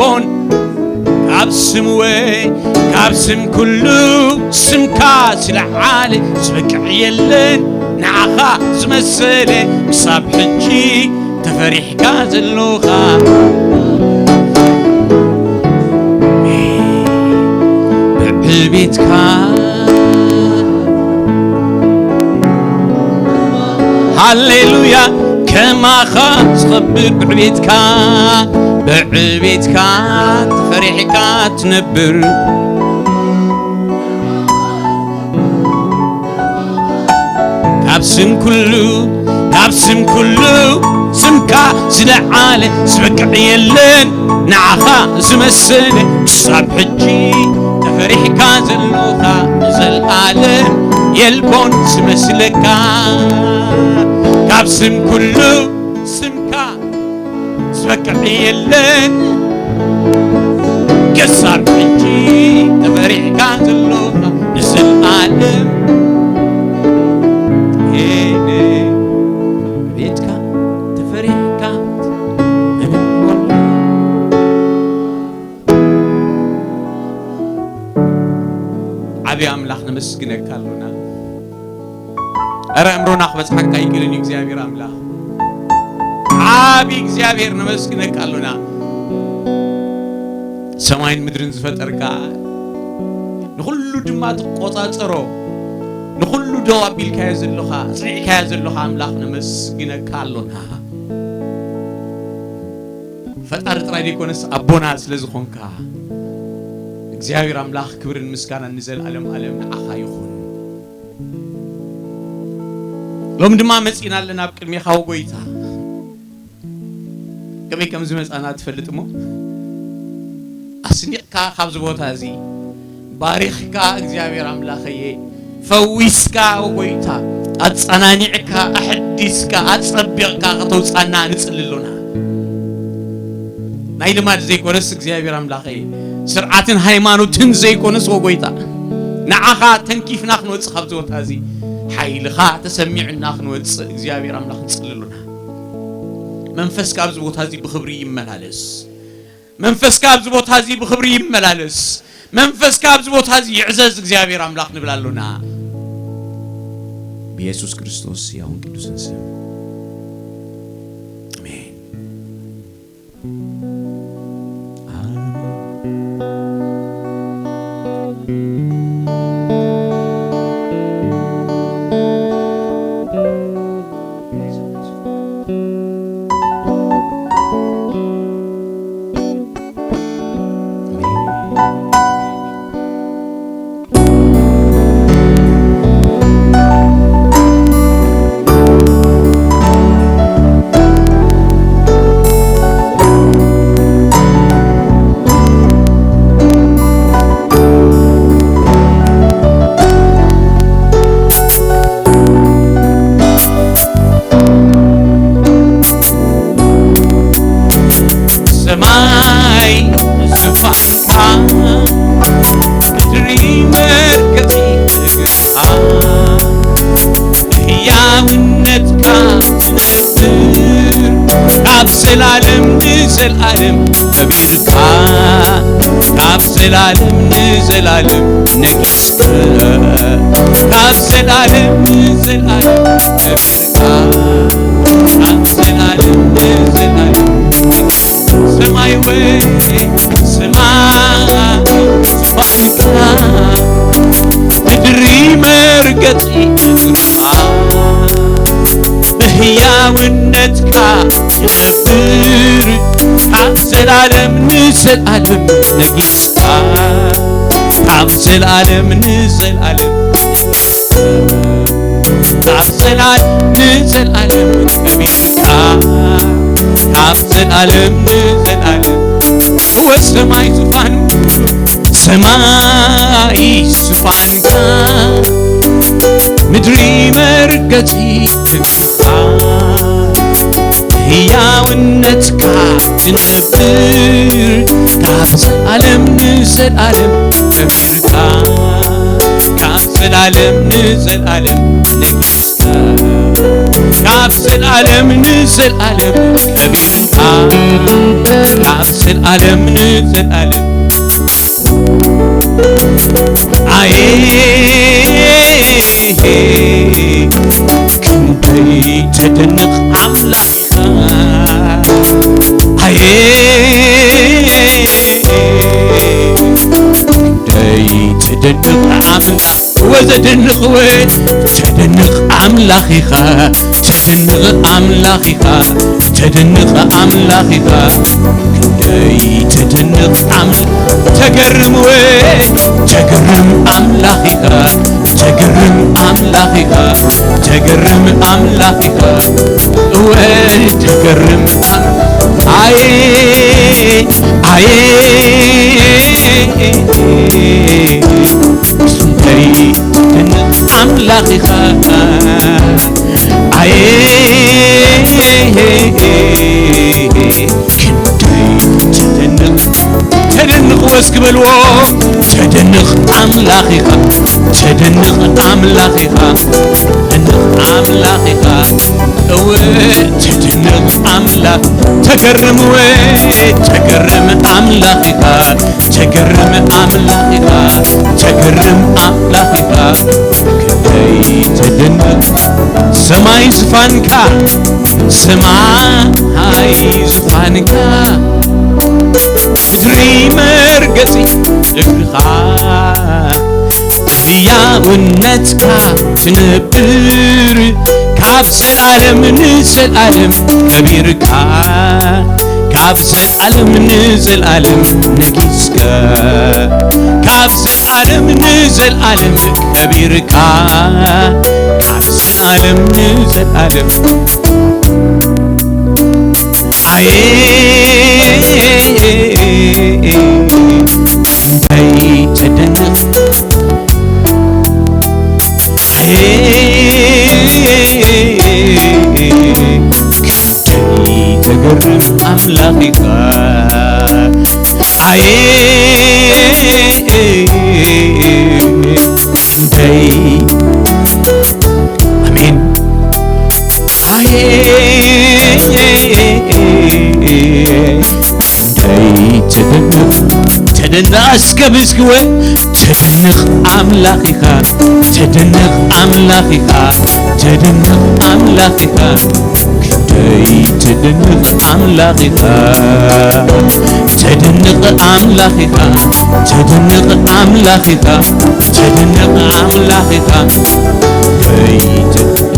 የልቦን። ካብ ስም ወይ ካብ ስም ኩሉ ስምካ ዝለዓለ ዝበቅዕ የለን፣ ንዓኻ ዝመሰለ ክሳብ ሕጂ ተፈሪሕካ ዘሎኻ ብዕቤትካ። ሃሌሉያ። ከማኻ ዝኸብር ብዕቤትካ፣ ብዕቤትካ ተፈሪሕካ ትነብር። ካብ ስም ኩሉ፣ ካብ ስም ኩሉ ስምካ ዝለዓለ ዝበቅዕ የለን፣ ንዓኻ ዝመሰለ ክሳብ ሕጂ ተፈሪሕካ ዘሎኻ ንዘለኣለም የልቦን ዝመስለካ። ካብ ስም ኩሉ ስምካ ዝበቅዕ የለን፣ ክሳብ ሕጂ ተፈሪሕካ ዘሎኻ ንዘለኣለም። ኤነ ቤትካ ተፈሪሕካ። ዓብዪ ኣምላኽ ነመስግነካ ኣሎና። እረ እምሮና ክበጽሓካ ኣይክእልን እዩ እግዚኣብሔር ኣምላኽ። ዓቢ እግዚኣብሔር ነመስግነካ ኣሎና። ሰማይን ምድርን ዝፈጠርካ፣ ንኹሉ ድማ ትቆጻጸሮ፣ ንኹሉ ደው ኣቢልካዮ ዘለኻ፣ ኣጽኒዕካዮ ዘለኻ ኣምላኽ ነመስግነካ ኣሎና። ፈጣሪ ጥራይ ዘይኮነስ ኣቦና ስለ ዝኾንካ እግዚኣብሔር ኣምላኽ ክብርን ምስጋናን ንዘለኣለም ኣለም ንዓኻ ይኹን። ሎም ድማ መጺና ኣለና ኣብ ቅድሜኻ ወጎይታ። ከመይ ከም ዝመጻና ትፈልጥ እሞ ኣስኒቕካ ካብዚ ቦታ እዚ ባሪኽካ እግዚኣብሔር ኣምላኸየ ፈዊስካ ወጎይታ ኣጸናኒዕካ ኣሕዲስካ ኣጸቢቕካ ከተውጻና ንጽሊ ኣሎና። ናይ ልማድ ዘይኮነስ እግዚኣብሔር ኣምላኸየ ስርዓትን ሃይማኖትን ዘይኮነስ ወጎይታ ንዓኻ ተንኪፍና ክንወጽእ ካብዚ ቦታ እዚ ሓይልኻ ተሰሚዕና ክንወጽእ እግዚኣብሔር ኣምላኽ ንጽሊ ኣሎና። መንፈስካ ኣብዚ ቦታ እዚ ብኽብሪ ይመላለስ። መንፈስካ ኣብዚ ቦታ እዚ ብኽብሪ ይመላለስ። መንፈስካ ኣብዚ ቦታ እዚ ይዕዘዝ እግዚኣብሔር ኣምላኽ ንብል ኣሎና። ብየሱስ ክርስቶስ ሕያውን ቅዱስን ስም። ኣሜን። ሰማይ ዙፋንካ፣ ምድሪ መርገጺ እግርኻ፣ ብሕያውነትካ ትነብር፣ ካብ ዘላለም ንዘላለም ከቢርካ፣ ካብ ዘላለም ንዘላለም ነጊስካ፣ ካብ ዘላለም ንዘላለም ከቢርካ፣ ካብ ዘላለም ንዘላለም ሰማይ ወይ ሰማይ ዙፋንካ፣ ምድሪ መርገጺ እግርኻ፣ ብሕያውነትካ ትነብር፣ ካብ ዘላለም ንዘላለም ነጊስካ፣ ካብ ዘላለም ንዘላለም ካብ ዘላለም ንዘላለም ከቢርካ፣ ካብ ዘላለም ንዘላለም እወ ሰማይ ዙፋን፣ ሰማይ ዙፋንካ፣ ምድሪ መርገጺ እግርኻ፣ ህያውነትካ ትነብር፣ ካብ ዘላለም ንዘላለም ከቢርካ፣ ካብ ዘላለም ንዘላለም ነጊስካ፣ ካብ ዘላለም ንዘላለም ከቢርካ፣ ካብ ዘልኣለም ንዘልኣለም። ኣየ ክንደይ ተደንቕ ኣምላኽካ። ኣየ ክንደይ ተደንቕ ኣምላኽ፣ ወዘደንቕ ወ ተደንቕ ኣምላኽ ኢኻ፣ ተደንቕ ኣምላኽ ኢኻ፣ ተደንቕ ኣምላኽ ኢኻ። ክንደይ ተደንቕ ኣምላኽ፣ ተገርም ወ ተገርም ኣምላኽ ኢኻ፣ ተገርም ኣምላኽ ኢኻ፣ ተገርም ኣምላኽ ኢኻ። እወ ተገርም ኣም-፣ ኣየ ኣየ ክንደይ ተደንቕ ኣምላኽ ኢኻ። ኣየ ክንደይ ተደንቕ፣ ተደንቕዎ እስኪ በልዎ። ተደንቕ ኣምላኽ ኢኻ፣ ተደንቕ ኣምላኽ ኢኻ፣ ተደንቕ ኣምላኽ ኢኻ። እወ ተደንቕ ኣምላኽ፣ ተገርም እወ፣ ተገርም ኣምላኽ ኢኻ፣ ተገርም ኣምላኽ ኢኻ፣ ተገርም ኣምላኽ ኢኻ። ክንደይ ተደንቕ ሰማይ ዝፋንካ፣ ሰማይ ዝፋንካ፣ ምድሪ መርገጺ እግርኻ፣ ብሕያውነትካ ትነብር፣ ካብ ዘልኣለም ንዘልኣለም ከቢርካ፣ ካብ ዘልኣለም ንዘልኣለም ነጊስካ፣ ካብ ዘልኣለም ንዘልኣለም ከቢርካ፣ ካብ ዘልኣለም ንዘልኣለም። ኣየ ክንደይ ተደንቕ፣ ኣየ ክንደይ ተገርም ኣምላኽ ኢኻ። ኣየ ክንደይ ኣሜን። ኣየ ክንደይ ተደንቕ፣ ተደንቕ እስከ ብዝግወ፣ ተደንቕ ኣምላኽ ኢኻ፣ ተደንቕ ኣምላኽ ኢኻ፣ ተደንቕ ኣምላኽ ኢኻ። ክንደይ ተደንቕ ኣምላኽ ኢኻ፣ ተደንቕ ኣምላኽ ኢኻ፣ ተደንቕ ኣምላኽ ኢኻ፣ ተደንቕ ኣምላኽ ኢኻ። ክንደይ ተደንቕ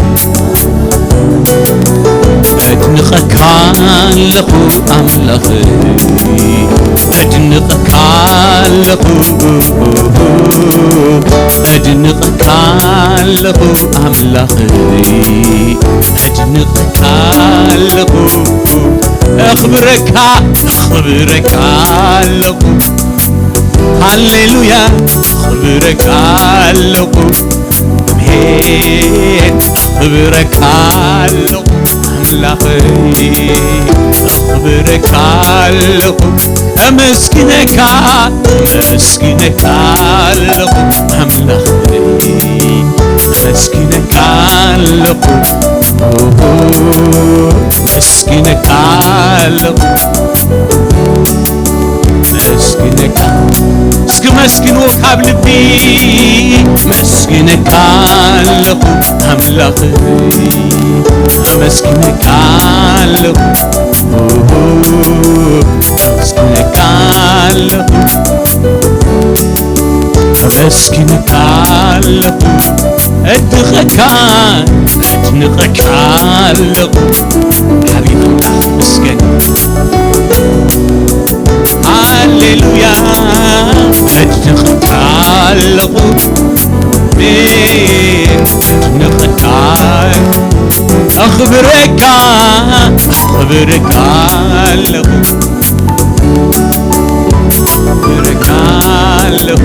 ኣድንቐካ ኣለኹ ኣምላኸይ፣ ኣድንቐካ ኣለኹ፣ ኣድንቐካ ኣለኹ ኣምላኸይ፣ ኣድንቐካ ኣለኹ፣ ኣኽብረካ፣ ኣኽብረካ ኣለኹ። ሃሌሉያ፣ ኣኽብረካ ኣለኹ። ኣሜን። ኣኽብረካ ኣለኹ ኣምላኸይ፣ ኣኽብረካ ኣለኹ። ኣመስግነካ፣ ኣመስግነካ ኣለኹ ኣምላኸይ፣ ኣመስግነካ ኣለኹ። ኣመስግነካ ኣለኹ። መስግነካ። እስኪ መስግንዎ ካብ ልቢ። መስግነካ ኣለኹ ኣምላኸይ፣ ኣመስግነካ ኣለኹ፣ ኣመስግነካ ኣለኹ፣ ኣመስግነካ ኣለኹ። ኣድንቐካ፣ ኣድንቐካ ኣለኹ። ሓቢብ ኣምላኽ ይመስገን። ሃሌሉያ። ኣድንቐካ ኣለኹ። ኣሜን። ኣድንቐካ፣ ኣኽብረካ፣ ኣኽብረካ ኣለኹ። ኣኽብረካ ኣለኹ።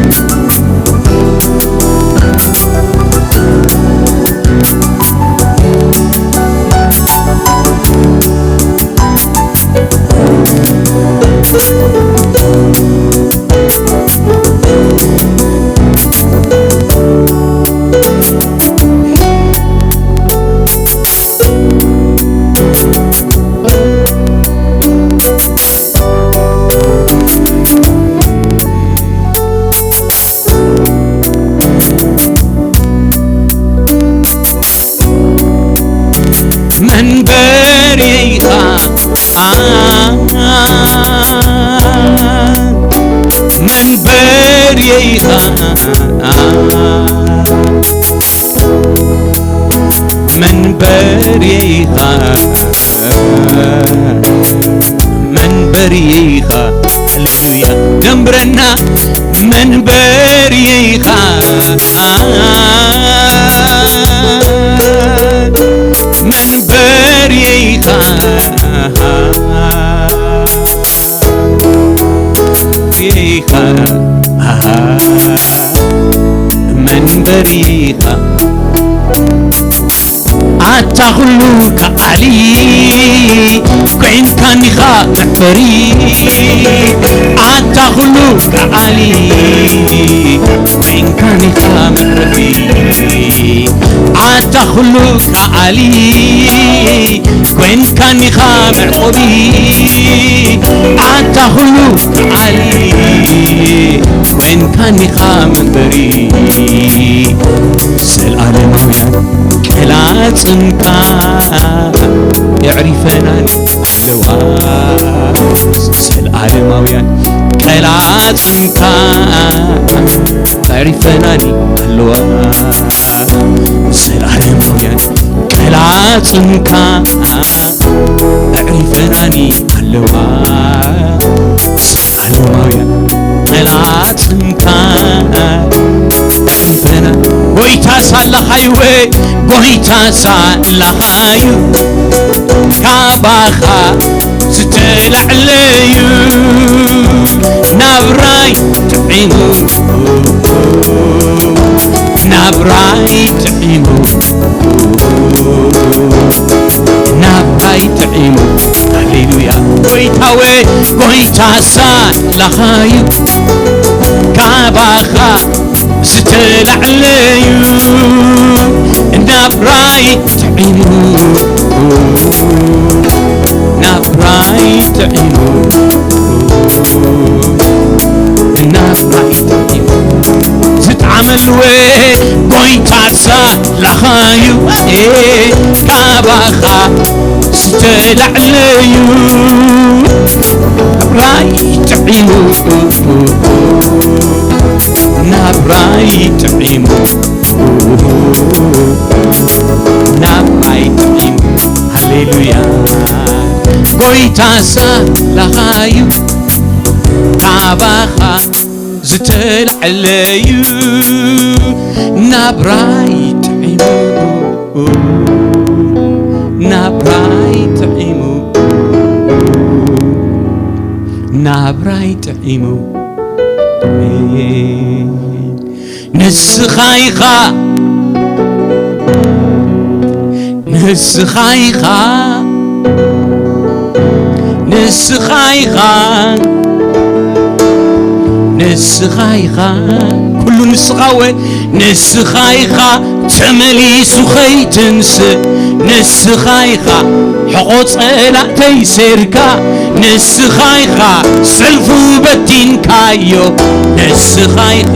መንበርየይ ኢኻ፣ መንበርየይ ኢኻ፣ መንበርየይ ኢኻ። ሃሌሉያ። ደንብረና። መንበርየይ ኢኻ፣ መንበርየይ ኢኻ፣ ኢኻ፣ መንበርየይ ኢኻ። ኣታ ኩሉ ከኣሊ ኮይንካኒኻ መዕፈሪ፣ ኣታ ኩሉ ከኣሊ ኮይንካኒኻ መዕረፊ፣ ኣታ ኩሉ ከኣሊ ኮይንካኒኻ መዕቆቢ፣ ኣታ ኩሉ ከኣሊ ኮይንካኒኻ መንበሪ። ዘልኣለማውያን ቀላጽምካ የዕሪፈናኒ ኣለዋ። ዘልኣለማውያን ቀላጽምካ የዕሪፈናኒ ኣለዋ። ዘልኣለማውያን ቀላጽምካ የዕሪፈናኒ ኣለዋ። ዘልኣለማውያን ቀላጽምካ የዕሪፈና። ጎይታ ሳላኻይወ፣ ጎይታ ሳላኻዩ፣ ካባኻ ዝተላዕለዩ ናብራይ ጥዒሙ፣ ናብራይ ጥዒሙ፣ ናብራይ ጥዒሙ። ሃሌሉያ። ጎይታወ፣ ጎይታ ሳላኻዩ፣ ካባኻ ዝተላዕለዩ ናብራይ ጥዒሙ፣ ናብራይ ጥዒሙ፣ ናብራይ ጥዒሙ። ዝጠዓመልወ ጎይታ ሳላኻዩ፣ ካባኻ ዝተላዕለዩ ናብራይ ጥዒሙ፣ ናብራይ ጥዒሙ፣ ናብራይ ጥዒሙ። ሃሌሉያ። ጎይታ ሳላኻዩ፣ ካባኻ ዝተላዕለዩ ናብራይ ጥዒሙ፣ ናብራይ ጥዒሙ፣ ናብራይ ጥዒሙ። ንስኻ ኢኻ፣ ንስኻ ኢኻ፣ ንስኻ ኢኻ፣ ንስኻ ኢኻ፣ ኩሉ ንስኻ ወ-፣ ንስኻ ኢኻ ተመሊሱ ኸይትንስእ፣ ንስኻ ኢኻ ሕቖ ጸላእተይ ሴርካ፣ ንስኻ ኢኻ ሰልፉ በቲንካዮ፣ ንስኻ ኢኻ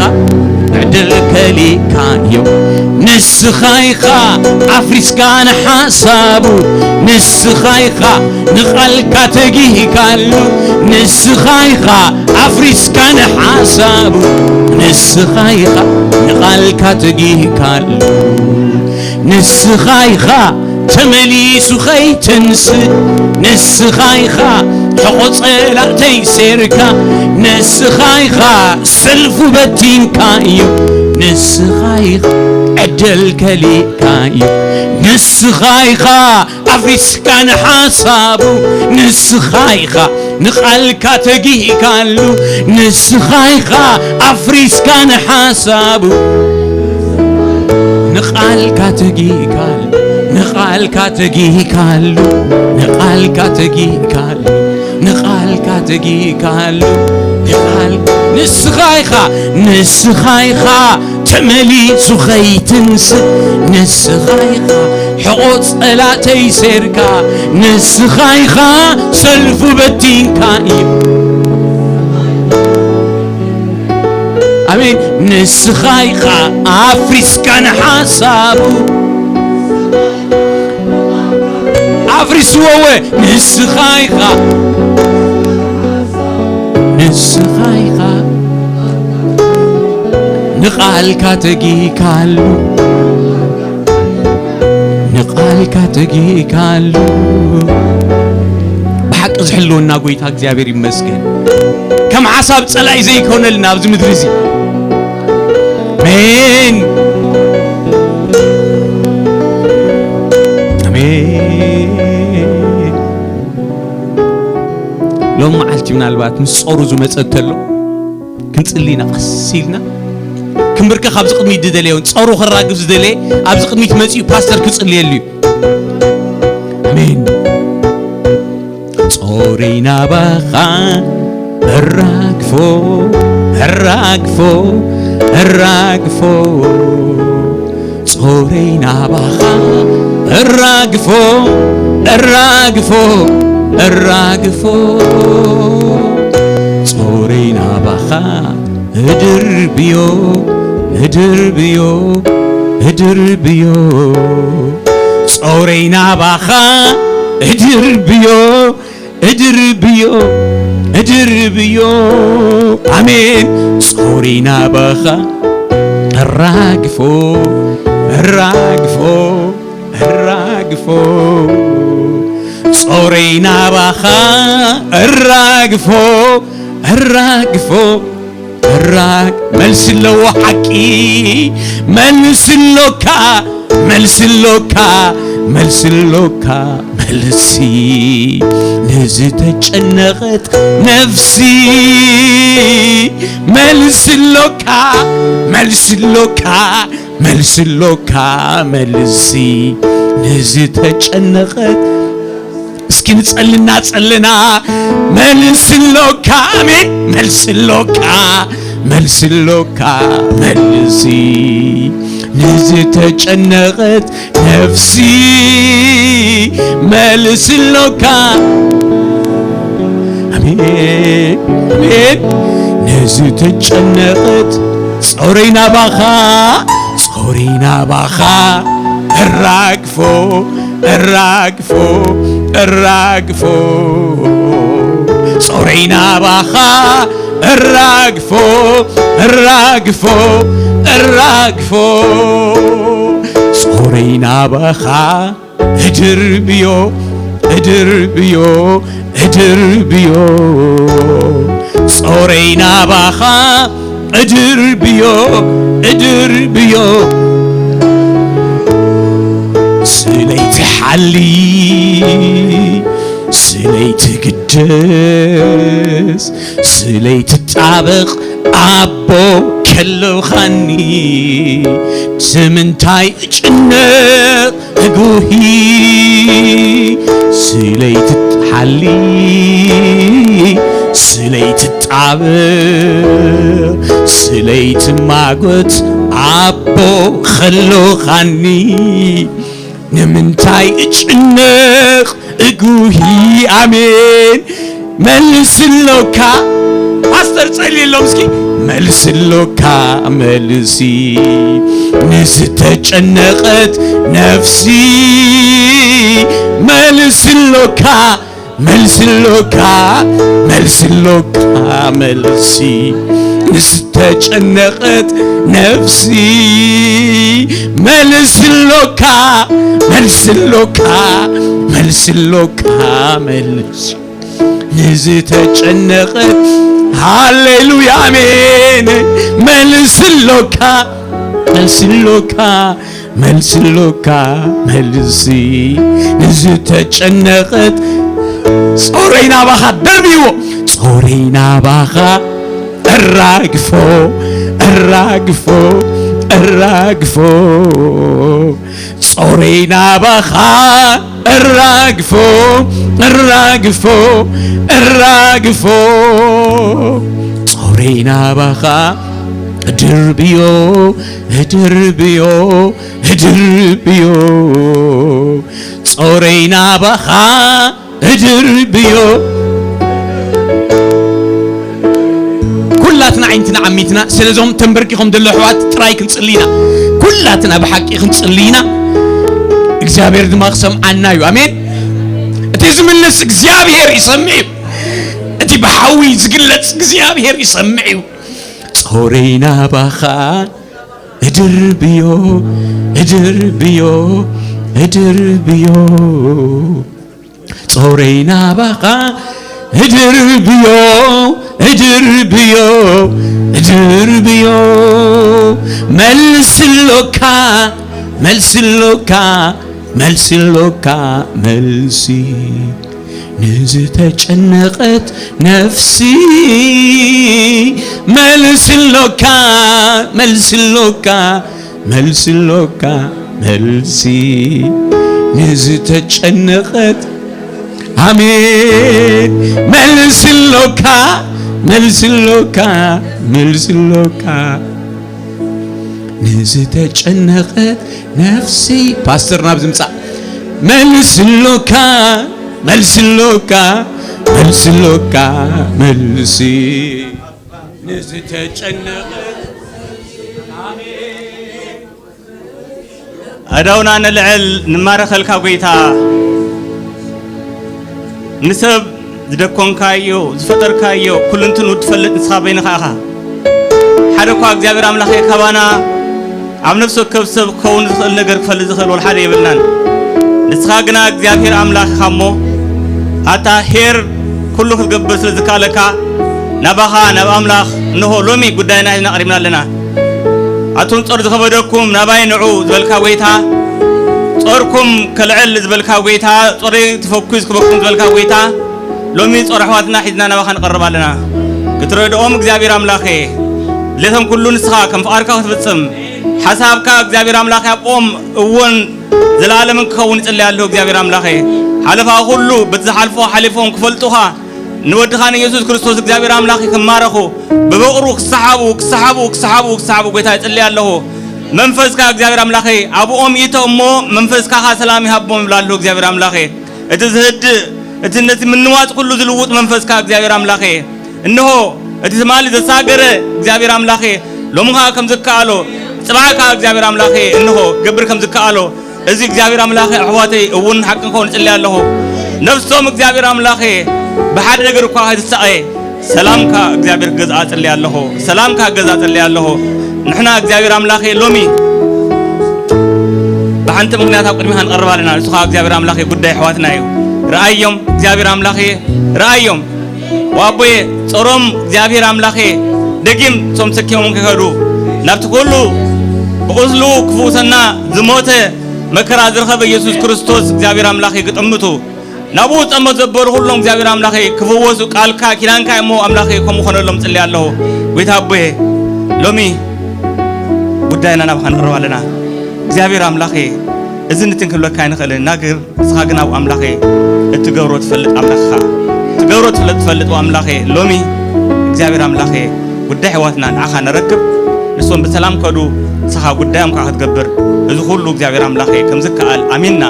ዕድል ከሊእካዮ፣ ንስኻ ኢኻ ኣፍሪስካ ንሓሳቡ፣ ንስኻ ኢኻ ንቓልካ ተጊህካሉ፣ ንስኻ ኢኻ ኣፍሪስካ ንሓሳቡ፣ ንስኻ ኢኻ ንቓልካ ተጊህካሉ፣ ንስኻ ኢኻ ተመሊሱ ኸይትንስእ፣ ንስኻ ኢኻ ሕቖ ጸላእተይ ሴርካ፣ ንስኻ ኢኻ ሰልፉ በቲንካዮ፣ ንስኻ ኢኻ ዕድል ከሊእካዮ፣ ንስኻ ኢኻ ኣፍሪስካ ንሓሳቡ፣ ንስኻ ኢኻ ንቓልካ ተጊህካሉ፣ ንስኻ ኢኻ ኣፍሪስካ ንሓሳቡ፣ ንቓልካ ተጊህካሉ፣ ንቓልካ ተጊህካሉ፣ ንቓልካ ተጊህካሉ፣ ንቓልካ ተጊህካሉ፣ ንቓል-፣ ንስኻ ኢኻ፣ ንስኻ ኢኻ ተመሊሱ ኸይትንስእ፣ ንስኻ ኢኻ ሕቖ ጸላእተይ ሴርካ፣ ንስኻ ኢኻ ሰልፉ በቲንካ እዩ። ኣሜን። ንስኻ ኢኻ ኣፍሪስካ ንሓሳቡ፣ ኣፍሪስዎ ወ-፣ ንስኻ ኢኻ፣ ንስኻ ኢኻ ቃልካ ተጊካሉ፣ ንቃልካ ተጊካሉ። ብሓቂ ዝሕልወና ጎይታ እግዚኣብሔር ይመስገን። ከም ሓሳብ ጸላኢ ዘይኮነልና ኣብዚ ምድሪ እዚ። ኣሜን። ኣሜን። ሎም መዓልቲ ምናልባት ምስ ጾሩ ዝመጸ እንተሎ ክንጽሊ ኢና። ቀስ ኢልና ክንብርከኽ፣ ኣብዚ ቅድሚት ዝደለየ እውን ጾሩ ከራግፍ ዝደለየ ኣብዚ ቅድሚት መጺኡ ፓስተር ክጽልየሉ እዩ። ኣሜን። ጾረይ ናባኻ እራግፎ፣ እራግፎ፣ እራግፎ። ጾረይ ናባኻ እራግፎ፣ እራግፎ፣ እራግፎ። ጾረይ ናባኻ እድርብዮ፣ እድርብዮ፣ እድርብዮ። ጾረይ ናባኻ እድርብዮ፣ እድርብዮ፣ እድርብዮ። ኣሜን። ጾረይ ናባኻ እራግፎ፣ እራግፎ፣ እራግፎ። ጾረይ ናባኻ እራግፎ፣ እራግፎ፣ እራግ-፣ መልሲ ኣለዎ ሓቂ። መልሲ ኣሎካ፣ መልሲ ኣሎካ፣ መልሲ ኣሎካ። መልሲ ንዝተጨነቐት ነፍሲ። መልሲ ኣሎካ፣ መልሲ ኣሎካ፣ መልሲ ኣሎካ። መልሲ ንዝተጨነቐት እስኪ ንጸልና ጸልና። መልሲ ኣሎካ፣ ኣሜን። መልሲ ኣሎካ፣ መልሲ ኣሎካ። መልሲ ንዝተጨነቐት ነፍሲ። መልሲ ኣሎካ፣ ኣሜን፣ ኣሜን። ንዝተጨነቐት ጾረይ ናባኻ፣ ጾረይ ናባኻ እራግፎ፣ እራግፎ፣ እራግፎ። ጾረይ ናባኻ እራግፎ፣ እራግፎ፣ እራግፎ። ጾረይ ናባኻ እድርብዮ፣ እድርብዮ፣ እድርብዮ። ጾረይ ናባኻ እድርብዮ፣ እድርብዮ። ስለይትሓሊ፣ ስለይትግደስ፣ ስለይትጣበቕ ኣቦ ከለኻኒ። ስለምንታይ እጭነቕ እጉሂ? ስለይትሓሊ፣ ስለይትጣበቕ፣ ስለይትማጎት ኣቦ ከለኻኒ። ንምንታይ እጭነቕ እጉሂ? ኣሜን። መልሲ ኣሎካ። ፓስተር ጸልየሎም እስኪ። መልሲ ኣሎካ፣ መልሲ ንዝተጨነቐት ነፍሲ። መልሲ ኣሎካ፣ መልሲ ኣሎካ፣ መልሲ ኣሎካ። መልሲ ንዝተጨነቐት ነፍሲ። መልሲ ኣሎካ፣ መልሲ ኣሎካ፣ መልሲ ኣሎካ። መልሲ ንዝተጨነቐት፣ ሃሌሉያ፣ ኣሜን። መልሲ ኣሎካ፣ መልሲ ኣሎካ፣ መልሲ ኣሎካ። መልሲ ንዝተጨነቐት፣ ጾረይ ናባኻ ደርብይዎ፣ ጾረይ ናባኻ እራግፎ፣ እራግፎ፣ እራግፎ። ጾረይ ናባኻ እራግፎ፣ እራግፎ፣ እራግፎ። ጾረይ ናባኻ እድርብዮ፣ እድርብዮ፣ እድርብዮ። ጾረይ ናባኻ እድርብዮ። ኩላትና ዓይንትና ዓሚትና፣ ስለዞም ተንበርኪኾም ዘለዉ ኣሕዋት ጥራይ ክንጽሊ ኢና። ኩላትና ብሓቂ ክንጽሊ ኢና። እግዚኣብሔር ድማ ክሰምዓና እዩ። ኣሜን። እቲ ዝምልስ እግዚኣብሔር ይሰምዕ እዩ። እቲ ብሓዊ ዝግለጽ እግዚኣብሔር ይሰምዕ እዩ። ጾረይ ናባኻ እድርብዮ፣ እድርብዮ፣ እድርብዮ። ጾረይ ናባኻ እድርብዮ፣ እድርብዮ፣ እድርብዮ። መልስሎካ፣ መልስሎካ፣ መልስሎካ፣ መልሲ ንዝተጨነቐት ነፍሲ። መልስሎካ፣ መልስሎካ፣ መልስሎካ፣ መልሲ ንዝተጨነቐት። ኣሜን። መልስሎካ፣ መልስሎካ፣ መልስሎካ ንዝተጨነቐት ነፍሲ። ፓስተር ናብ ዝምጻእ። መልስሎካ፣ መልስሎካ፣ መልስሎካ፣ መልሲ ንዝተጨነቐት። ኣሜን። ኣእዳውና ነልዕል፣ ንማረኸልካ ጐይታ። ንሰብ ዝደኮንካዮ፣ ዝፈጠርካዮ፣ ኩልንትንኡ ትፈልጥ ንስኻ በይንኻ ኢኻ። ሓደ እኳ እግዚኣብሔር ኣምላኸ ካባና ኣብ ነፍሲ ወከፍ ሰብ ክኸውን ዝኽእል ነገር ክፈልጥ ዝኽእል ወላ ሓደ የብልናን። ንስኻ ግና እግዚኣብሔር ኣምላኽ ኢኻ እሞ፣ ኣታ ኄር ኩሉ ክትገብር ስለ ዝከኣለካ፣ ናባኻ ናብ ኣምላኽ እንሆ ሎሚ ጉዳይና ሒዝና ቀሪብና ኣለና። ኣቱም ጾር ዝኸበደኩም ናባይ ንዑ ዝበልካ ጐይታ፣ ጾርኩም ከልዕል ዝበልካ ጐይታ፣ ጾረይ ትፈኩስ ክበኩም ዝበልካ ጐይታ፣ ሎሚ ጾር ኣሕዋትና ሒዝና ናባኻ ንቐርብ ኣለና። ክትረድኦም እግዚኣብሔር ኣምላኸ፣ ድሌቶም ኩሉ ንስኻ ከም ፍቓድካ ክትፍጽም፣ ሓሳብካ እግዚኣብሔር ኣምላኸ ኣብኦም እውን ዘለኣለምን ክኸውን ይጽለይ ኣለኹ እግዚኣብሔር ኣምላኸ። ሓለፋ ኩሉ በቲ ዝሓልፎ ሓሊፎም ክፈልጡኻ ንወድኻ ንኢየሱስ ክርስቶስ እግዚኣብሔር ኣምላኽ ክማረኹ፣ ብፍቕሩ ክሰሓቡ፣ ክሰሓቡ፣ ክሰሓቡ፣ ክሰሓቡ፣ ጐይታ፣ ይጽሊ ኣለኹ። መንፈስካ እግዚኣብሔር ኣምላኸይ ኣብኦም ይእቶ እሞ፣ መንፈስካ ኸኣ ሰላም ይሃቦም ይብል ኣለኹ እግዚኣብሔር ኣምላኸይ። እቲ ዝህድእ፣ እቲ ነቲ ምንዋጽ ኩሉ ዝልውጥ መንፈስካ እግዚኣብሔር ኣምላኸይ፣ እንሆ፣ እቲ ትማሊ ዘሳገረ እግዚኣብሔር ኣምላኸይ፣ ሎሚ ኸኣ ከም ዝከኣሎ፣ ጽባሕ ከኣ እግዚኣብሔር ኣምላኸይ፣ እንሆ፣ ክገብር ከም ዝከኣሎ፣ እዚ እግዚኣብሔር ኣምላኸ ኣሕዋተይ እውን ሓቂ ክኸውን እጽሊ ኣለኹ። ነፍሶም እግዚኣብሔር ኣምላኸ ብሓደ ነገር እኳ ከይትሳቐ ሰላምካ እግዚኣብሔር ክገዝኣ እጽሊ ኣለኹ። ሰላምካ ክገዝኣ እጽሊ ኣለኹ። ንሕና እግዚኣብሔር ኣምላኸ ሎሚ ብሓንቲ ምኽንያት ኣብ ቅድሚኻ ንቐርብ ኣለና። ንሱ ኸዓ እግዚኣብሔር ኣምላኸ ጉዳይ ኣሕዋትና እዩ። ረኣዮም እግዚኣብሔር ኣምላኸ ረኣዮም። ወኣቦየ ጾሮም እግዚኣብሔር ኣምላኸ ደጊም እቶም ተሰኪሞም ክኸዱ ናብቲ ኩሉ ብቁስሉ ክፍውሰና ዝሞተ መከራ ዝረኸበ ኢየሱስ ክርስቶስ እግዚኣብሔር ኣምላኸ ክጥምቱ ናብኡ ዝጠመቱ ዘበሉ ኩሎም እግዚኣብሔር ኣምላኸ ክፍወሱ ቃልካ ኪዳንካ እሞ ኣምላኸ ከምኡ ኾነሎም ጽሊ ኣለኹ። ጐይታ ኣቦየ ሎሚ ጉዳይና ናባኻ ንቕርብ ኣለና እግዚኣብሔር ኣምላኸ። እዚ ንትን ክብለካ ኣይንኽእልን ናግር ንስኻ ግን ኣብ ኣምላኸ እትገብሮ ትፈልጥ ኣምላኽ ኢኻ። ትገብሮ ትፍለጥ ትፈልጥ ኣምላኸ ሎሚ እግዚኣብሔር ኣምላኸ ጉዳይ ኣሕዋትና ንዓኻ ነረክብ። ንሶም ብሰላም ከዱ ንስኻ ጉዳዮም ከዓ ክትገብር እዚ ኩሉ እግዚኣብሔር ኣምላኸ ከም ዝከኣል ኣሚንና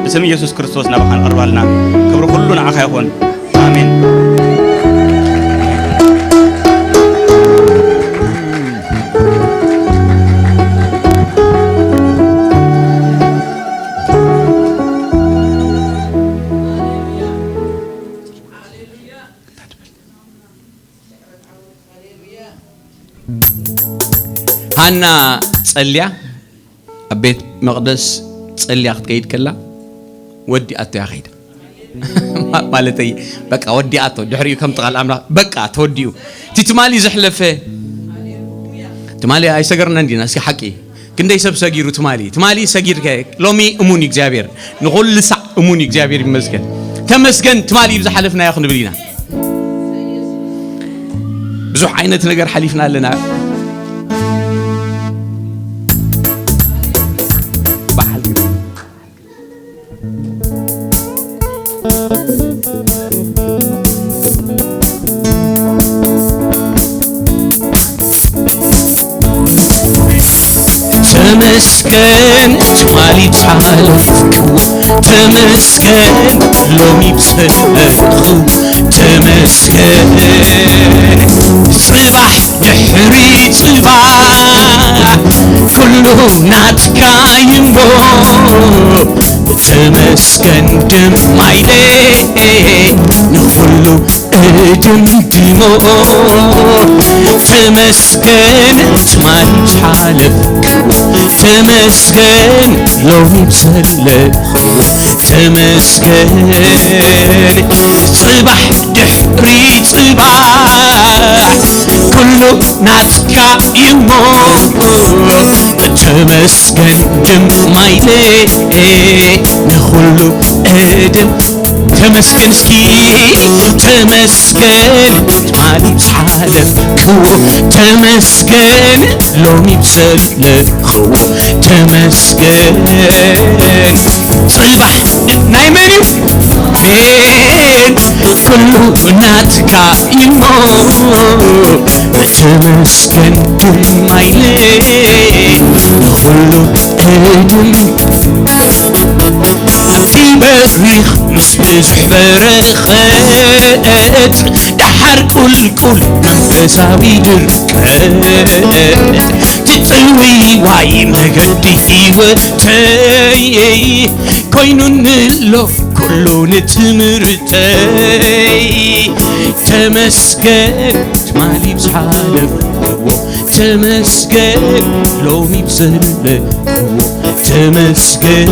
ብስም ኢየሱስ ክርስቶስ ናባኻ ንቐርባልና። ክብሪ ኩሉ ንዓኻ ይኹን። ኣሜን። ሃና ጸልያ ኣብ ቤት መቕደስ ጸልያ ክትከይድ ከላ ወዲኣቶ እያ ከይዳ። ማለተይ በቃ ወዲኣቶ ድሕሪኡ ከም ትቓል ኣምላኽ በቃ ተወዲኡ። እቲ ትማሊ ዘሕለፈ ትማሊ ኣይሰገርናን ዲና እስኪ ሓቂ ክንደይ ሰብ ሰጊሩ ትማሊ ትማሊ ሰጊርከ ሎሚ እሙን እዩ እግዚኣብሔር ንኹሉ ሳዕ እሙን እዩ እግዚኣብሔር ይመስገን። ተመስገን ትማሊ እዩ ዝሓለፍናዮ ክንብል ኢና። ብዙሕ ዓይነት ነገር ሓሊፍና ኣለና። በዓል ተመስገን ትማሊ ሓለፍኩ ተመስገን ሎሚ ጸለኹ ተመስገን ጽባሕ ድሕሪ ጽባሕ ኩሉ ናትካ ይንቦ ተመስገን ደማይለ ንኹሉ እድምድሞ ተመስገን ትማሊ ሓለፍኩ ተመስገን ሎሚ ብዘለኹ ተመስገን። ጽባሕ ድሕሪ ጽባሕ ኩሉ ናትካ እዩሞ ተመስገን ድማ ኢለ ንኹሉ እድም ተመስገን እስኪ ተመስገን ትማሊ ዝሓለፍክዎ ተመስገን ሎሚ ብዘለኽዎ ተመስገን። ጽባሕ ናይ መን እዩ? ኩሉ ናትካ እዩሞ ተመስገን ድማ ኢለ ንኹሉ እድም ይበርህ ምስ ብዙሕ በረኸት ደሓር ቁልቁል መንፈሳዊ ድርቀት ትጽውይዋይ መገዲ ህይወተይ ኮይኑኒ ኣሎ ኩሉ ንትምህርተይ ተመስገን ትማሊ ብዝሓለፍዎ ተመስገን ሎሚ ብዘለዎ ተመስገን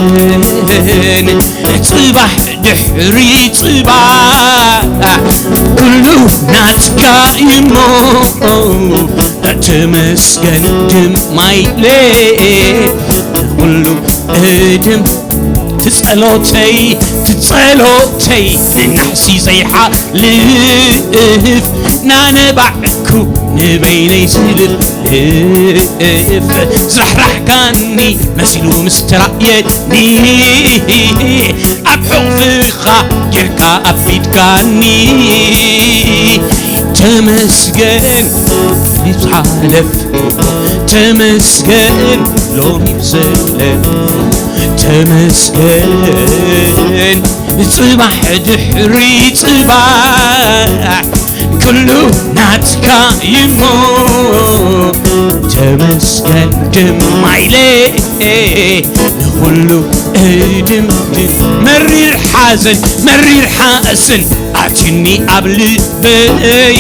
ጽባሕ ድሕሪ ጽባሕ ኩሉ ናትካ እዩሞ ተመስገን ድማ ኢለ ኩሉ እድም ትጸሎተይ ትጸሎተይ ናሕሲ ዘይሓልፍ ናነባዕኩ ንበይነይ ዝልፍ ዝራሕራሕካኒ መሲሉ ምስ ተራእየኒ ኣብ ሕቕፍኻ ጌርካ ኣቢድካኒ ተመስገን ዝሓለፍ ተመስገን ሎሚ ብዘለ ተመስገን ጽባሕ ድሕሪ ጽባሕ ኩሉ ናትካ እዩሞ ተመስገን ድማ ኢለ ንኹሉ እድምድም መሪር ሓዘን መሪር ሓስን ኣትዩኒ ኣብ ልበይ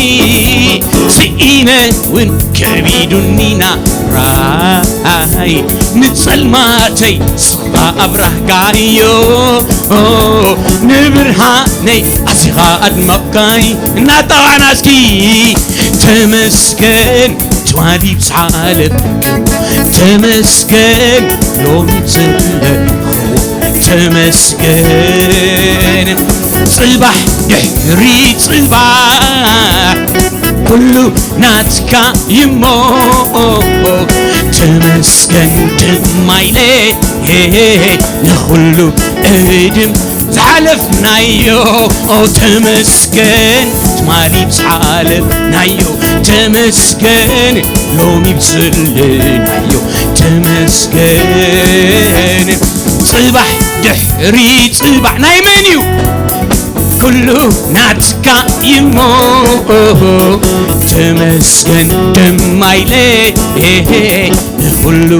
ስኢነ እውን ከቢዱኒ ናብራይ ንጸልማተይ ኣብራህካዮ ንብርሃነይ ኣዚኻ ኣድመቕካይ እናጠቓዕና እስኪ ተመስገን ትማሊ ብዝሓለፍ ተመስገን ሎሚ ዘለኽዎ ተመስገን ጽባሕ ድሕሪ ጽባሕ ኩሉ ናትካ ይሞ ተመስገን ድማ ኢለ ንኹሉ እድም ዝሓለፍናዮ ተመስገን ትማሊ ዝሓለፍናዮ ተመስገን ሎሚ ብዝለናዮ ተመስገን ጽባሕ ድሕሪ ጽባሕ ናይ መን እዩ ኩሉ ናትካ ይሞ ተመስገን ድማ ኢለ ንኹሉ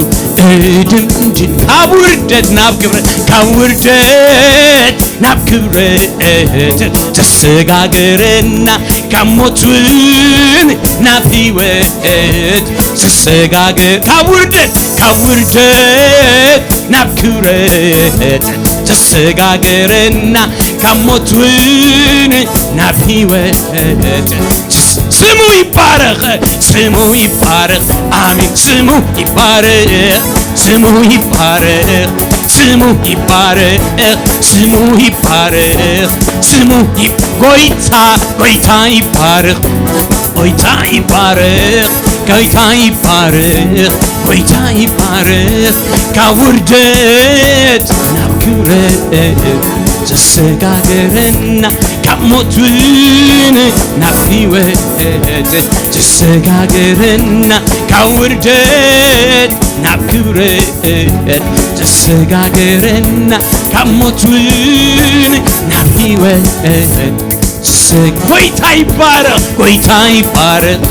እድምድም ካብ ውርደት ናብ ክብረት ካብ ውርደት ናብ ክብረት ተሰጋገረና ካብ ሞት እውን ናብ ህይወት ተሰጋገር ካብ ውርደት ካብ ውርደት ናብ ክብረት ተሰጋገረና ካብ ሞት እውን ናብ ህይወት ስሙ ይባረኽ ስሙ ይባረኽ ኣሜን ስሙ ይባረኽ ስሙ ይባረኽ ስሙ ይባረኽ ስሙ ይባረኽ ስሙ ይብ- ጎይታ ጎይታ ይባረኽ ጎይታ ይባረኽ ጎይታ ይባረኽ ጎይታ ይባረኽ ካብ ውርደት ናብ ክብረት ተሰጋገረና ካብ ሞት እውን ናብ ህይወት ተሰጋገረና ካብ ውርደት ናብ ክብረት ተሰጋገረና ካብ ሞት እውን ናብ ህይወት ተሰግ- ጎይታ ይባረኽ ጎይታ ይባረኽ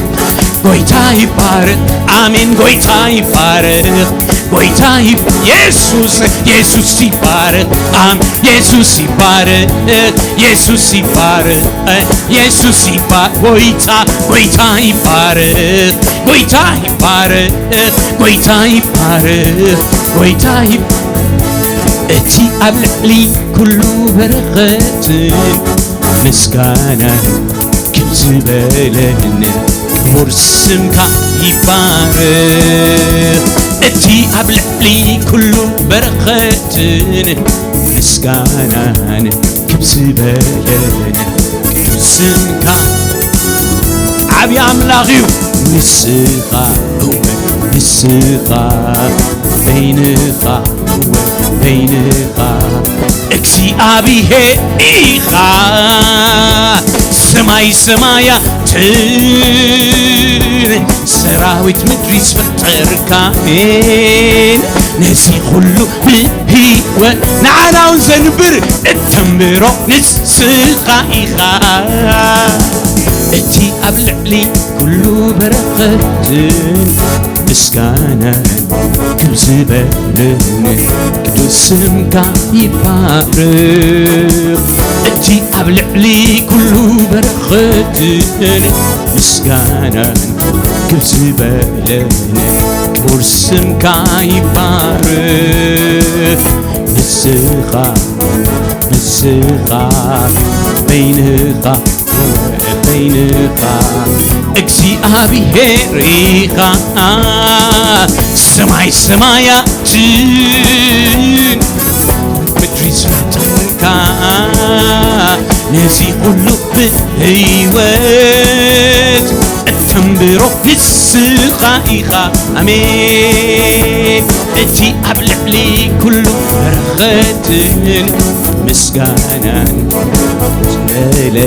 ጎይታ ይባረክ፣ ኣሜን። ጎይታ ይባረክ፣ ጎይታ ይብ-፣ የሱስ፣ የሱስ ይባረክ፣ ኣም-፣ የሱስ ይባረክ፣ የሱስ ይባረክ፣ የሱስ ይባ-፣ ጎይታ፣ ጎይታ ይባረክ፣ ጎይታ ይባረክ፣ ጎይታ ይባረክ፣ ጎይታ ይብ-፣ እቲ ኣብ ልዕሊ ኩሉ በረኸት ምስጋና ክብ ዝበለኒ ክቡር ስምካ ይባረክ። እቲ ኣብ ልዕሊ ኩሉ በረኸትን ምስጋናን ክብ ዝበለኒ ክቡር ስምካ ዓብዪ ኣምላኽ እዩ። ንስኻ እወ ንስኻ በይንኻ እወ በይንኻ እግዚኣብሄር ኢኻ። ሰማይ ሰማያትን ሰራዊት ምድሪ ዝፈጠርካ ኣሜን። ነዚ ኩሉ ብህይወት ንዓና እውን ዘንብር እተንብሮ ንስኻ ኢኻ። እቲ ኣብ ልዕሊ ኩሉ በረኸትን ምስጋናን ክብ ዝበለኒ ቅዱስ ስምካ ይባረክ። እቲ ኣብ ልዕሊ ኩሉ በረኸትን ምስጋናን ክብ ዝበለኒ ክቡር ስምካ ይባረክ። ንስኻ ንስኻ በይንኻ በይንኻ እግዚኣብሄር ኢኻ። ሰማይ ሰማያትን ምድሪ ዝፈጠርካ ነዚ ኩሉ ብህይወት እተንብሮ ንስኻ ኢኻ። ኣሜን። እቲ ኣብ ልዕሊ ኩሉ በረኸትን ምስጋናን ዝበለ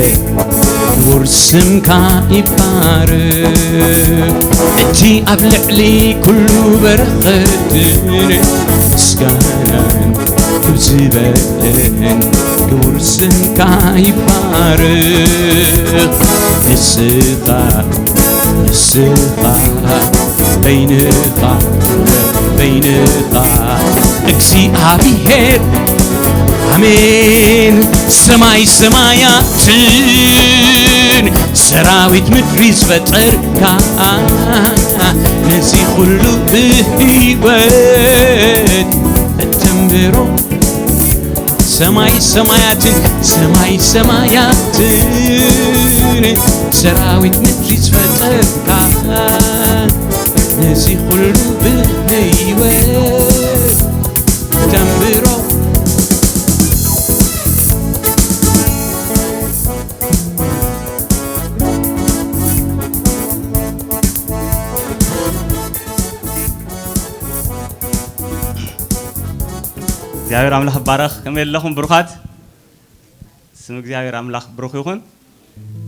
ክቡር ስምካ ይባረክ። እቲ ኣብ ልዕሊ ኩሉ በረኸትን ምስጋናን ክብ ዝበለን ክቡር ስምካ ይባረክ። ንስኻ ንስኻ በይንኻ በይንኻ እግዚኣብሄር ኣሜን። ሰማይ ሰማያትን ሰራዊት ምድሪ ዝፈጠርካ ነዚ ኩሉ ብህይወት እተንብሮ ሰማይ ሰማያትን ሰማይ ሰማያትን ሰራዊት ምድሪ ዝፈጠርካ ነዚ ኩሉ ብህይወት ተንብሮ እግዚኣብሔር ኣምላኽ ይባረኽ። ከመይ ኣለኹም ብሩኻት? ስም እግዚኣብሔር ኣምላኽ ብሩኽ ይኹን።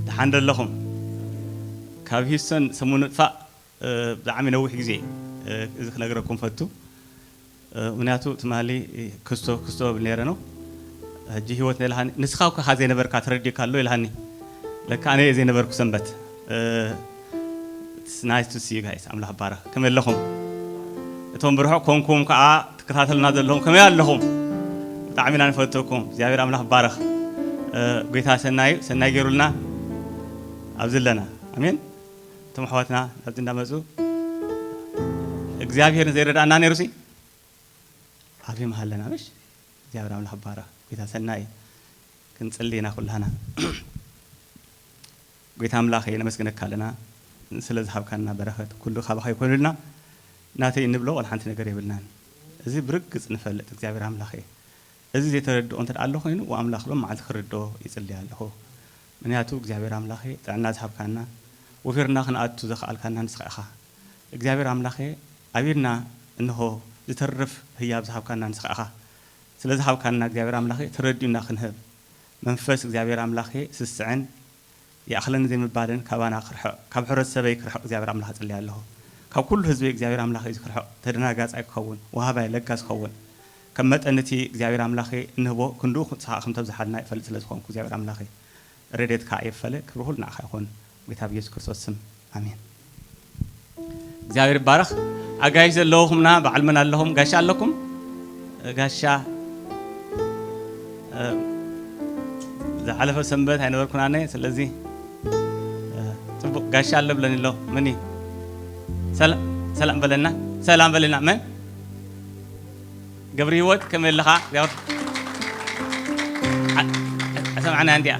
ደሓን ዶ ኣለኹም? ካብ ሂውስተን ሰሙን ምጥፋእ፣ እ፣ ብጣዕሚ ነዊሕ ግዜ፣ እ፣ እዚ ክነግረኩም ፈቱ። እ፣ ምኽንያቱ ትማሊ ክስቶ፣ ክስቶ ብል ነይረ ነው። ሕጂ ህይወት ነልሃኒ፣ ንስኻ እኮ ኢኻ ዘይነበርካ ተረዲእካ ኣሎ ኢልሃኒ። ለካ ኣነ እየ ዘይነበርኩ ሰንበት። እ፣ It's nice to see you guys። ኣምላኽ ይባረኽ። ከመይ ኣለኹም? እቶም ብርሑቕ ኮንኩም ከኣ ትከታተሉና ዘለኹም ከመይ ኣለኹም? ብጣዕሚ ኢና ንፈትወኩም። እግዚኣብሔር ኣምላኽ ይባረኽ። እ፣ ጎይታ ሰናይ እዩ። ሰናይ ገይሩልና ኣብዚ ኣለና። ኣሜን። እቶም ኣሕዋትና ናብዚ እንዳመጹ እግዚኣብሔር ዘይረዳእና ነይሩሲ ኣበይ ምሃለና ምሽ? እግዚኣብሔር ኣምላኽ ይባረኽ። ጎይታ ሰናይ እዩ። ክንጽሊ ኢና ኩላህና። ጎይታ ኣምላኽ ነመስግነካ ኣለና ስለ ዝሃብካና በረኸት። ኩሉ ካባኻ ይኮኑልና። ናተይ እንብሎ ዋላ ሓንቲ ነገር የብልናን። እዚ ብርግጽ ንፈልጥ እግዚኣብሔር ኣምላኽ። እዚ ዘይተረድኦ እንተ ደኣ ኣሎ ኮይኑ፣ ወኣምላኽ ሎም መዓልቲ ክርድኦ ይጽሊ ኣለኹ። ምኽንያቱ እግዚኣብሔር ኣምላኽ ጥዕና ዝሃብካና፣ ወፊርና ክንኣቱ ዘኽኣልካና ንስኻ ኢኻ። እግዚኣብሔር ኣምላኽ ኣቢልና እንሆ ዝተርፍ ህያብ ዝሃብካና ንስኻ ኢኻ። ስለ ዝሃብካና እግዚኣብሔር ኣምላኽ ተረዲኡና ክንህብ መንፈስ እግዚኣብሔር ኣምላኽ ስስዕን ይኣኽለኒ ዘይምባልን ካባና ክርሕቕ፣ ካብ ሕብረተሰበይ ክርሕቕ እግዚኣብሔር ኣምላኽ እጽሊ ኣለኹ። ካብ ኩሉ ህዝበይ እግዚኣብሔር ኣምላኽ እዚ ክርሕቕ፣ ተደናጋጻይ ክኸውን፣ ወሃባይ ለጋስ ክኸውን፣ ከም መጠን እቲ እግዚኣብሔር ኣምላኽ እንህቦ ክንድኡ ንስኻ ከም ተብዝሓልና ይፈልጥ ስለ ዝኾንኩ እግዚኣብሔር ኣምላኽ ረድኤትካ ኣይፈለ። ክብሪ ኩሉ ንዓኻ ይኹን። ጎይታ ብየሱስ ክርስቶስ ስም ኣሜን። እግዚኣብሔር ይባረኽ። ኣጋይሽ ዘለኹምና በዓል መን ኣለኹም? ጋሻ ኣለኩም? ጋሻ፣ እ፣ ዝሓለፈ ሰንበት ኣይነበርኩን ኣነ። ስለዚ፣ እ፣ ጽቡቕ ጋሻ ኣሎ ብለኒ ኣሎ። መን እዩ? ሰላ-፣ ሰላም በለና። ሰላም በለና። መን? ገብረ ህይወት ከመይ ኣለኻ? እግዚኣብሔር ኣ-፣ ኣሰምዓና እንዲያ።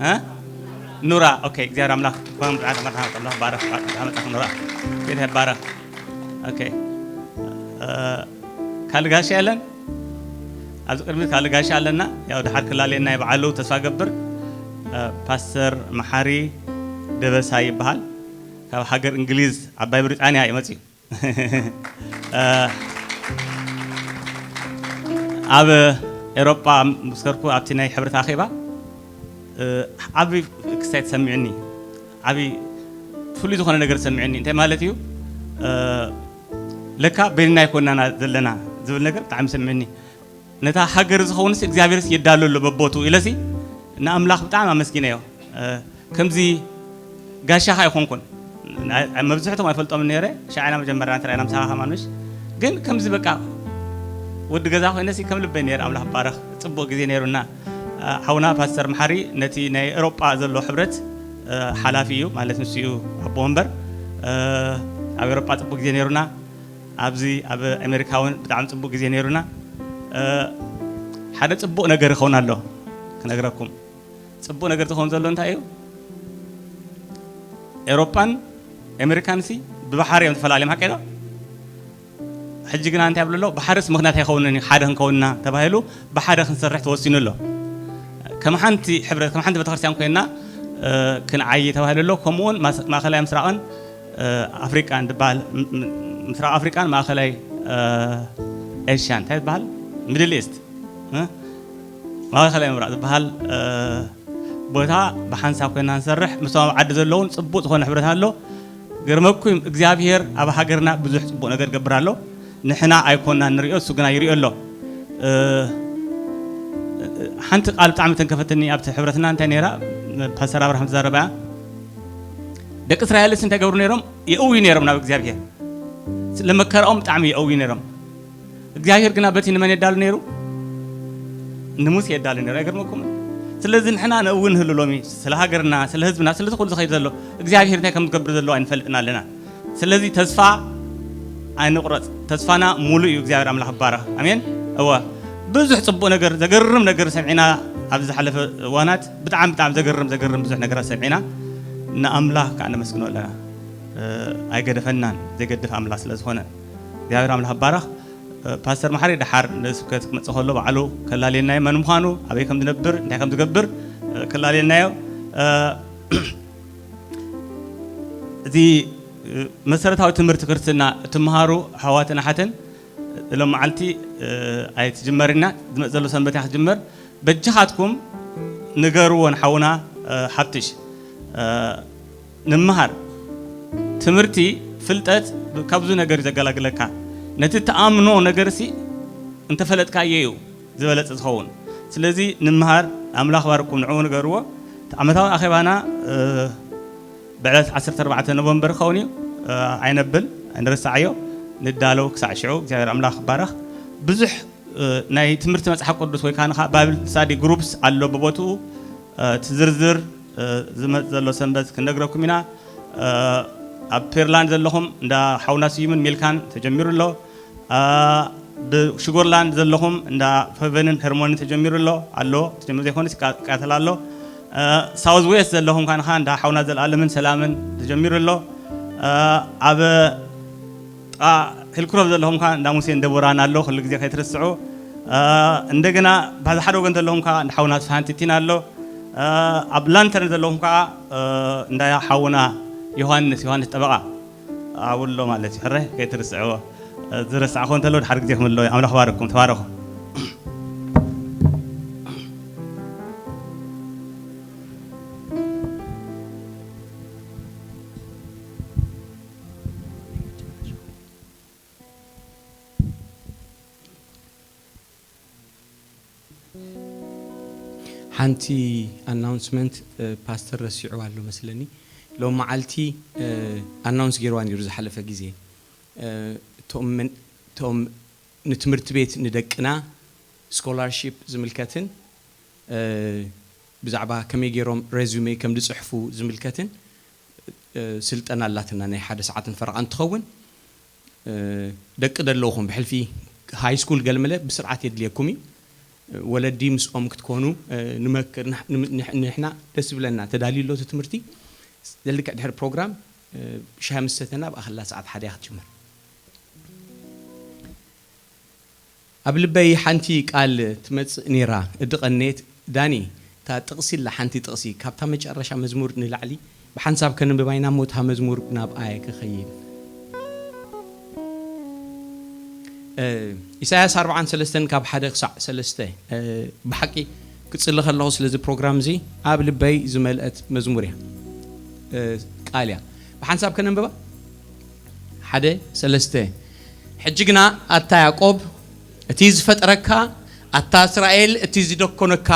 እ? ኑራ፣ ኦኬ፣ እግዚኣብሔር ኣምላኽ እንኳን ብርሃን መርሃ ኣምላኽ ባረኽ፣ ብርሃን መጣኽ ኑራ። ጌታ ይባረኽ። ኦኬ። እ፣ ካልእ ጋሻ የለን? ኣብዚ ቅድሚት ካልእ ጋሻ ኣለና። ያው ድሓር ክላለየና እዩ ባዕሉ ተስፋ ገብር። እ፣ ፓስተር መሓሪ ደበሳ ይበሃል። ካብ ሃገር እንግሊዝ ዓባይ ብሪጣንያ እዩ መጺኡ። እ፣ ኣብ ኤሮጳ ምስ ከድኩ ኣብቲ ናይ ሕብረት ኣኼባ፣ እ፣ ዓቢ ክስታይ ተሰሚዑኒ። ዓቢ ፍሉይ ዝኾነ ነገር ተሰሚዑኒ። እንታይ ማለት እዩ? እ፣ ለካ በይንና ኣይኮናና ዘለና ዝብል ነገር ብጣዕሚ ሰሚዑኒ። ነታ ሃገር ዝኸውንስ እግዚኣብሔርስ የዳሉ ኣሎ በቦቱ ኢለሲ ንኣምላኽ ብጣዕሚ ኣመስጊነዮ። እ፣ ከምዚ ጋሻኻ ኣይኮንኩን። ናይ-፣ መብዝሕቶም ኣይፈልጦምን ነይረ። ሻዕና መጀመርያ እንተ ርኣና ምሳኻ ከማን ምሽ። ግን ከምዚ በቃ ወዲ ገዛ ኮይነሲ ከም ልበይ ነይረ። ኣምላኽ ባረኽ። ጽቡቕ ግዜ ነይሩና። እ፣ ሓውና ፓስተር መሓሪ ነቲ ናይ ኤውሮጳ ዘሎ ሕብረት፣ እ፣ ሓላፊ እዩ፣ ማለት ንሱ እዩ ኣቦ ወንበር። እ፣ ኣብ ኤውሮጳ ጽቡቕ ግዜ ነይሩና። ኣብዚ ኣብ ኣሜሪካ እውን ብጣዕሚ ጽቡቕ ግዜ ነይሩና። እ፣ ሓደ ጽቡቕ ነገር ይኸውን ኣሎ ክነግረኩም። ጽቡቕ ነገር ዝኸውን ዘሎ እንታይ እዩ? ኤውሮጳን ኣሜሪካንሲ ብባሕሪ እዮም ተፈላለዮም፣ ሓቀይ ዶ? ሕጂ ግና እንታይ ይብሉ ኣለዉ? ባሕርስ ምኽንያት ኣይኸውንን እዩ፣ ሓደ ክንከውን ኢና ተባሂሉ ብሓደ ክንሰርሕ ተወሲኑ ኣሎ። ከም ሓንቲ ሕብረት፣ ከም ሓንቲ ቤተክርስትያን ኮይንና፣ እ፣ ክንዓዪ ተባሂሉ ኣሎ። ከምኡውን ማስ-፣ ማእከላይ ምስራቕን፣ እ፣ ኣፍሪቃን ዝበሃል፣ ም-፣ ም-፣ ምስራቕ ኣፍሪቃን ማእከላይ፣ እ፣ ኤሽያን እንታይ ዝበሃል? ሚድል ኢስት፣ እ? ማእከላይ ምብራቕ ዝበሃል፣ እ፣ ቦታ ብሓንሳብ ኮይና ንሰርሕ። ምስቶም ኣብ ዓዲ ዘለውን ጽቡቕ ዝኾነ ሕብረት ኣሎ። ገርመኩም፣ እግዚኣብሔር ኣብ ሃገርና ብዙሕ ጽቡቕ ነገር ይገብር ኣሎ። ንሕና ኣይኮና ንሪኦ፣ እሱ ግና ይሪኦ ኣሎ። እ፣ ሓንቲ ቃል ብጣዕሚ ተንከፈትኒ ኣብቲ ሕብረትና። እንታይ ነይራ? ፓስተር ኣብርሃም ተዛረባ። ደቂ እስራኤልስ እንታይ ገብሩ ነይሮም? የእውዩ ነይሮም ናብ እግዚኣብሔር። ለመከራኦም ብጣዕሚ የእውዩ ነይሮም። እግዚኣብሔር ግና በቲ ንመን የዳሉ ነይሩ? ንሙሴ የዳሉ ነይሩ። ኣይገርመኩምን? ስለዚ ንሕና ነእዊ ንህሉ ሎሚ ስለ ሃገርና፣ ስለ ህዝብና፣ ስለዚ ኩሉ ዝኸይድ ዘሎ እግዚኣብሔር እንታይ ከም ዝገብር ዘሎ ኣይንፈልጥን ኣለና። ስለዚ ተስፋ ኣይንቑረጽ። ተስፋና ሙሉእ እዩ። እግዚኣብሔር ኣምላኽ ይባረኽ። ኣሜን። እወ፣ ብዙሕ ጽቡቕ ነገር፣ ዘገርም ነገር ሰሚዕና ኣብዚ ዝሓለፈ እዋናት። ብጣዕሚ፣ ብጣዕሚ ዘገርም፣ ዘገርም ብዙሕ ነገራት ሰሚዕና። ንኣምላኽ ከዓ ነመስግኖ ኣለና። እ፣ ኣይገደፈናን። ዘይገድፍ ኣምላኽ ስለ ዝኾነ እግዚኣብሔር ኣምላኽ ይባረኽ። እ፣ ፓስተር መሓሪ ደሓር ንስብከት ክመጽእ ከሎ ባዕሉ ከላልየና እዩ። መን ምዃኑ፣ ኣበይ ከም ዝነብር፣ እንታይ ከም ዝገብር፣ እ፣ ከላልየና እዩ። እ፣ እዚ፣ እ፣ መሰረታዊ ትምህርቲ ክርስትና እትምሃሩ ኣሕዋትን ኣሓትን፣ ሎም መዓልቲ፣ እ፣ ኣይትጅመርና፣ ዝመጽእ ዘሎ ሰንበት እያ ክትጅመር። በጃኻትኩም ንገርዎ ንሓውና፣ እ፣ ሓብትሽ፣ እ፣ ንምሃር። ትምህርቲ፣ ፍልጠት ካብ ብዙ ነገር እዩ ዘገላግለካ። ነቲ ትኣምኖ ነገርሲ እንተፈለጥካዮ እዩ ዝበለጸ ዝኸውን። ስለዚ ንምሃር፣ ኣምላኽ ባርኩም ንዕኡ ንገርዎ። እቲ ዓመታዊ ኣኼባና፣ እ፣ ብዕለት ዓሰርተ ኣርባዕተ ኖቨምበር ክኸውን እዩ። እ፣ ኣይነብል፣ ኣይንረስዓዮ። ንዳለው ክሳዕ ሽዑ እግዚኣብሔር ኣምላኽ ይባረኽ። ብዙሕ፣ እ፣ ናይ ትምህርቲ መጽሓፍ ቅዱስ ወይ ከዓ ንኻ ባይብል ስታዲ ግሩፕስ ኣሎ ብቦትኡ። እ፣ እቲ ዝርዝር፣ እ፣ ዝመጽእ ዘሎ ሰንበት ክንነግረኩም ኢና። እ፣ ኣብ ፔርላንድ ዘለኹም እንዳ ሓውና ስዩምን ሚልካን ተጀሚሩ ኣሎ። እ፣ ብሽጎርላንድ ዘለኹም እንዳ ፈቨንን ሄርሞንን ተጀሚሩ ኣሎ፣ ኣሎ። ተጀሚሩ ዘይኮነስ ይቃ-፣ ይቃተል ኣሎ። እ፣ ሳውዝ ዌስት ዘለኹም ካንኻ እንዳ ሓውና ዘልኣለምን ሰላምን ተጀሚሩ ኣሎ። እ፣ ኣብ ጥቓ ሂልክሮቭ ዘለኹም ከኣ እንዳ ሙሴን ደቦራን ኣሎ፣ ኩሉ ግዜ ከይትርስዑ። እ፣ እንደገና በዚ ሓደ ወገን ዘለኹም ከኣ እንዳ ሓውና ስብሃን ቲቲን ኣሎ። እ፣ ኣብ ላንተርን ዘለኹም ከኣ፣ እ፣ እንዳ ሓውና ዮሃንስ፣ ዮሃንስ ጠበቓ ኣብኡ ኣሎ ማለት እዩ። ሕራይ ከይትርስዕዎ። እ፣ ዝረሳዕኹ እንተሎ ድሓር ግዜ ክምሎ። ኣምላኽ ባርኩም፣ ተባረኹ። ሓንቲ ኣናውንስመንት፣ እ፣ ፓስተር ረሲዑ ኣሎ መስለኒ። ሎም መዓልቲ ኣናውንስ ገይርዋ ነይሩ ዝሓለፈ ግዜ። እቶም ምን- እቶም ንትምህርቲ ቤት ንደቅና ስኮላርሺፕ ዝምልከትን ብዛዕባ ከመይ ገይሮም ሬዙሜ ከም ዝፅሕፉ ዝምልከትን ስልጠና ኣላትና፣ ናይ ሓደ ሰዓትን ፈረቓ እንትኸውን። ደቂ ደለኹም ብሕልፊ ሃይ ስኩል ገልመለ ብስርዓት የድልየኩም እዩ። ወለዲ ምስኦም ክትኮኑ ንመክር። ንሕና ደስ ዝብለና ተዳልዩ ኣሎ እቲ ትምህርቲ። ዘልክዕ ድሕሪ ፕሮግራም ሻሂ ምስ ሰተና ብኣኸላ ሰዓት ሓደ ክትጅመር። ኣብ ልበይ ሓንቲ ቃል ትመጽእ ነይራ፣ እዲ ቀኔት ዳኒ፣ እታ ጥቕሲ ኣላ፣ ሓንቲ ጥቕሲ ካብታ መጨረሻ መዝሙር ንላዕሊ ብሓንሳብ ከነንብባ ኢና እሞ፣ እታ መዝሙር ናብኣ እየ ክኸይድ። እ፣ ኢሳያስ ኣርብዓን ሰለስተን ካብ ሓደ ክሳዕ ሰለስተ፣ እ፣ ብሓቂ ክጽሊ ከለኹ ስለዚ ፕሮግራም እዚ ኣብ ልበይ ዝመልአት መዝሙር እያ። እ፣ ቃል እያ። ብሓንሳብ ከነንብባ። ሓደ፣ ሰለስተ። ሕጂ ግና ኣታ ያዕቆብ፣ እቲ ዝፈጠረካ፣ ኣታ እስራኤል፣ እቲ ዝደኮነካ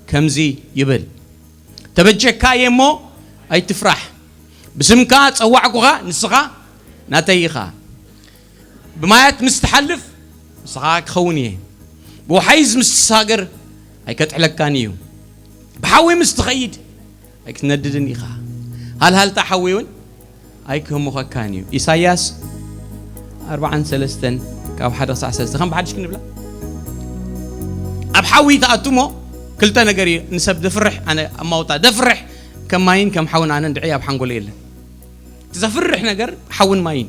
ከምዚ ይብል፣ ተበጀካ እየ እሞ ኣይትፍራሕ። ብስምካ ጸዋዕኩኻ፣ ንስኻ ናተይ ኢኻ። ብማያት ምስ ትሓልፍ፣ ንስኻ ክኸውን እየ። ብወሓይዝ ምስ ትሳገር፣ ኣይከጥሕለካን እዩ። ብሓዊ ምስ ትኸይድ፣ ኣይክትነድድን ኢኻ። ሃልሃልታ ሓዊ እውን ኣይክህሙኸካን እዩ። ኢሳይያስ ኣርብዓን ሰለስተን ካብ ሓደ ክሳዕ ሰለስተ። ከም ብሓድሽ ክንብላ። ኣብ ሓዊ ትኣቱ እሞ ክልተ ነገር እዩ ንሰብ ዘፍርሕ፣ ኣነ ኣብ ማውታ ዘፍርሕ ከም ማይን ከም ሓውን ኣነ እንድዒ ኣብ ሓንጎለ የለን። እቲ ዘፍርሕ ነገር ሓውን ማይን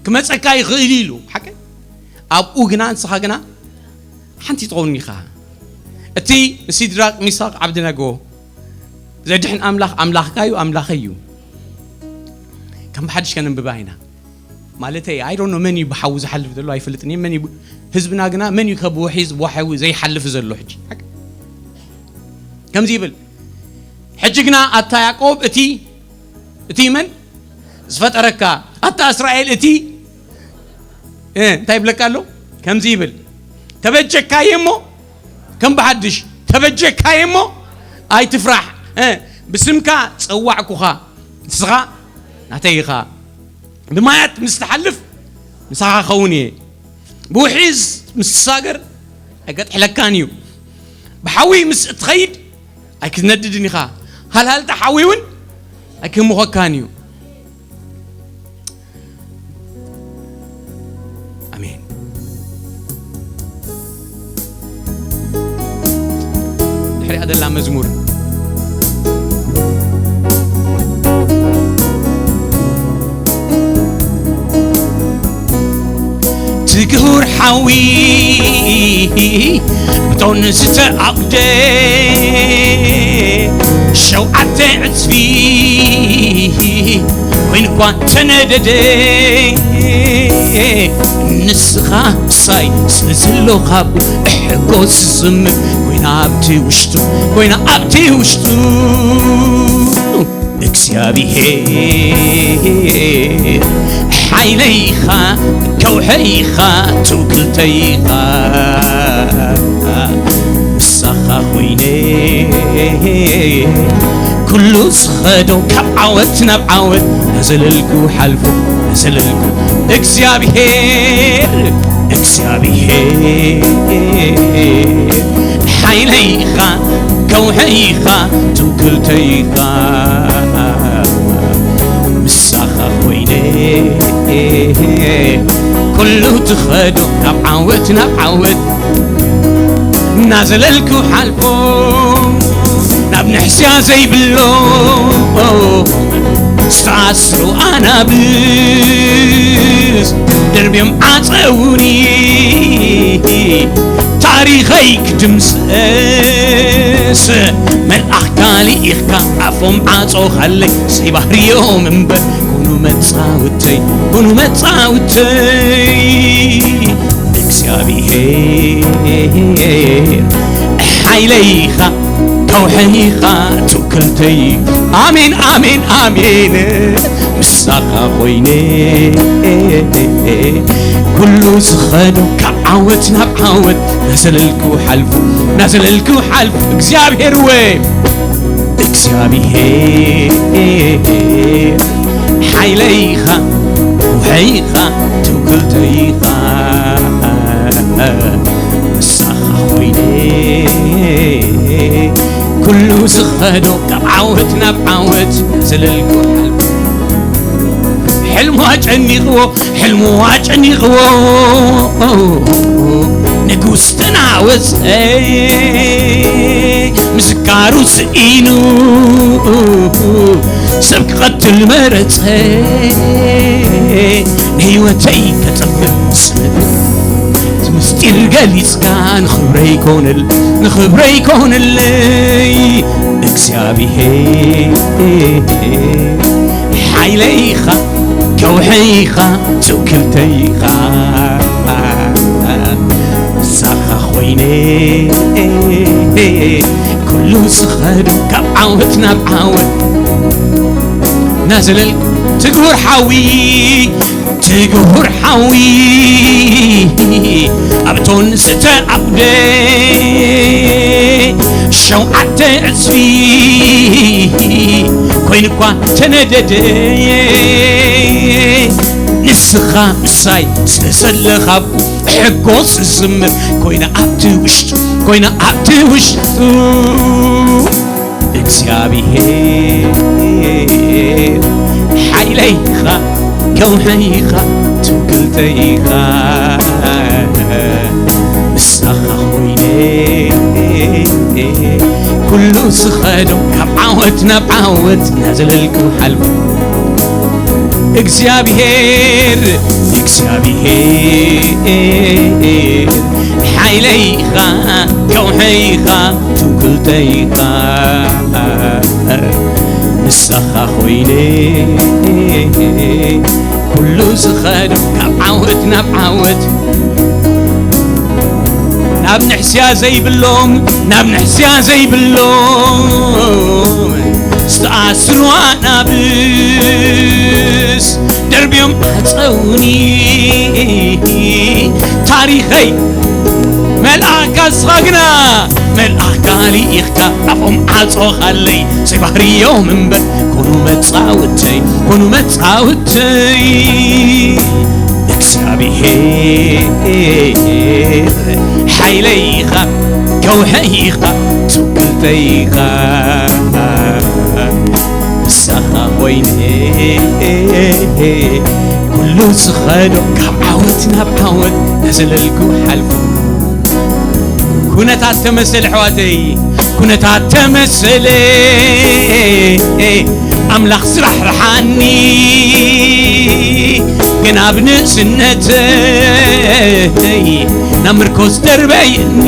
ክመጸካ ይኽእል እዩ ኢሉ፣ ሓቂ። ኣብኡ ግና ንስኻ ግና ሓንቲ ትኸውን ኢኻ። እቲ ንሲድራቅ፣ ሚሳቅ፣ ዓብድነጎ ዘድሕን ኣምላኽ ኣምላኽካ እዩ፣ ኣምላኸይ እዩ። ከም ብሓድሽ ከነንብባ ኢና። ማለተይ፣ I don't know መን እዩ ብሓዊ ዝሓልፍ ዘሎ ኣይፈልጥን እየ። መን እዩ ብ-፣ ህዝብና ግና መን እዩ ካብ ውሒዝ ብሓዊ ዘይሓልፍ ዘሎ ሕጂ? ከምዚ ይብል፣ ሕጂ ግና ኣታ ያዕቆብ እቲ፣ እቲ መን ዝፈጠረካ፣ ኣታ እስራኤል እቲ፣ እ፣ እንታይ ይብለካ ኣሎ? ከምዚ ይብል፣ ተበጀካየ እሞ፣ ከም ብሓድሽ፣ ተበጀካየ እሞ ኣይትፍራሕ። እ፣ ብስምካ ጸዋዕኩኻ፣ ንስኻ ናተይ ኢኻ። ብማያት ምስ ትሓልፍ፣ ምሳኻ ኸውን እየ። ብውሒዝ ምስ ትሳገር፣ ኣይከጥሕለካን እዩ። ብሓዊ ምስ እትኸይድ፣ ኣይክትነድድን ኢኻ። ሃልሃልታ ሓዊ እውን ኣይክህምኾካን እዩ። ኣሜን። ድሕሪኣ ዘላ መዝሙር። እቲ ክቡር ሓዊ ብቶን ዝተኣቕደ ሸውዓተ ዕጽፊ ኮይኑ እኳ ተነደደ፣ ንስኻ ምሳይ ስለ ዘሎ ካብኡ እሕጎስ ዝዝምር ኮይና ኣብቲ ውሽጡ፣ ኮይና ኣብቲ ውሽጡ። እግዚኣብሔር ሓይለይ ኢኻ፣ ከውሒ ኢኻ፣ ትውክልተይ ኢኻ። ምሳኻ ኮይነ ኩሉ ዝኸዶ ካብ ዓወት ናብ ዓወት ናዘለልኩ ሓልፎ፣ ናዘለልኩ። እግዚኣብሔር፣ እግዚኣብሔር ሓይለይ ኢኻ፣ ከውሒ ኢኻ፣ ትውክልተይ ኢኻ። ምሳኻ ኮይነ ኩሉ ትኸዶ ካብ ዓወት ናብ ዓወት እናዘለልኩ ሓልፎ ናብ ንሕስያ ዘይብሎ ዝተኣስሩ ኣናብስ ደርብዮም ዓጸውኒ ታሪኸይ ክድምስስ መልኣኽካ ልኢኽካ ኣፎም ዓጾኻለይ ዘይባህርዮም እምበር ኩኑ መጻውተይ ኩኑ መጻውተይ እግዚኣብሔር ሓይለይ ኢኻ ከውሒ ኢኻ ትውክልተይ ኣሜን ኣሜን ኣሜን ምሳኻ ኮይነ ኩሉ ዝኸዶ ካብ ዓወት ናብ ዓወት ናዘለልኩ ሓልፉ ናዘለልኩ ሓልፉ እግዚኣብሔር ወ እግዚኣብሔር ሓይለይ ኢኻ፣ ውሕይ ኢኻ፣ ትውክልተይ ኢኻ። ንሳኻ ኮይነ ኩሉ ዝኸዶ ካብ ዓወት ናብ ዓወት ዘለልኩ ሓልኩ። ሕልሙ ኣጨኒቕዎ፣ ሕልሙ ኣጨኒቕዎ፣ ንጉስ ተናወጸ። ምስካሩ ስኢኑ ሰብ ክቐትል መረጸ። ንህይወተይ ከጸብብ ስለ እቲ ምስጢር ገሊጽካ፣ ንኽብረይ ኮነል፣ ንኽብረይ ኮነለይ እግዚኣብሔር። ሓይለይ ኢኻ፣ ከውሒ ኢኻ፣ ትውክልተይ ኢኻ። ንሳኻ ኮይነ ኩሉ ዝኸዶ ካብ ዓወት ናብ ዓወት ናዘለል ትግሁር ሓዊ፣ ትግሁር ሓዊ ኣብቶን ዝተኣጉደ ሸውዓተ ዕጽፊ ኮይንኳ ተነደደ። ንስኻ ምሳይ ስለ ዘለኻ ሕጎስ ዝምር ኮይነ ኣብቲ ውሽጡ፣ ኮይነ ኣብቲ ውሽጡ እግዚኣብሔር ሓይለይ ኢኻ፣ ከውሒ ኢኻ፣ ትውክልተይ ኢኻ። ንሳኻ ኮይነ ኩሉ ዝኸዶ ካብ ዓወት ናብ ዓወት ናዘለልኩ ሓልፉ። እግዚኣብሔር፣ እግዚኣብሔር ሓይለይ ኢኻ፣ ከውሒ ኢኻ፣ ትውክልተይ ኢኻ። ንሳኻ ኮይነ ኩሉ ዝኸዶ ካብ ዓወት ናብ ዓወት ናብ ንሕስያ ዘይብሎም፣ ናብ ንሕስያ ዘይብሎም ዝተኣስሩ ኣናብስ ደርብዮም ዓጸውኒ ታሪኸይ። መልኣካ ንስኻ ግና፣ መልኣካ ልኢኽካ ኣፎም ዓጾኻለይ። ዘይባህርዮም እምበር ኮኑ መጻውተይ፣ ኮኑ መጻውተይ። እግዚኣብሔር ሓይለይ ኢኻ፣ ከውሒ ኢኻ፣ ትውክልተይ ኢኻ። ንሳኻ ኮይነ ኩሉ ዝኸዶ ካብ ዓወት ናብ ዓወት ናዘለልኩ ሓልፉ። ኩነታት ተመሰለ ኣሕዋተይ፣ ኩነታት ተመሰለ። ኣምላኽ ስራሕ ረሓኒ ግን ኣብ ንእስነተይ ናብ ምርኮስ ደርበየኒ።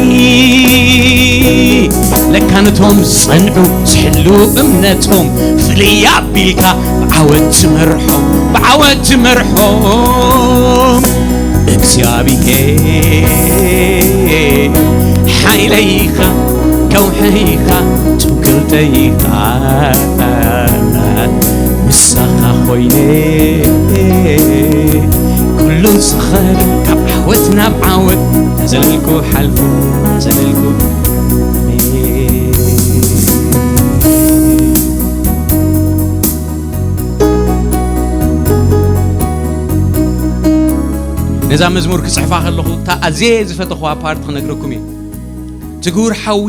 ለካ ነቶም ዝጸንዑ ዝሕልዉ እምነቶም ፍልይ ኣቢልካ ብዓወት ትመርሖም፣ ብዓወት ትመርሖም። እግዚኣብሔር ሓይለይ ኢኻ፣ ከውሒ ኢኻ፣ ትውክልተይ ኢኻ። ንሳኻ ኮይነ ኩሉ ዝኸዶ ካብ ዓወት ናብ ዓወት ናዘለልኩ ሓልፉ፣ ናዘለልኩ። ነዛ መዝሙር ክጽሕፋ ከለኹ እታ ኣዝየ ዝፈተኽዋ ፓርት ክነግረኩም እየ። ትግሁር ሓዊ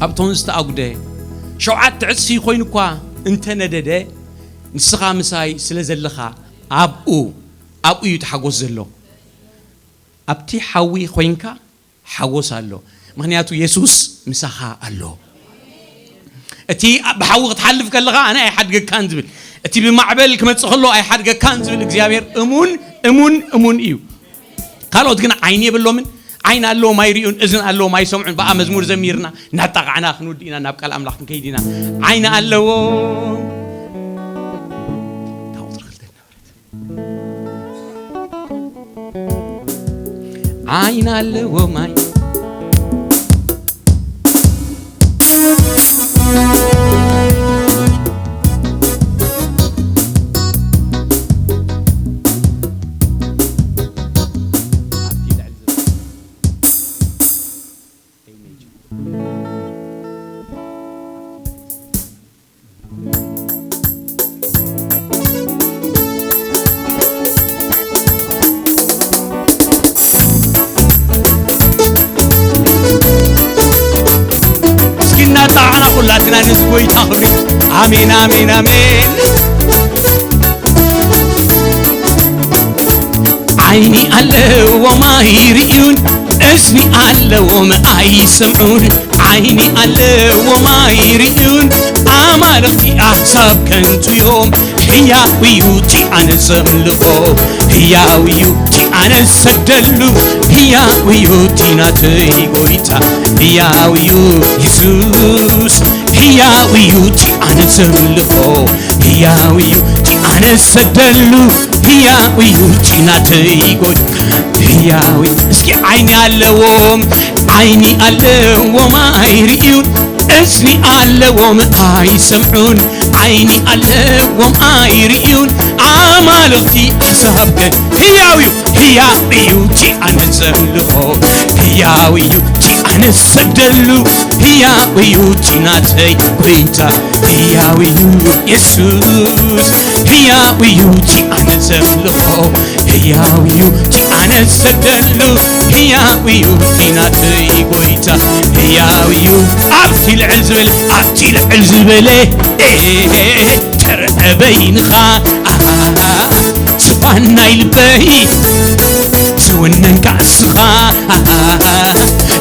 ኣብቶን ዝተኣጉደ ሸውዓተ ዕጽፊ ኮይኑ እኳ እንተነደደ፣ ንስኻ ምሳይ ስለ ዘለኻ ኣብኡ፣ ኣብኡ እዩ እቲ ሓጎስ ዘሎ። ኣብቲ ሓዊ ኮይንካ ሓጎስ ኣሎ፣ ምኽንያቱ የሱስ ምሳኻ ኣሎ። እቲ ኣብ ብሓዊ ክትሓልፍ ከለኻ ኣነ ኣይሓድገካን ዝብል፣ እቲ ብማዕበል ክመጽእ ከሎ ኣይሓድገካን ዝብል እግዚኣብሔር እሙን፣ እሙን፣ እሙን እዩ። ካልኦት ግን ዓይኒ የብሎምን። ዓይኒ ኣለዎም ኣይርእዩን፣ እዝን ኣለዎም ኣይሰምዑን። ብኣ መዝሙር ዘሚርና እናጣቓዕና ክንውድእ ኢና፣ ናብ ቃል ኣምላኽ ክንከይድ ኢና። ዓይኒ ኣለዎም። እታ ቁጽሪ ክልተ ነበረት። ዓይኒ ኣለዎም ኣይ ኩላትና ነዚ ጎይታ ክብሪ። ኣሜን፣ ኣሜን፣ ኣሜን። ዓይኒ ኣለዎም ኣይርእዩን፣ እዝኒ ኣለዎም ኣይሰምዑን። ዓይኒ ኣለዎም ኣይርእዩን፣ ኣማልኽቲ ኣሕዛብ ከንቱ እዮም። ህያው እዩ እቲ ኣነ ዘምልኾ፣ ህያው እዩ እቲ ኣነ ዝሰግደሉ፣ ህያው እዩ እቲ ናተይ ጎይታ፣ ህያው እዩ የሱስ፣ ህያው እዩ እቲ ኣነ ዘምልኾ፣ ህያው እዩ እቲ ኣነ ዝሰግደሉ፣ ህያው እዩ እቲ ናተይ ጎይታ፣ ህያው እዩ። እስኪ ዓይኒ ኣለዎም፣ ዓይኒ ኣለዎም ኣይርእዩን፣ እዝኒ ኣለዎም ኣይሰምዑን፣ ዓይኒ ኣለዎም ኣይርእዩን፣ ኣማልኽቲ ኣሕዛብ ግን ህያው እዩ፣ ህያው እዩ እቲ ኣነ ዘምልኾ፣ ህያው እዩ እቲ ኣነ ዝሰግደሉ፣ ህያው እዩ እቲ ናተይ ጎይታ፣ ህያው እዩ የሱስ፣ ህያው እዩ እቲ ኣነ ዘምልኾ፣ ህያው እዩ እቲ ኣነ ዝሰግደሉ፣ ህያው እዩ እቲ ናተይ ጎይታ፣ ህያው እዩ። ኣብቲ ልዕል ዝበለ፣ ኣብቲ ልዕል ዝበለ፣ ኤ፣ ተረአ በይንኻ፣ ኣሃ፣ ዝፋን ናይ ልበይ፣ ዝወነንካ እስኻ፣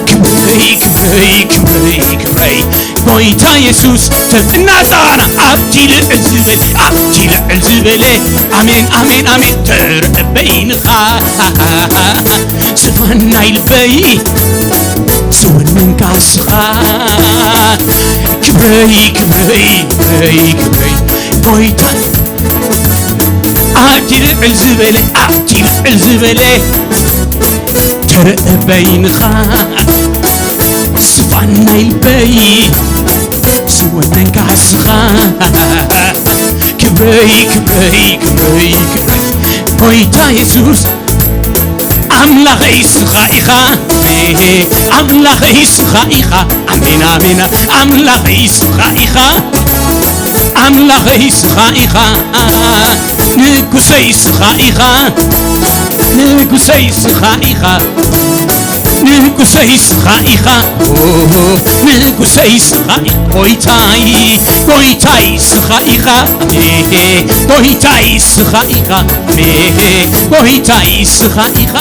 ክብረይ፣ ክብረይ፣ ክብረይ፣ ክብረይ፣ ጎይታ የሱስ፣ ተብ-፣ እናጻዋዕና ኣብቲ ልዕል ዝበለ፣ ኣብቲ ልዕል ዝበለ፣ ኣሜን፣ ኣሜን፣ ኣሜን፣ ተረአ በይንኻ፣ ዝፋን ናይ ልበይ፣ ዝወነንካ እስኻ፣ ክብረይ፣ ክብረይ፣ ክብረይ፣ ክብረይ፣ ጎይታ፣ ኣብቲ ልዕል ዝበለ፣ ኣብቲ ልዕል ዝበለ፣ ተረአ በይንኻ፣ ዝፋን ናይ ልበይ፣ ዝወነንካ እስኻ፣ ክብረይ፣ ክብረይ፣ ክብረይ፣ ክብረይ፣ ጎይታ የሱስ፣ ኣምላኸይ እስኻ ኢኻ፣ ኣምላኸይ እስኻ ኢኻ፣ ኣሜን፣ ኣሜን፣ ኣምላኸይ እስኻ ኢኻ፣ ኣምላኸይ እስኻ ኢኻ፣ ንጉሰይ እስኻ ኢኻ፣ ንጉሰይ እስኻ ኢኻ፣ ንጉሰይ እስኻ ኢኻ፣ ኦ፣ ንጉሰይ እስኻ ኢኻ፣ ጎይታይ፣ ጎይታይ እስኻ ኢኻ፣ ጎይታይ እስኻ ኢኻ፣ ጎይታይ እስኻ ኢኻ፣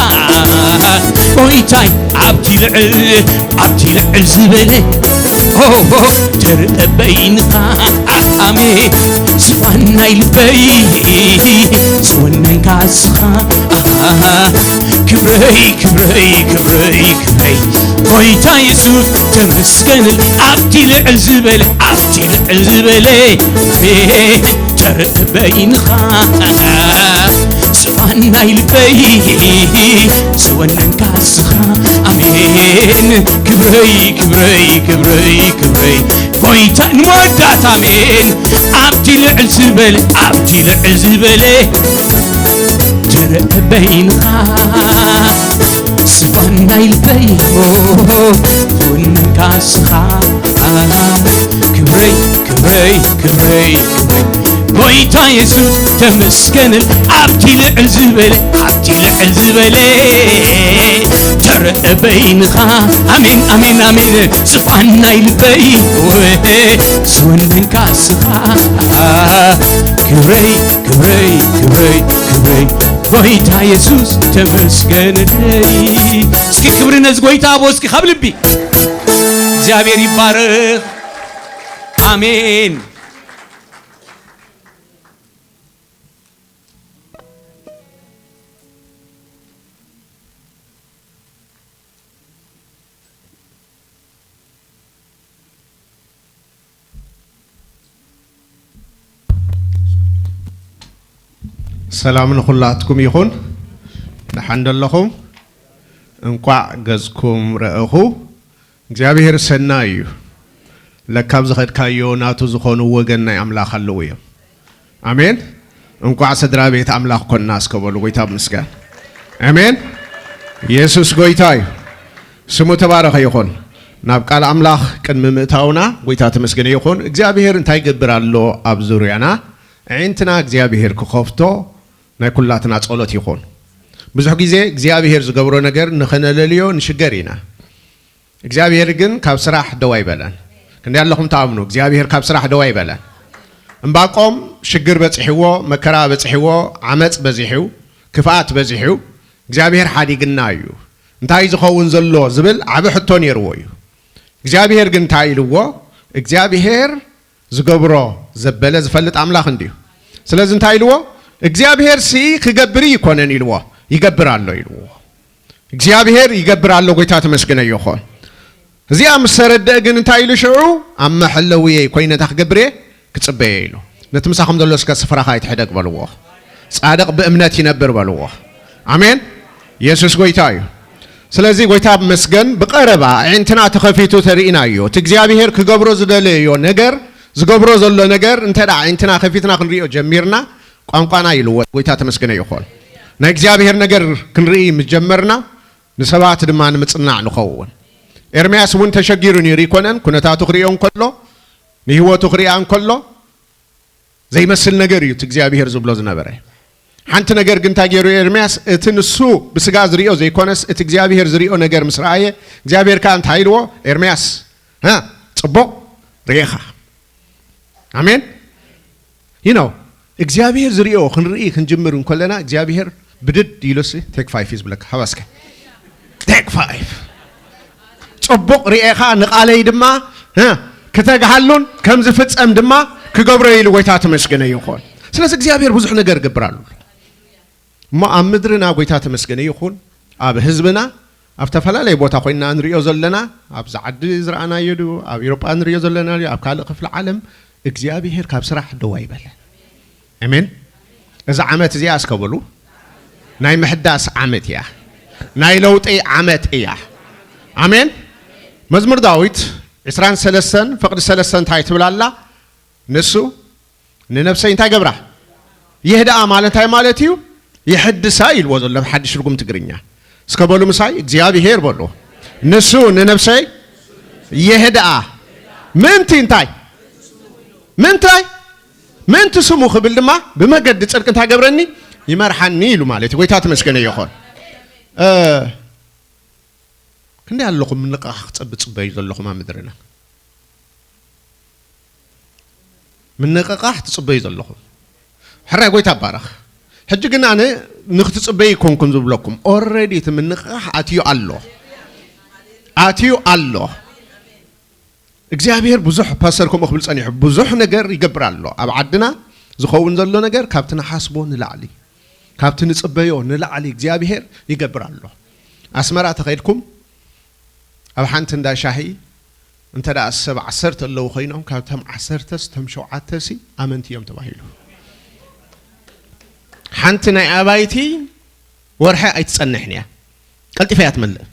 ጎይታይ ኣብቲ ልዕል፣ ኣብቲ ልዕል ዝበለ፣ ኦ፣ ተረአ በይንኻ፣ ኣሜን፣ ዝፋን ናይ ልበይ፣ ዝወነንካ እስኻ፣ ክብረይ፣ ክብረይ፣ ክብረይ፣ ክብረይ፣ ጎይታ የሱስ ተመስገንል፣ ኣብቲ ልዕል ዝበለ፣ ኣብቲ ልዕል ዝበለ፣ ተረአ በይንኻ፣ ዝፋን ናይ ልበይ፣ ዝወነንካ እስኻ፣ ኣሜን፣ ክብረይ፣ ክብረይ፣ ክብረይ፣ ክብረይ፣ ጎይታ ንመወዳእታ፣ ኣሜን፣ ኣብቲ ልዕል ዝበለ፣ ኣብቲ ልዕል ዝበለ፣ ተረአ በይንኻ፣ ዝፋን ናይ ልበይ፣ ዝወነንካ እስኻ፣ ክብረይ፣ ክብረይ፣ ክብረይ፣ ክብረይ፣ ጎይታ የሱስ ተመስገንል፣ ኣብቲ ልዕል ዝበለ፣ ኣብቲ ልዕል ዝበለ፣ ተረአ በይንኻ፣ ኣሜን፣ ኣሜን፣ ኣሜን፣ ዝፋን ናይ ልበይ፣ ዝወነንካ እስኻ፣ ክብረይ፣ ክብረይ፣ ክብረይ፣ ክብረይ፣ ጎይታ የሱስ ተመስገንለይ። እስኪ ክብሪ ነዚ ጎይታ፣ ኣቦ፣ እስኪ ካብ ልቢ። እግዚኣብሔር ይባረኽ። ኣሜን። ሰላም ንኹላትኩም ይኹን። ደሓን ዶ ኣለኹም? እንቋዕ ገጽኩም ረእኹ። እግዚኣብሔር ሰናይ እዩ። ለካ ኣብ ዝኸድካዮ ናቱ ዝኾኑ ወገን ናይ ኣምላኽ ኣለዉ እዮም። ኣሜን። እንቋዕ ስድራ ቤት ኣምላኽ ኮንና እስከ በሉ። ጎይታ ምስጋን። ኣሜን። የሱስ ጎይታ እዩ። ስሙ ተባረኸ ይኹን። ናብ ቃል ኣምላኽ ቅድሚ ምእታውና፣ ጎይታ ተመስገነ ይኹን። እግዚኣብሔር እንታይ ይገብር ኣሎ ኣብ ዙርያና? ኣዒንትና እግዚኣብሔር ክኸፍቶ ናይ ኩላትና ጸሎት ይኹን። ብዙሕ ግዜ እግዚኣብሔር ዝገብሮ ነገር ንኸነለልዮ ንሽገር ኢና። እግዚኣብሔር ግን ካብ ስራሕ ደው ኣይበለን። ክንደይ ኣለኹም ትኣምኑ እግዚኣብሔር ካብ ስራሕ ደው ኣይበለን? እምባቆም ሽግር በጺሕዎ፣ መከራ በጺሕዎ፣ ዓመጽ በዚሑ፣ ክፍኣት በዚሑ፣ እግዚኣብሔር ሓዲግና እዩ፣ እንታይ ዝኸውን ዘሎ ዝብል ዓቢ ሕቶ ነይርዎ እዩ። እግዚኣብሔር ግን እንታይ ኢልዎ? እግዚኣብሔር ዝገብሮ ዘበለ ዝፈልጥ ኣምላኽ እንድዩ። ስለዚ እንታይ ኢልዎ? እግዚኣብሔር ሲ ክገብር ይኮነን ኢልዎ፣ ይገብር ኣሎ ኢልዎ። እግዚኣብሔር ይገብር ኣሎ፣ ጎይታ ተመስገነ ይኹን። እዚኣ ምስ ተረድአ ግን እንታይ ኢሉ ሽዑ? ኣብ መሐለውየይ ኮይነ እንታይ ክገብር እየ? ክጽበየ ኢሉ። ነቲ ምሳኹም ዘሎ እስከ ስፍራኻ ኣይትሕደግ በልዎ። ጻድቕ ብእምነት ይነብር በልዎ። ኣሜን። የሱስ ጎይታ እዩ። ስለዚ ጎይታ መስገን ብቐረባ ኣዒንትና ተኸፊቱ ተርእናዮ። እቲ እግዚኣብሔር ክገብሮ ዝደለዮ ነገር፣ ዝገብሮ ዘሎ ነገር እንተ ደኣ ኣዒንትና ከፊትና ክንርእዮ ጀሚርና፣ ቋንቋና ይልወጥ። ጎይታ ተመስገነ ይኹን። ናይ እግዚኣብሔር ነገር ክንርኢ ምስ ጀመርና፣ ንሰባት ድማ ንምጽናዕ ንኸውን። ኤርምያስ እውን ተሸጊሩ ነይሩ ይኮነን? ኩነታቱ ክርእዮ እንከሎ፣ ንህይወቱ ክርእያ እንከሎ፣ ዘይመስል ነገር እዩ እቲ እግዚኣብሔር ዝብሎ ዝነበረ። ሓንቲ ነገር ግን እንታይ ገይሩ ኤርምያስ? እቲ ንሱ ብስጋ ዝርእዮ ዘይኮነስ፣ እቲ እግዚኣብሔር ዝርእዮ ነገር ምስ ረኣየ፣ እግዚኣብሔር ከኣ እንታይ ኢልዎ? ኤርምያስ፣ እ፣ ጽቡቕ ርኢኻ። ኣሜን። You know፣ እግዚኣብሔር ዝርእዮ ክንርኢ ክንጅምር እንከለና፣ እግዚኣብሔር ብድድ ኢሉሲ፣ "ቴክ ፋይፍ" እዩ ዝብለካ። ሃባስከ፣ "ቴክ ፋይፍ። ጽቡቕ ርኤኻ፣ ንቓለይ ድማ፣ እ፣ ክተግሃሉን ከም ዝፍጸም ድማ ክገብሮ" ኢሉ ጎይታ ተመስገነ ይኹን። ስለዚ እግዚኣብሔር ብዙሕ ነገር ይገብር ኣሎ። እሞ ኣብ ምድርና ጎይታ ተመስገነ ይኹን፣ ኣብ ህዝብና፣ ኣብ ተፈላለየ ቦታ ኮይንና ንርእዮ ዘለና፣ ኣብዚ ዓዲ ዝረኣናዮ ድዩ፣ ኣብ ኤውሮጳ ንርእዮ ዘለና ድዩ፣ ኣብ ካልእ ክፍሊ ዓለም፣ እግዚኣብሔር ካብ ስራሕ ደው ኣይበለን። ኣሜን። እዛ ዓመት እዚኣ እስከ በሉ፣ ናይ ምሕዳስ ዓመት እያ። ናይ ለውጢ ዓመት እያ። ኣሜን። መዝሙር ዳዊት ዕስራን ሰለስተን ፍቕዲ ሰለስተ እንታይ ትብል ኣላ? ንሱ ንነፍሰይ እንታይ ገብራ? ይህድኣ ማለት እንታይ ማለት እዩ? ይሕድሳ ኢልዎ ዘሎ ብሓድሽ ትርጉም ትግርኛ። እስከ በሉ ምሳይ፣ እግዚኣብሔር በሉ። ንሱ ንነፍሰይ ይህድኣ። ምእንቲ እንታይ? ምእንታይ? ምእንቲ ስሙ ክብል ድማ ብመገዲ ጽድቂ እንታይ ገብረኒ? ይመርሓኒ ኢሉ ማለት እዩ። ጎይታ ተመስገነ ይኹን። እ፣ ክንደይ ኣለኹም ምንቕቓሕ ክትጸብ-፣ ትጽበዩ ዘለኹም ኣብ ምድርና? ምንቕቓሕ ትጽበዩ ዘለኹም። ሕራይ ጎይታ ባረኽ። ሕጂ ግን ኣነ ንክትጽበዩ ኣይኮንኩን ዝብለኩም። ኦልሬዲ እቲ ምንቕቓሕ ኣትዩ ኣሎ። ኣትዩ ኣሎ። እግዚኣብሔር ብዙሕ፣ ፓስተር ከምኡ ክብል ጸኒሑ፣ ብዙሕ ነገር ይገብር ኣሎ። ኣብ ዓድና ዝኸውን ዘሎ ነገር ካብቲ ንሓስቦ ንላዕሊ፣ ካብቲ ንጽበዮ ንላዕሊ እግዚኣብሔር ይገብር ኣሎ። ኣስመራ ተኸይድኩም ኣብ ሓንቲ እንዳ ሻሂ እንተ ደኣ ሰብ ዓሰርተ ኣለዉ ኮይኖም፣ ካብቶም ዓሰርተስ እቶም ሸውዓተሲ ኣመንቲ እዮም ተባሂሉ። ሓንቲ ናይ ኣባይቲ ወርሒ ኣይትጸንሕን እያ፣ ቀልጢፋ እያ ትመልእ።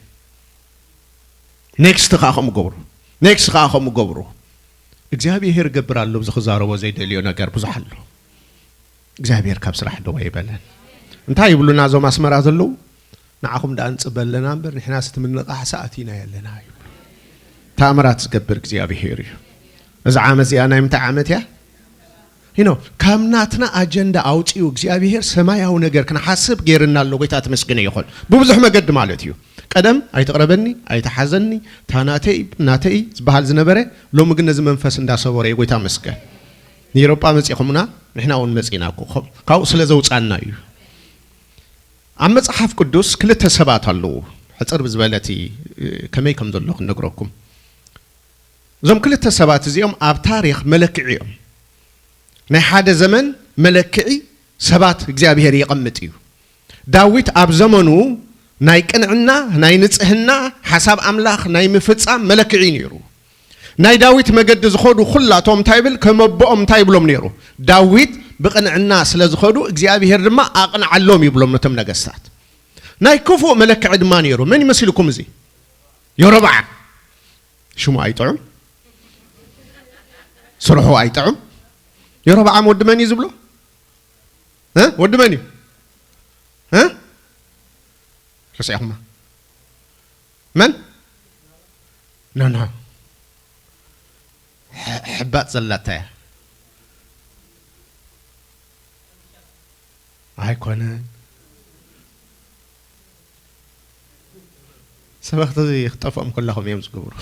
ኔክስት ከኣ ከምኡ ገብሩ፣ ኔክስት ከኣ ከምኡ ገብሩ። እግዚኣብሔር ይገብር ኣሎ፣ ኣብዚ ክዛረቦ ዘይደልዮ ነገር ብዙሕ ኣሎ። እግዚኣብሔር ካብ ስራሕ ደው ኣይበለን። እንታይ ይብሉና እዞም ኣስመራ ዘለዉ? ንዓኹም ደኣ ንጽበ ኣለና እምበር፣ ንሕናስ እቲ ምንቕቓሕ ሰኣቲና የለና ይብሉ። ተኣምራት ዝገብር እግዚኣብሔር እዩ። እዛ ዓመት እዚኣ ናይ ምንታይ ዓመት እያ? You know፣ ካብ ናትና ኣጀንዳ ኣውጺኡ እግዚኣብሔር ሰማያዊ ነገር ክንሓስብ ገይርና ኣሎ። ጎይታ ተመስገነ ይኹን። ብብዙሕ መገዲ ማለት እዩ። ቀደም "ኣይትቕረበኒ፣ ኣይትሓዘኒ፣ እታ ናተይ፣ ናተይ" ዝበሃል ዝነበረ፣ ሎሚ ግን ነዚ መንፈስ እንዳሰበረ እዩ። ጎይታ መስገን። ንኤውሮጳ መጺኹምና፣ ንሕና እውን መጺና እኮ። ካብኡ ስለ ዘውጻና እዩ። ኣብ መጽሓፍ ቅዱስ ክልተ ሰባት ኣለዉ። ሕጽር ብዝበለ እቲ፣ እ፣ ከመይ ከም ዘሎ ክነግረኩም። እዞም ክልተ ሰባት እዚኦም ኣብ ታሪኽ መለክዒ እዮም። ናይ ሓደ ዘመን መለክዒ ሰባት እግዚኣብሔር የቐምጥ እዩ። ዳዊት ኣብ ዘመኑ ናይ ቅንዕና፣ ናይ ንጽህና፣ ሓሳብ ኣምላኽ ናይ ምፍጻም መለክዒ ነይሩ። ናይ ዳዊት መገዲ ዝኸዱ ኩላቶም እንታይ ይብል? ከም ኣቦኦም እንታይ ይብሎም ነይሩ? ዳዊት ብቕንዕና ስለ ዝኸዱ እግዚኣብሔር ድማ ኣቕንዓሎም ይብሎም ነቶም ነገስታት። ናይ ክፉእ መለክዒ ድማ ነይሩ። መን ይመስልኩም እዚ? የሮብዓም። ሽሙ ኣይጥዑም፣ ስርሑ ኣይጥዑም። የሮብዓም ወዲ መን እዩ ዝብሎ? እ? ወዲ መን እዩ? እ? ረሲዕኹማ? መን? ኖ፣ ኖ። ሕ-፣ ሕባጥ ዘላታ እያ። ኣይኮነን። ሰበኽቲ ክጠፍኦም ከለኹም እዮም ዝገብሩ።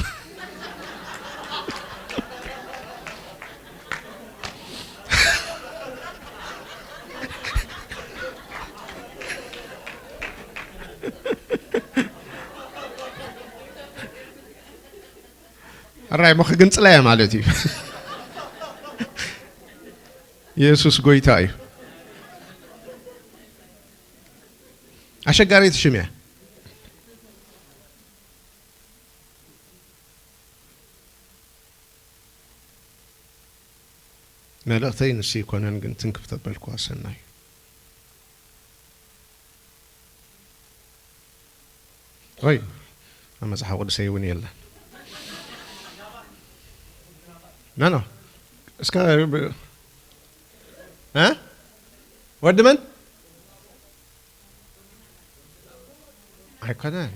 ራይ ሞ ክግንጽላ እያ ማለት እዩ። የሱስ ጎይታ እዩ። ኣሸጋሪት ሽም እያ። መልእኽተይ ንሱ ይኮነን፣ ግን ትንክፍ ተበልኩዋ ሰናይ። ወይ ኣብ መጽሓፍ ቅዱሰይ እውን የለን። ኖ፣ ኖ። እስከ እ? ወዲ መን? ኣይኮነን።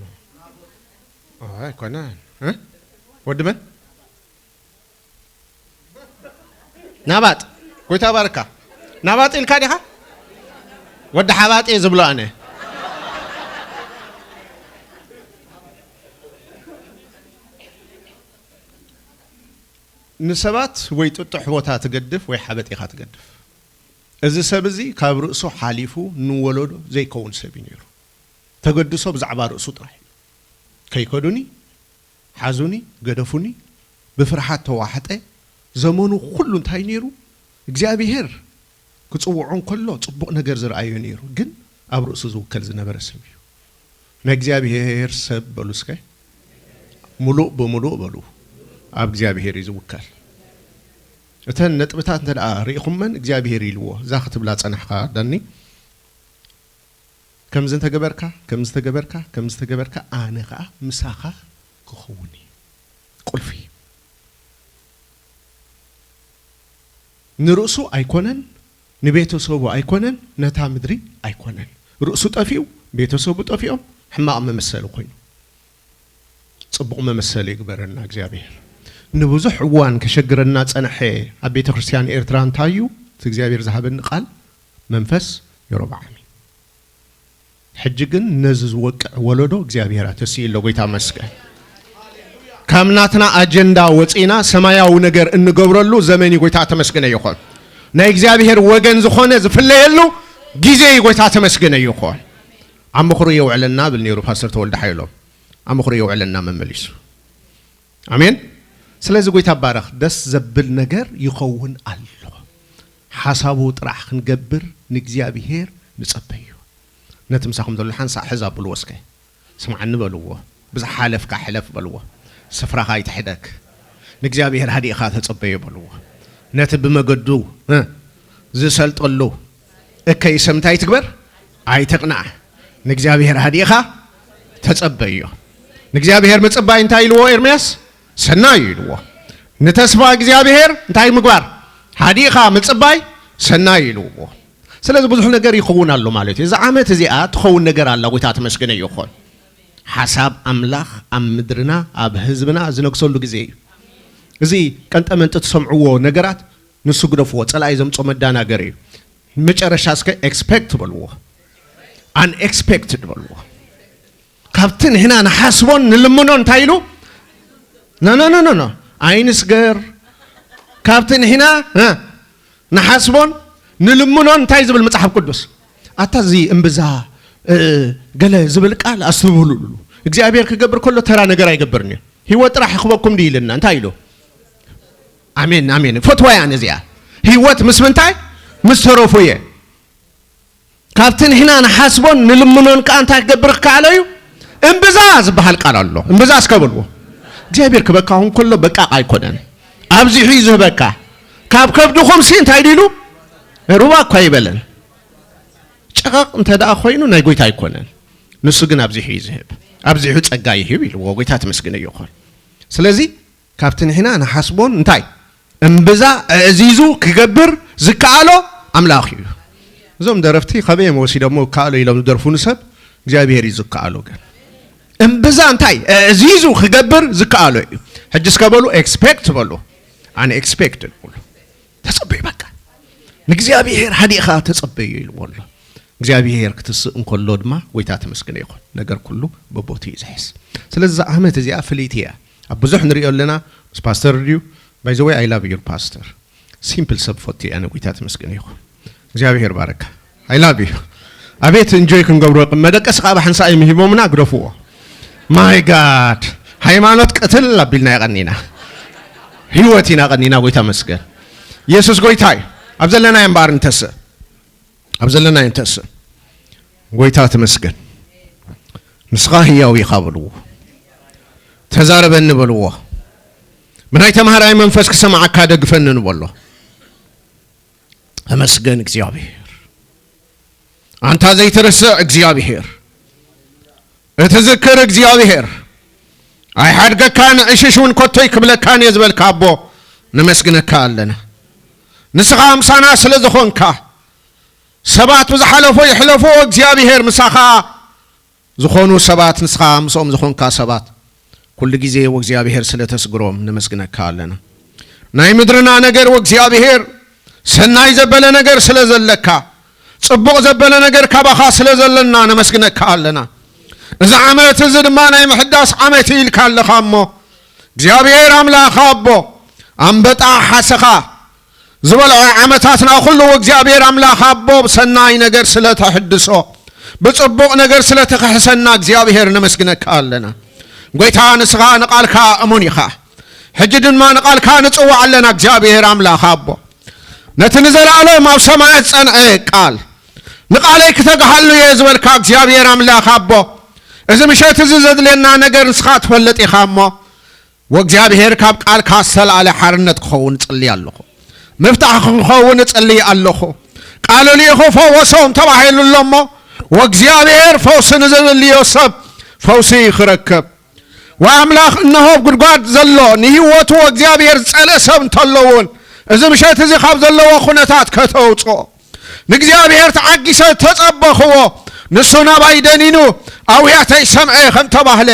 ኦ፣ ኣይኮነን። እ? ወዲ መን? ናባጥ። ጎይታ ባርካ። ናባጥ ኢልካ ዲኻ? ወዲ ሓባጥ እየ ዝብሎ ኣነ። ንሰባት ወይ ጥጡሕ ቦታ ትገድፍ ወይ ሓበጥ ኢኻ ትገድፍ። እዚ ሰብ እዚ ካብ ርእሱ ሓሊፉ ንወለዶ ዘይከውን ሰብ እዩ ነይሩ። ተገድሶ ብዛዕባ ርእሱ ጥራሕ እዩ። ከይከዱኒ፣ ሓዙኒ፣ ገደፉኒ፣ ብፍርሃት ተዋሕጠ። ዘመኑ ኩሉ እንታይ ነይሩ? እግዚኣብሄር ክጽውዖ እንከሎ ጽቡቕ ነገር ዝረኣዮ ነይሩ፣ ግን ኣብ ርእሱ ዝውከል ዝነበረ ሰብ እዩ። ናይ እግዚኣብሄር ሰብ በሉ እስከ፣ ምሉእ ብምሉእ በሉ፣ ኣብ እግዚኣብሄር እዩ ዝውከል። እተን ነጥብታት እንተ ደኣ ርኢኹመን እግዚኣብሄር ኢልዎ፣ እዛ ክትብላ ጸናሕካ ዳኒ፣ ከምዚ እንተገበርካ፣ ከምዚ እንተገበርካ፣ ከምዚ እንተገበርካ፣ ኣነ ኸኣ ምሳኻ ክኸውን እየ። ቁልፊ። ንርእሱ ኣይኮነን፣ ንቤተሰቡ ኣይኮነን፣ ነታ ምድሪ ኣይኮነን። ርእሱ ጠፊኡ፣ ቤተሰቡ ጠፊኦም፣ ሕማቕ መመሰሊ ኮይኑ። ጽቡቕ መመሰሊ ይግበረና እግዚኣብሔር። ንብዙሕ እዋን ከሸግረና ጸንሐ ኣብ ቤተ ክርስቲያን ኤርትራ እንታይ እዩ? እቲ እግዚኣብሔር ዝሃበኒ ቃል መንፈስ የሮብዓም እዩ። ሕጂ ግን ነዚ ዝወቅዕ ወለዶ እግዚኣብሔር ኣተስኢሎ። ጎይታ መስገን። ካብ ናትና ኣጀንዳ ወፂና ሰማያዊ ነገር እንገብረሉ ዘመን እዩ። ጎይታ ተመስገነ ይኹን። ናይ እግዚኣብሔር ወገን ዝኾነ ዝፍለየሉ ግዜ እዩ። ጎይታ ተመስገነ ይኹን። ኣብ ምኽሩ የውዕለና ብል ነይሩ ፓስተር ተወልደ ሓይሎም። ኣብ ምኽሩ የውዕለና መመሊሱ። ኣሜን። ስለዚ ጎይታ ባረኽ። ደስ ዘብል ነገር ይኸውን ኣሎ። ሓሳቡ ጥራሕ ክንገብር ንእግዚኣብሔር ንጸበዮ። ነቲ ምሳኹም ዘሎ ሓንሳእ ሕዛ ብልዎ እስከ። ስምዓኒ በልዎ። ብዝሓለፍካ ሕለፍ በልዎ። ስፍራኻ ኣይትሕደግ። ንእግዚኣብሔር ሃዲእኻ ተጸበዮ በልዎ። ነቲ ብመገዱ፣ እ፣ ዝሰልጠሉ እከይ ሰብ እንታይ ትግበር? ኣይትቕናዕ። ንእግዚኣብሔር ሃዲእኻ ተጸበዮ። ንእግዚኣብሔር ምጽባይ እንታይ ኢልዎ ኤርምያስ? ሰናይ ኢልዎ። ንተስፋ እግዚኣብሔር እንታይ ምግባር? ሃዲእኻ ምጽባይ ሰናይ ኢልዎ። ስለዚ ብዙሕ ነገር ይኸውን ኣሎ ማለት እዩ። እዚ ዓመት እዚኣ ትኸውን ነገር ኣላ። ጎይታ ተመስገነ ይኹን። ሓሳብ ኣምላኽ ኣብ ምድርና፣ ኣብ ህዝብና ዝነግሰሉ ግዜ እዩ። እዚ ቀንጠመንጢ ትሰምዕዎ ነገራት ንሱ ግደፍዎ። ጸላኢ ዘምጾ መዳናገሪ እዩ። መጨረሻ እስከ ኤክስፔክት በልዎ። ኣን ኤክስፔክትድ በልዎ። ካብቲ ንሕና ንሓስቦን ንልምኖን እንታይ ኢሉ? ኖ፣ ኖ፣ ኖ፣ ኖ፣ ኖ። ኣይንስገር። ካብቲ ንሕና፣ እ፣ ንሓስቦን ንልምኖን እንታይ ዝብል መጽሓፍ ቅዱስ? ኣታ እዚ እምብዛ፣ እ፣ ገለ ዝብል ቃል ኣስተብህሉሉ። እግዚኣብሔር ክገብር ከሎ ተራ ነገር ኣይገብርን እዩ። ህይወት ጥራሕ ይኽበኩም ድዩ ኢልና? እንታይ ኢሉ? ኣሜን፣ ኣሜን። ፈትዋ እያ ነዚኣ። ህይወት ምስ ምንታይ? ምስ ተረፉ እየ። ካብቲ ንሕና ንሓስቦን ንልምኖን ከኣ እንታይ ክገብር ክከኣሎ እዩ? እምብዛ ዝበሃል ቃል ኣሎ። እምብዛ እስከ በልዎ። እግዚኣብሔር ክበካ ኹን ከሎ በቃ ኣይኮነን። ኣብዚሑ እዩ ዝህበካ። ካብ ከብድኹም ሲ እንታይ ድሉ? ሩባ እኳ ይበለን። ጨቐቕ እንተ ደኣ ኮይኑ ናይ ጎይታ ኣይኮነን። ንሱ ግን ኣብዚሑ እዩ ዝህብ። ኣብዚሑ ጸጋ ይህብ ኢልዎ። ጎይታ ተመስገነ ይኹን። ስለዚ ካብቲ ንሕና ንሓስቦን እንታይ? እምብዛ ኣዕዚዙ ክገብር ዝከኣሎ ኣምላኽ እዩ። እዞም ደረፍቲ ካበይ እዮም ወሲዶሞ ክከኣሎ ኢሎም ዝደርፉ ንሰብ እግዚኣብሔር እዩ ዝከኣሎ። ግን እምብዛ እንታይ? ኣዕዚዙ ክገብር ዝከኣሎ እዩ። ሕጂ እስከ በሉ ኤክስፔክት በሉ። ኣነ ኤክስፔክት በሉ። ተጸበዩ በቃ። ንእግዚኣብሔር ሃዲእኻ ተጸበዩ ኢልዎ ኣሎ። እግዚኣብሔር ክትስእ እንከሎ ድማ ጎይታ ተመስገነ ይኹን። ነገር ኩሉ በቦቱ እዩ ዝሕዝ። ስለዚ እዛ ዓመት እዚኣ ፍልይቲ እያ። ኣብ ብዙሕ ንሪኦ ኣለና ምስ ፓስተር ድዩ? By the way, I love you ፓስተር። ሲምፕል ሰብ ፈቱ እየ ኣነ፣ ጎይታ ተመስገነ ይኹን። እግዚኣብሔር ባረካ። I love you። ኣቤት እንጆይ ክንገብሮ መደቀሲ ካብ ሓንሳእ እዮም ሂቦምና ግደፍዎ። My God። ሃይማኖት ቅትል ኣቢልና የቐኒና። ህይወት ኢና ቀኒና። ጎይታ መስገን። ኢየሱስ ጎይታ እዩ። ኣብ ዘለናዮ እምበኣር ንተስእ። ኣብ ዘለናዮ ንተስእ። ጎይታ ተመስገን። ንስኻ ህያው ኢኻ በልዎ። ተዛረበኒ በልዎ። ብናይ ተማሃራይ መንፈስ ክሰምዓካ ደግፈኒ ንበሎ። ተመስገን እግዚኣብሔር። ኣንታ ዘይትርስዕ እግዚኣብሔር፣ እትዝክር እግዚኣብሔር፣ ኣይሓድገካን፣ ዕሽሽ እውን ከቶ ኣይክብለካን እየ ዝበልካ ኣቦ፣ ነመስግነካ ኣለና። ንስኻ ምሳና ስለ ዝኾንካ፣ ሰባት ብዝሓለፎ ይሕለፎ፣ እግዚኣብሔር ምሳኻ ዝኾኑ ሰባት፣ ንስኻ ምስኦም ዝኾንካ ሰባት፣ ኩሉ ግዜ ወእግዚኣብሔር ስለ ተስግሮም ነመስግነካ ኣለና። ናይ ምድርና ነገር ወእግዚኣብሔር፣ ሰናይ ዘበለ ነገር ስለ ዘለካ፣ ጽቡቕ ዘበለ ነገር ካባኻ ስለ ዘለና ነመስግነካ ኣለና። እዚ ዓመት እዚ ድማ ናይ ምሕዳስ ዓመት እዩ ኢልካ ኣለኻ እሞ፣ እግዚኣብሔር ኣምላኽ ኣቦ፣ ኣንበጣ ሓሰኻ ዝበልዖ ዓመታትና ኩሉ እግዚኣብሔር ኣምላኽ ኣቦ ብሰናይ ነገር ስለ ተሕድሶ፣ ብጽቡቕ ነገር ስለ ትኽሕሰና እግዚኣብሔር ነመስግነካ ኣለና። ጎይታ ንስኻ ንቓልካ እሙን ኢኻ። ሕጂ ድማ ንቓልካ ንጽውዕ ኣለና እግዚኣብሔር ኣምላኽ ኣቦ። ነቲ ንዘለኣለም ኣብ ሰማያት ዝጸንዐ ቃል፣ ንቓለይ ክተግሃሉ እየ ዝበልካ እግዚኣብሔር ኣምላኽ ኣቦ፣ እዚ ምሸት እዚ ዘድልየና ነገር ንስኻ ትፈልጥ ኢኻ እሞ፣ ወእግዚኣብሔር ካብ ቃልካ ዝተላዕለ ሓርነት ክኸውን እጽሊ ኣለኹ። ምፍታሕ ክኸውን እጽሊ ኣለኹ። ቃሉ ልኢኹ ፈወሶም ተባሂሉ ኣሎ እሞ፣ ወእግዚኣብሔር ፈውሲ ንዘድልዮ ሰብ ፈውሲ ክረክብ። ወኣምላኽ እነሆ ኣብ ጉድጓድ ዘሎ ንህይወቱ ወእግዚኣብሔር ዝጸልእ ሰብ እንተሎ እውን፣ እዚ ምሸት እዚ ካብ ዘለዎ ኩነታት ከተውጽኦ፣ ንእግዚኣብሔር ተዓጊሰ ተጸበኽዎ፣ ንሱ ናባይ ደኒኑ ኣውያተይ ሰምዐ ከም ተባህለ፣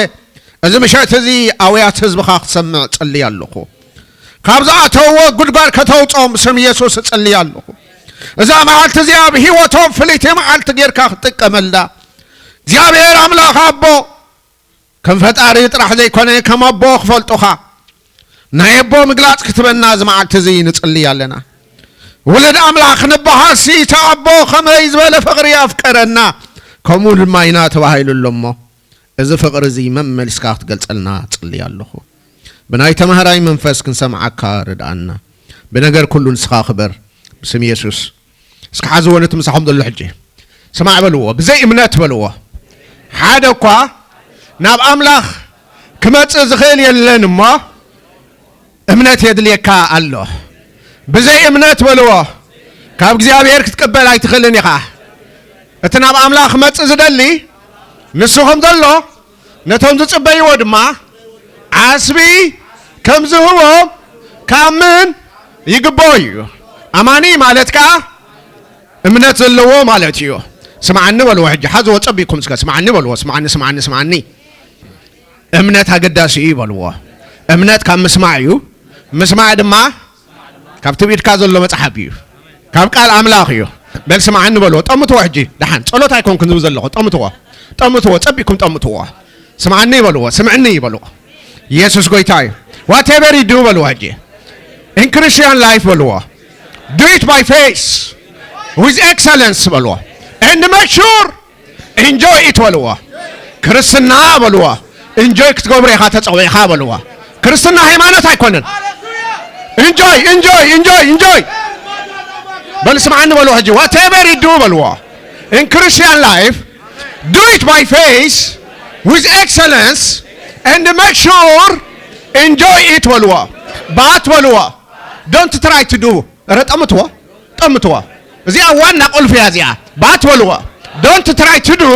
እዚ ምሸት እዚ ኣውያት ህዝብኻ ክሰምዕ ጽልይ ኣለኹ። ካብ ዝኣተውዎ ጉድጓድ ከተውጾም ብስም ኢየሱስ እጽልይ ኣለኹ። እዛ መዓልቲ እዚኣ ኣብ ህይወቶም ፍልይቲ መዓልቲ ጌርካ ክትጥቀመላ እግዚኣብሔር ኣምላኽ ኣቦ፣ ከም ፈጣሪ ጥራሕ ዘይኮነ ከም ኣቦ ክፈልጡኻ ናይ ኣቦ ምግላጽ ክትበና እዚ መዓልቲ እዚ ንጽልይ ኣለና። ውሉድ ኣምላኽ ንበሃልሲ እቲ ኣቦ ከመይ ዝበለ ፍቕሪ ኣፍቀረና ከምኡ ድማ ኢና ተባሂሉ ኣሎ እሞ፣ እዚ ፍቕሪ እዚ መመሊስካ ክትገልጸልና ጽልይ ኣለኹ። ብናይ ተማሃራይ መንፈስ ክንሰምዓካ ርድኣና። ብነገር ኩሉ ንስኻ ክበር፣ ብስም የሱስ። እስኪ ሓዝዎ ነቲ ምሳኹም ዘሎ ሕጂ። ስማዕ በልዎ፣ ብዘይ እምነት በልዎ። ሓደ እኳ ናብ ኣምላኽ ክመጽእ ዝኽእል የለን እሞ፣ እምነት የድልየካ ኣሎ። ብዘይ እምነት በልዎ፣ ካብ እግዚኣብሔር ክትቅበል ኣይትኽእልን ኢኻ። እቲ ናብ ኣምላኽ ክመጽእ ዝደሊ፣ ንሱ ከም ዘሎ፣ ነቶም ዝጽበይዎ ድማ ዓስቢ ከም ዝህቦም ክኣምን ይግብኦ እዩ። ኣማኒ ማለት ከኣ እምነት ዘለዎ ማለት እዩ። ስምዓኒ በልዎ ሕጂ፣ ሓዝዎ ጸቢቕኩም እስከ፣ ስምዓኒ በልዎ፣ ስምዓኒ፣ ስምዓኒ፣ ስምዓኒ። እምነት ኣገዳሲ እዩ በልዎ። እምነት ካብ ምስማዕ እዩ፣ ምስማዕ ድማ ካብ ትብኢትካ ዘሎ መጽሓፍ እዩ፣ ካብ ቃል ኣምላኽ እዩ። በል ስምዓኒ በልዎ፣ ጠምትዎ ሕጂ። ደሓን ጸሎት ኣይኮንኩን ዝብል ዘለኹ፣ ጠምትዎ፣ ጠምትዎ፣ ጸቢቕኩም ጠምትዎ። ስምዓኒ በልዎ፣ ስምዕኒ በልዎ። ኢየሱስ ጎይታ እዩ። Whatever you do በልዎ ሕጂ። In Christian life በልዎ። Do it by faith with excellence በልዎ። And make sure enjoy it በልዎ። ክርስትና በልዎ። Enjoy ክትገብሮ ኢኻ ተጸዊዕካ በልዎ። ክርስትና ሃይማኖት ኣይኮነን። Enjoy, enjoy, enjoy, enjoy። በል ስምዓኒ በልዎ ሕጂ። Whatever you do በልዎ። In Christian life, do it by faith with excellence and make sure enjoy it በልዎ። But በልዎ። Don't try to do። ኧረ ጠምትዎ፣ ጠምትዎ። እዚኣ ዋና ቁልፊ እያ እዚኣ። But በልዎ። Don't try to do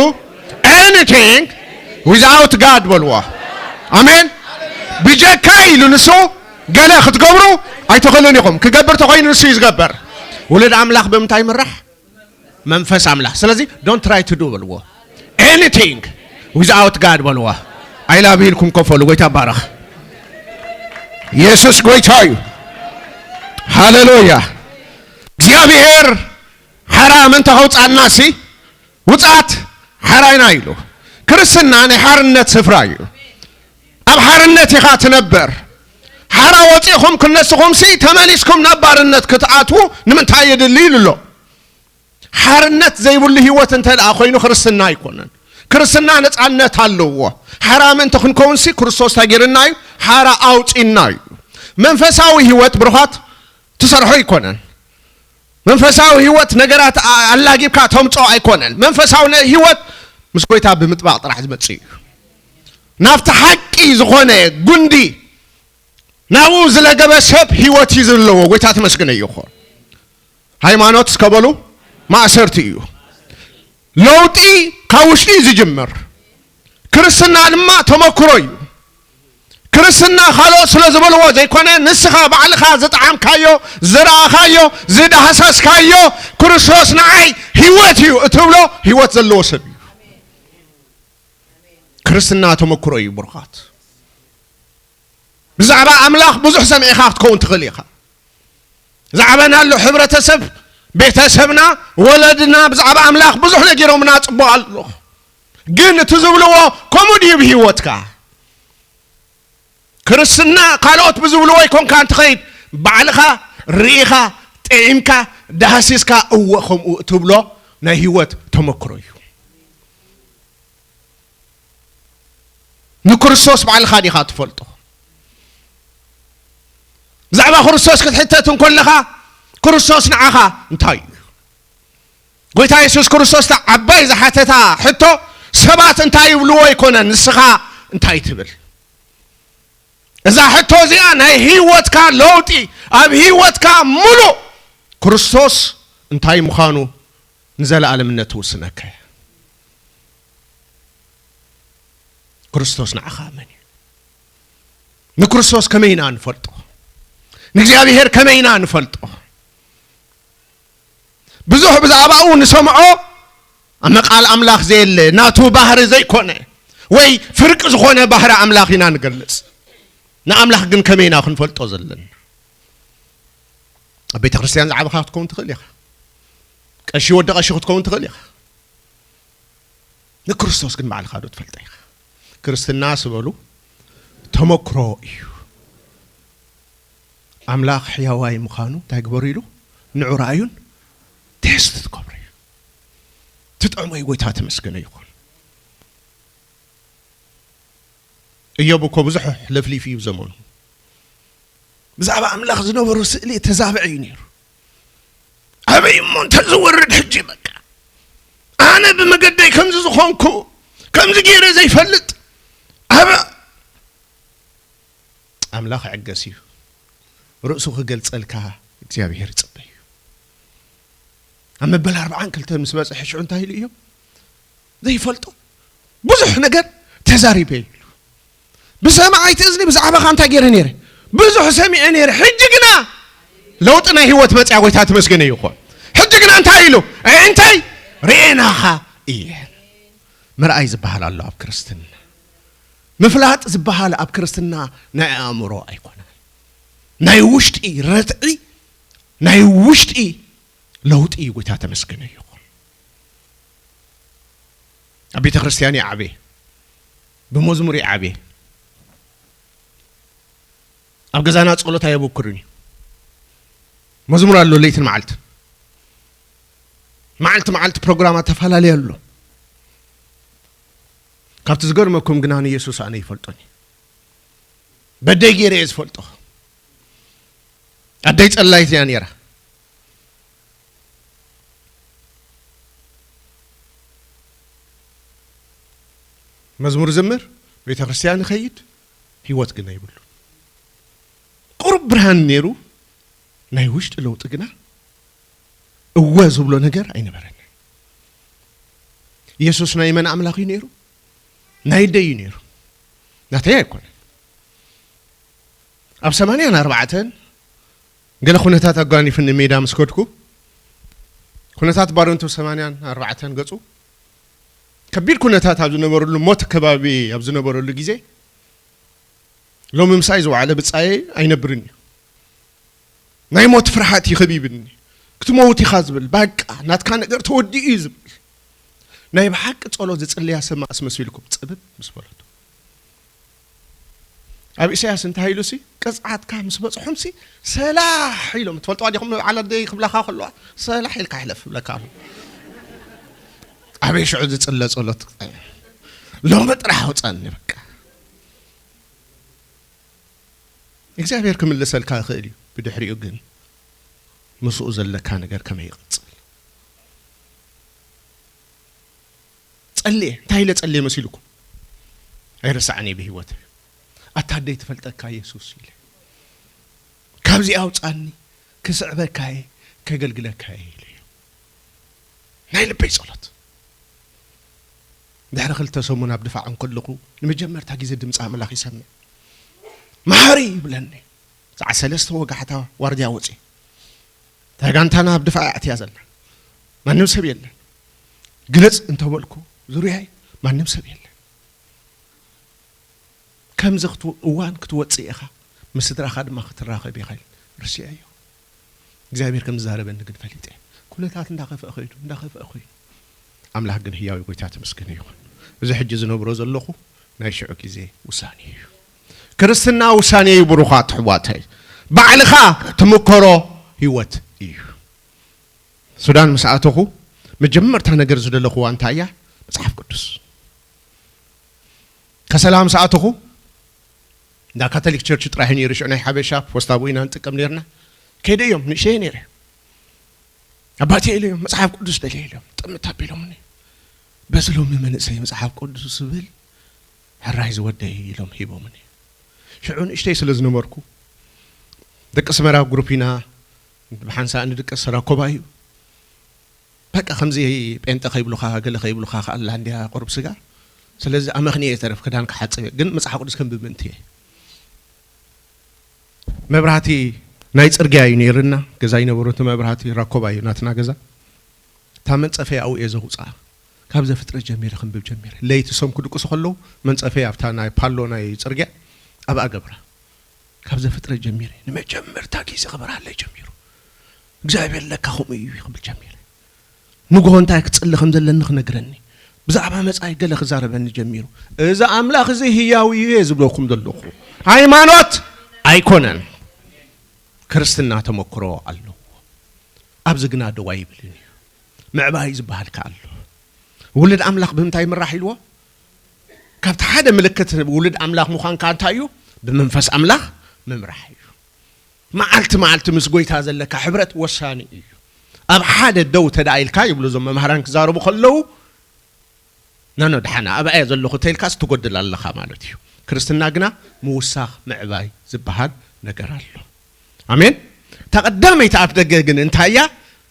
anything without God በልዎ። ኣሜን። ብጀካ ኢሉ ንሱ ገለ ክትገብሩ ኣይትኽእሉን ኢኹም። ክገብር ተኾይኑ ንሱ እዩ ዝገብር። ውሉድ ኣምላኽ ብምንታይ ይምራሕ? መንፈስ ኣምላኽ። ስለዚ don't try to do በልዎ። Anything without God በልዎ። I love you ኢልኩም ኮፈሉ። ጎይታ ባረኽ። ኢየሱስ ጎይታ እዩ። ሃሌሉያ። እግዚኣብሔር ሓራ ምእንቲ ከውጻና ሲ ውጻት ሓራይና ኢሉ። ክርስትና ናይ ሓርነት ስፍራ እዩ። ኣብ ሓርነት ኢኻ ትነበር። ሓራ ወጺኹም ክነስኹም ሲ ተመሊስኩም ናብ ባርነት ክትኣትዉ ንምንታይ የድሊ ኢሉ ኣሎ። ሓርነት ዘይብሉ ህይወት እንተ ደኣ ኮይኑ ክርስትና ኣይኮነን። ክርስትና ነጻነት ኣለዎ። ሓራ ምእንቲ ክንከውንሲ ክርስቶስ እንታይ ገይርና እዩ? ሓራ ኣውጺና እዩ። መንፈሳዊ ህይወት ብሩኻት ትሰርሖ ኣይኮነን። መንፈሳዊ ህይወት ነገራት ኣ-፣ ኣላጊብካ ተምጾ ኣይኮነን። መንፈሳዊ ነ-፣ ህይወት ምስ ጎይታ ብምጥባቕ ጥራሕ ዝመጽእ እዩ። ናብቲ ሓቂ ዝኾነ ጉንዲ ናብኡ ዝለገበ ሰብ ህይወት እዩ ዘለዎ። ጎይታ ተመስግነ ይኹን። ሃይማኖት እስከ በሉ ማእሰርቲ እዩ። ለውጢ ካብ ውሽጢ እዩ ዝጅምር። ክርስትና ድማ ተመክሮ እዩ። ክርስትና ካልኦት ስለ ዝበልዎ ዘይኮነ፣ ንስኻ ባዕልኻ ዝጠዓምካዮ፣ ዝረኣኻዮ፣ ዝዳህሰስካዮ፣ ክርስቶስ ንዓይ ህይወት እዩ እትብሎ ህይወት ዘለዎ ሰብ እዩ። ክርስትና ተመክሮ እዩ ብሩኻት። ብዛዕባ ኣምላኽ ብዙሕ ሰሚዕኻ ክትከውን ትኽእል ኢኻ። ዝዓበናሉ ሕብረተሰብ፣ ቤተሰብና፣ ወለድና ብዛዕባ ኣምላኽ ብዙሕ ነጊሮምና ጽቡቕ ኣሎ። ግን እቲ ዝብልዎ ከምኡ ድዩ ብህይወትካ? ክርስትና ካልኦት ብዝብልዎ ኣይኮንካን ትኸይድ፣ ባዕልኻ ርኢኻ፣ ጥዒምካ፣ ዳህሲስካ፣ እወ ከምኡ እትብሎ ናይ ህይወት ተመክሮ እዩ። ንክርስቶስ ባዕልኻ ዲኻ ትፈልጦ? ብዛዕባ ክርስቶስ ክትሕተት እንከለኻ፣ ክርስቶስ ንዓኻ እንታይ እዩ? ጎይታ የሱስ ክርስቶስ እታ ዓባይ ዝሓተታ ሕቶ፣ ሰባት እንታይ ይብልዎ ኣይኮነን፣ ንስኻ እንታይ ትብል? እዛ ሕቶ እዚኣ ናይ ህይወትካ ለውጢ፣ ኣብ ህይወትካ ሙሉእ ክርስቶስ እንታይ ምዃኑ ንዘለኣለምነት ትውስነካ እያ። ክርስቶስ ንዓኻ መን እዩ? ንክርስቶስ ከመይ ኢና ንፈልጦ? ንእግዚኣብሔር ከመይ ኢና ንፈልጦ? ብዙሕ ብዛዕባኡ ንሰምዖ፣ ኣብ ቃል ኣምላኽ ዘየለ፣ ናቱ ባህሪ ዘይኮነ፣ ወይ ፍርቂ ዝኾነ ባህሪ ኣምላኽ ኢና ንገልጽ። ንኣምላኽ ግን ከመይ ኢና ክንፈልጦ ዘለና? ኣብ ቤተ ክርስቲያን ዝዓበኻ ክትከውን ትኽእል ኢኻ። ቀሺ ወዲ ቀሺ ክትከውን ትኽእል ኢኻ። ንክርስቶስ ግን ባዕልኻ ዶ ትፈልጦ ኢኻ? ክርስትና ስበሉ ተመክሮ እዩ። ኣምላኽ ሕያዋይ ምዃኑ እንታይ ግበሩ ኢሉ? ንዑ ረኣዩን ቴስት ትገብሩ እዩ። ትጥዕሞ እዩ። ጎይታ ተመስገነ ይኹን። እዮብ እኮ ብዙሕ ለፍሊፍ እዩ ዘመኑ። ብዛዕባ ኣምላኽ ዝነበሩ ስእሊ ተዛብዐ እዩ ነይሩ። ኣበይ እሞ እንተዝወርድ ሕጂ በቃ፣ ኣነ ብመገደይ ከምዚ ዝኾንኩ፣ ከምዚ ገይረ ዘይፈልጥ፣ ኣበ-፣ ኣምላኽ ዕገስ እዩ። ርእሱ ክገልጸልካ እግዚኣብሔር ይጽበ እዩ። ኣብ መበል ኣርብዓን ክልተን ምስ በጽሐ ሽዑ እንታይ ኢሉ እዮም? ዘይፈልጦ ብዙሕ ነገር ተዛሪበ ኢሉ። ብሰማዓይቲ እዝኒ ብዛዕባኻ እንታይ ገይረ ነይረ? ብዙሕ ሰሚዐ ነይረ። ሕጂ ግና ለውጢ ናይ ህይወት መጽያ። ጎይታ ተመስገነ ይኹን። ሕጂ ግና እንታይ ኢሉ? እንታይ ርኤናኻ እየ። ምርኣይ ዝበሃል ኣሎ ኣብ ክርስትና። ምፍላጥ ዝበሃል ኣብ ክርስትና ናይ ኣእምሮ ኣይኮነን። ናይ ውሽጢ ረትዒ፣ ናይ ውሽጢ ለውጢ እዩ። ጎይታ ተመስገነ ይኹን። ኣብ ቤተ ክርስቲያን ይዓበ፣ ብመዝሙር ይዓበ። ኣብ ገዛና ጸሎት ኣየበኩርን እዩ። መዝሙር ኣሎ ለይትን መዓልትን። መዓልቲ መዓልቲ ፕሮግራማት ተፈላለየ ኣሎ። ካብቲ ዝገርመኩም ግና ንየሱስ ኣነ ይፈልጦን እዩ። በደይ ገይረ እየ ዝፈልጦ። ኣደይ ጸላይት እያ ነይራ። መዝሙር ዝምር፣ ቤተ ክርስቲያን ይኸይድ፣ ህይወት ግን ኣይብሉን። ቁሩብ ብርሃን ነይሩ፣ ናይ ውሽጢ ለውጢ ግና እወ ዝብሎ ነገር ኣይነበረን። ኢየሱስ ናይ መን ኣምላኽ እዩ ነይሩ? ናይ ደይ እዩ ነይሩ፣ ናተይ ኣይኮነን። ኣብ ሰማንያን ኣርባዕተን ገለ ኩነታት ኣጓኒፍኒ ሜዳ ምስ ከድኩ፣ ኩነታት ባረንቱ ሰማንያን ኣርባዕተን ገጹ ከቢድ ኩነታት ኣብ ዝነበረሉ፣ ሞት ከባቢ ኣብ ዝነበረሉ ግዜ፣ ሎሚ ምሳይ ዝወዓለ ብጻየ ኣይነብርን እዩ። ናይ ሞት ፍርሃት እዩ ከቢብኒ። ክትመውት ኢኻ ዝብል፣ በቃ ናትካ ነገር ተወዲኡ እዩ ዝብል። ናይ ብሓቂ ጸሎት ዝጽልያ ሰብ መኣስ መሲልኩም ጽብብ ምስ በለቶ። ኣብ ኢሳያስ እንታይ ኢሉ ሲ፣ ቅጽዓትካ ምስ በጽሖም ሲ፣ ሰላሕ ኢሎም። ትፈልጥዋ ዲኹም? በዓል ኣደይ ክብላኻ ከለዋ፣ ሰላሕ ኢልካ ሕለፍ ይብለካ ኣሎ። ኣበይ ሽዑ ዝጽለ ጸሎት። ሎሚ ጥራሕ ኣውጻኒ በቃ። እግዚኣብሔር ክምልሰልካ ይኽእል እዩ። ብድሕሪኡ ግን ምስኡ ዘለካ ነገር ከመይ ይቕጽል? ጸልየ፣ እንታይ ኢለ ጸልየ መሲልኩም? ኣይረሳዕን እየ ብህይወት። ኣታ ኣደይ ትፈልጠካ የሱስ ኢለ። ካብዚ ኣውጻኒ፣ ክስዕበካ እየ፣ ከገልግለካ እየ ኢለ። ናይ ልበይ ጸሎት። ድሕሪ ክልተ ሰሙን ኣብ ድፋዕ እንከለኹ ንመጀመርታ ግዜ ድምፂ ኣምላኽ ይሰምዕ። መሓሪ ይብለኒ። ሰዓት ሰለስተ ወጋሕታ ዋርድያ ወፂ። ታጋንታና ኣብ ድፋዕ ኣዕትያ ዘላ። ማንም ሰብ የለን። ግለፅ እንተበልኩ ዙርያይ ማንም ሰብ የለን። ከምዚ ክትወ-፣ እዋን ክትወፅእ ኢኻ፣ ምስ ስድራኻ ድማ ክትራኸብ ኢኻ ኢሉ ርስዐዮ። እግዚኣብሔር ከም ዝዛረበኒ ግን ፈሊጠ። ኩነታት እንዳኸፍአ ኸይዱ፣ እንዳኸፍአ ኸይዱ። ኣምላኽ ግን ህያው እዩ፣ ጎይታ ተመስገነ ይኹን። እዚ ሕጂ ዝነብሮ ዘለኹ ናይ ሽዑ ግዜ ውሳኔ እዩ። ክርስትና ውሳኔ እዩ ብሩኻት ኣሕዋተይ። ባዕልኻ ትምከሮ ህይወት እዩ። ሱዳን ምስ ኣተኹ መጀመርታ ነገር ዝደለኽዋ እንታይ እያ? መጽሓፍ ቅዱስ። ከሰላ ምስ ኣተኹ እንዳ ካቶሊክ ቸርች ጥራሕ እዩ ነይሩ። ሽዑ ናይ ሓበሻ ፖስታ ቦይ ኢና ንጥቀም ነይርና። ከይደ እዮም ንእሸየ ነይረ። ኣባቴ ኢለ እዮም መጽሓፍ ቅዱስ ደልየ ኢሎም ጥምት ኣቢሎምኒ። በዚ ሎሚ መንእሰይ መጽሓፍ ቅዱስ ዝብል ሕራይ ዝወደይ ኢሎም ሂቦምኒ። ሽዑ ንእሽተይ ስለ ዝነበርኩ ደቂ ኣስመራ ግሩፕ ኢና ብሓንሳእ ንድቀስ ሰራኮባ እዩ። በቃ ከምዚ ጴንጠ ከይብሉኻ ገለ ከይብሉኻ ከኣላ እንዲያ ቁሩብ ስጋ። ስለዚ ኣመኽንየ እየ ተረፍ ክዳን ክሓጽብ እየ። ግን መጽሓፍ ቅዱስ ከንብብ ምእንቲ እየ። መብራህቲ ናይ ጽርግያ እዩ ነይርና። ገዛ ይነበሩ እቲ መብራህቲ ራኮባ እዩ ናትና ገዛ። እታ መንጸፈይ ኣብኡ እየ ዘውጽኣ። ካብ ዘፍጥረት ጀሚረ ክንብብ ጀሚረ። ለይቲ ሰም ክድቅሱ ከለዉ መንጸፈይ ኣብታ ናይ ፓሎ ናይ ጽርግያ ኣብኣ ገብራ። ካብ ዘፍጥረት ጀሚረ ንመጀመርታ ግዜ ክበርሃለይ ጀሚሩ። እግዚኣብሔር ለካ ከምኡ እዩ ክብል ጀሚረ። ንግሆ እንታይ ክጽሊ ከም ዘለኒ ክነግረኒ፣ ብዛዕባ መጻኢ ገለ ክዛረበኒ ጀሚሩ። እዚ ኣምላኽ እዚ ህያው እዩ እየ ዝብለኩም ዘለኹ። ሃይማኖት ኣይኮነን። ክርስትና ተመክሮ ኣለዎ። ኣብዚ ግና ደው ኣይብልን እዩ። ምዕባይ ዝበሃል ከኣ ኣሎ። ውሉድ ኣምላኽ ብምንታይ ይምራሕ ኢልዎ? ካብቲ ሓደ ምልክት ውሉድ ኣምላኽ ምዃንካ እንታይ እዩ? ብመንፈስ ኣምላኽ ምምራሕ እዩ። መዓልቲ መዓልቲ ምስ ጎይታ ዘለካ ሕብረት ወሳኒ እዩ። ኣብ ሓደ ደው ተደኣ ኢልካ ይብሉ እዞም መምሃራን ክዛረቡ ከለዉ፣ ናኖ ደሓና ኣብኣ እየ ዘለኹ ተኢልካስ ትጎድል ኣለኻ ማለት እዩ። ክርስትና ግና ምውሳኽ ምዕባይ ዝበሃል ነገር ኣሎ። ኣሜን። እታ ቀዳመይቲ ኣፍ ደገ ግን እንታይ እያ?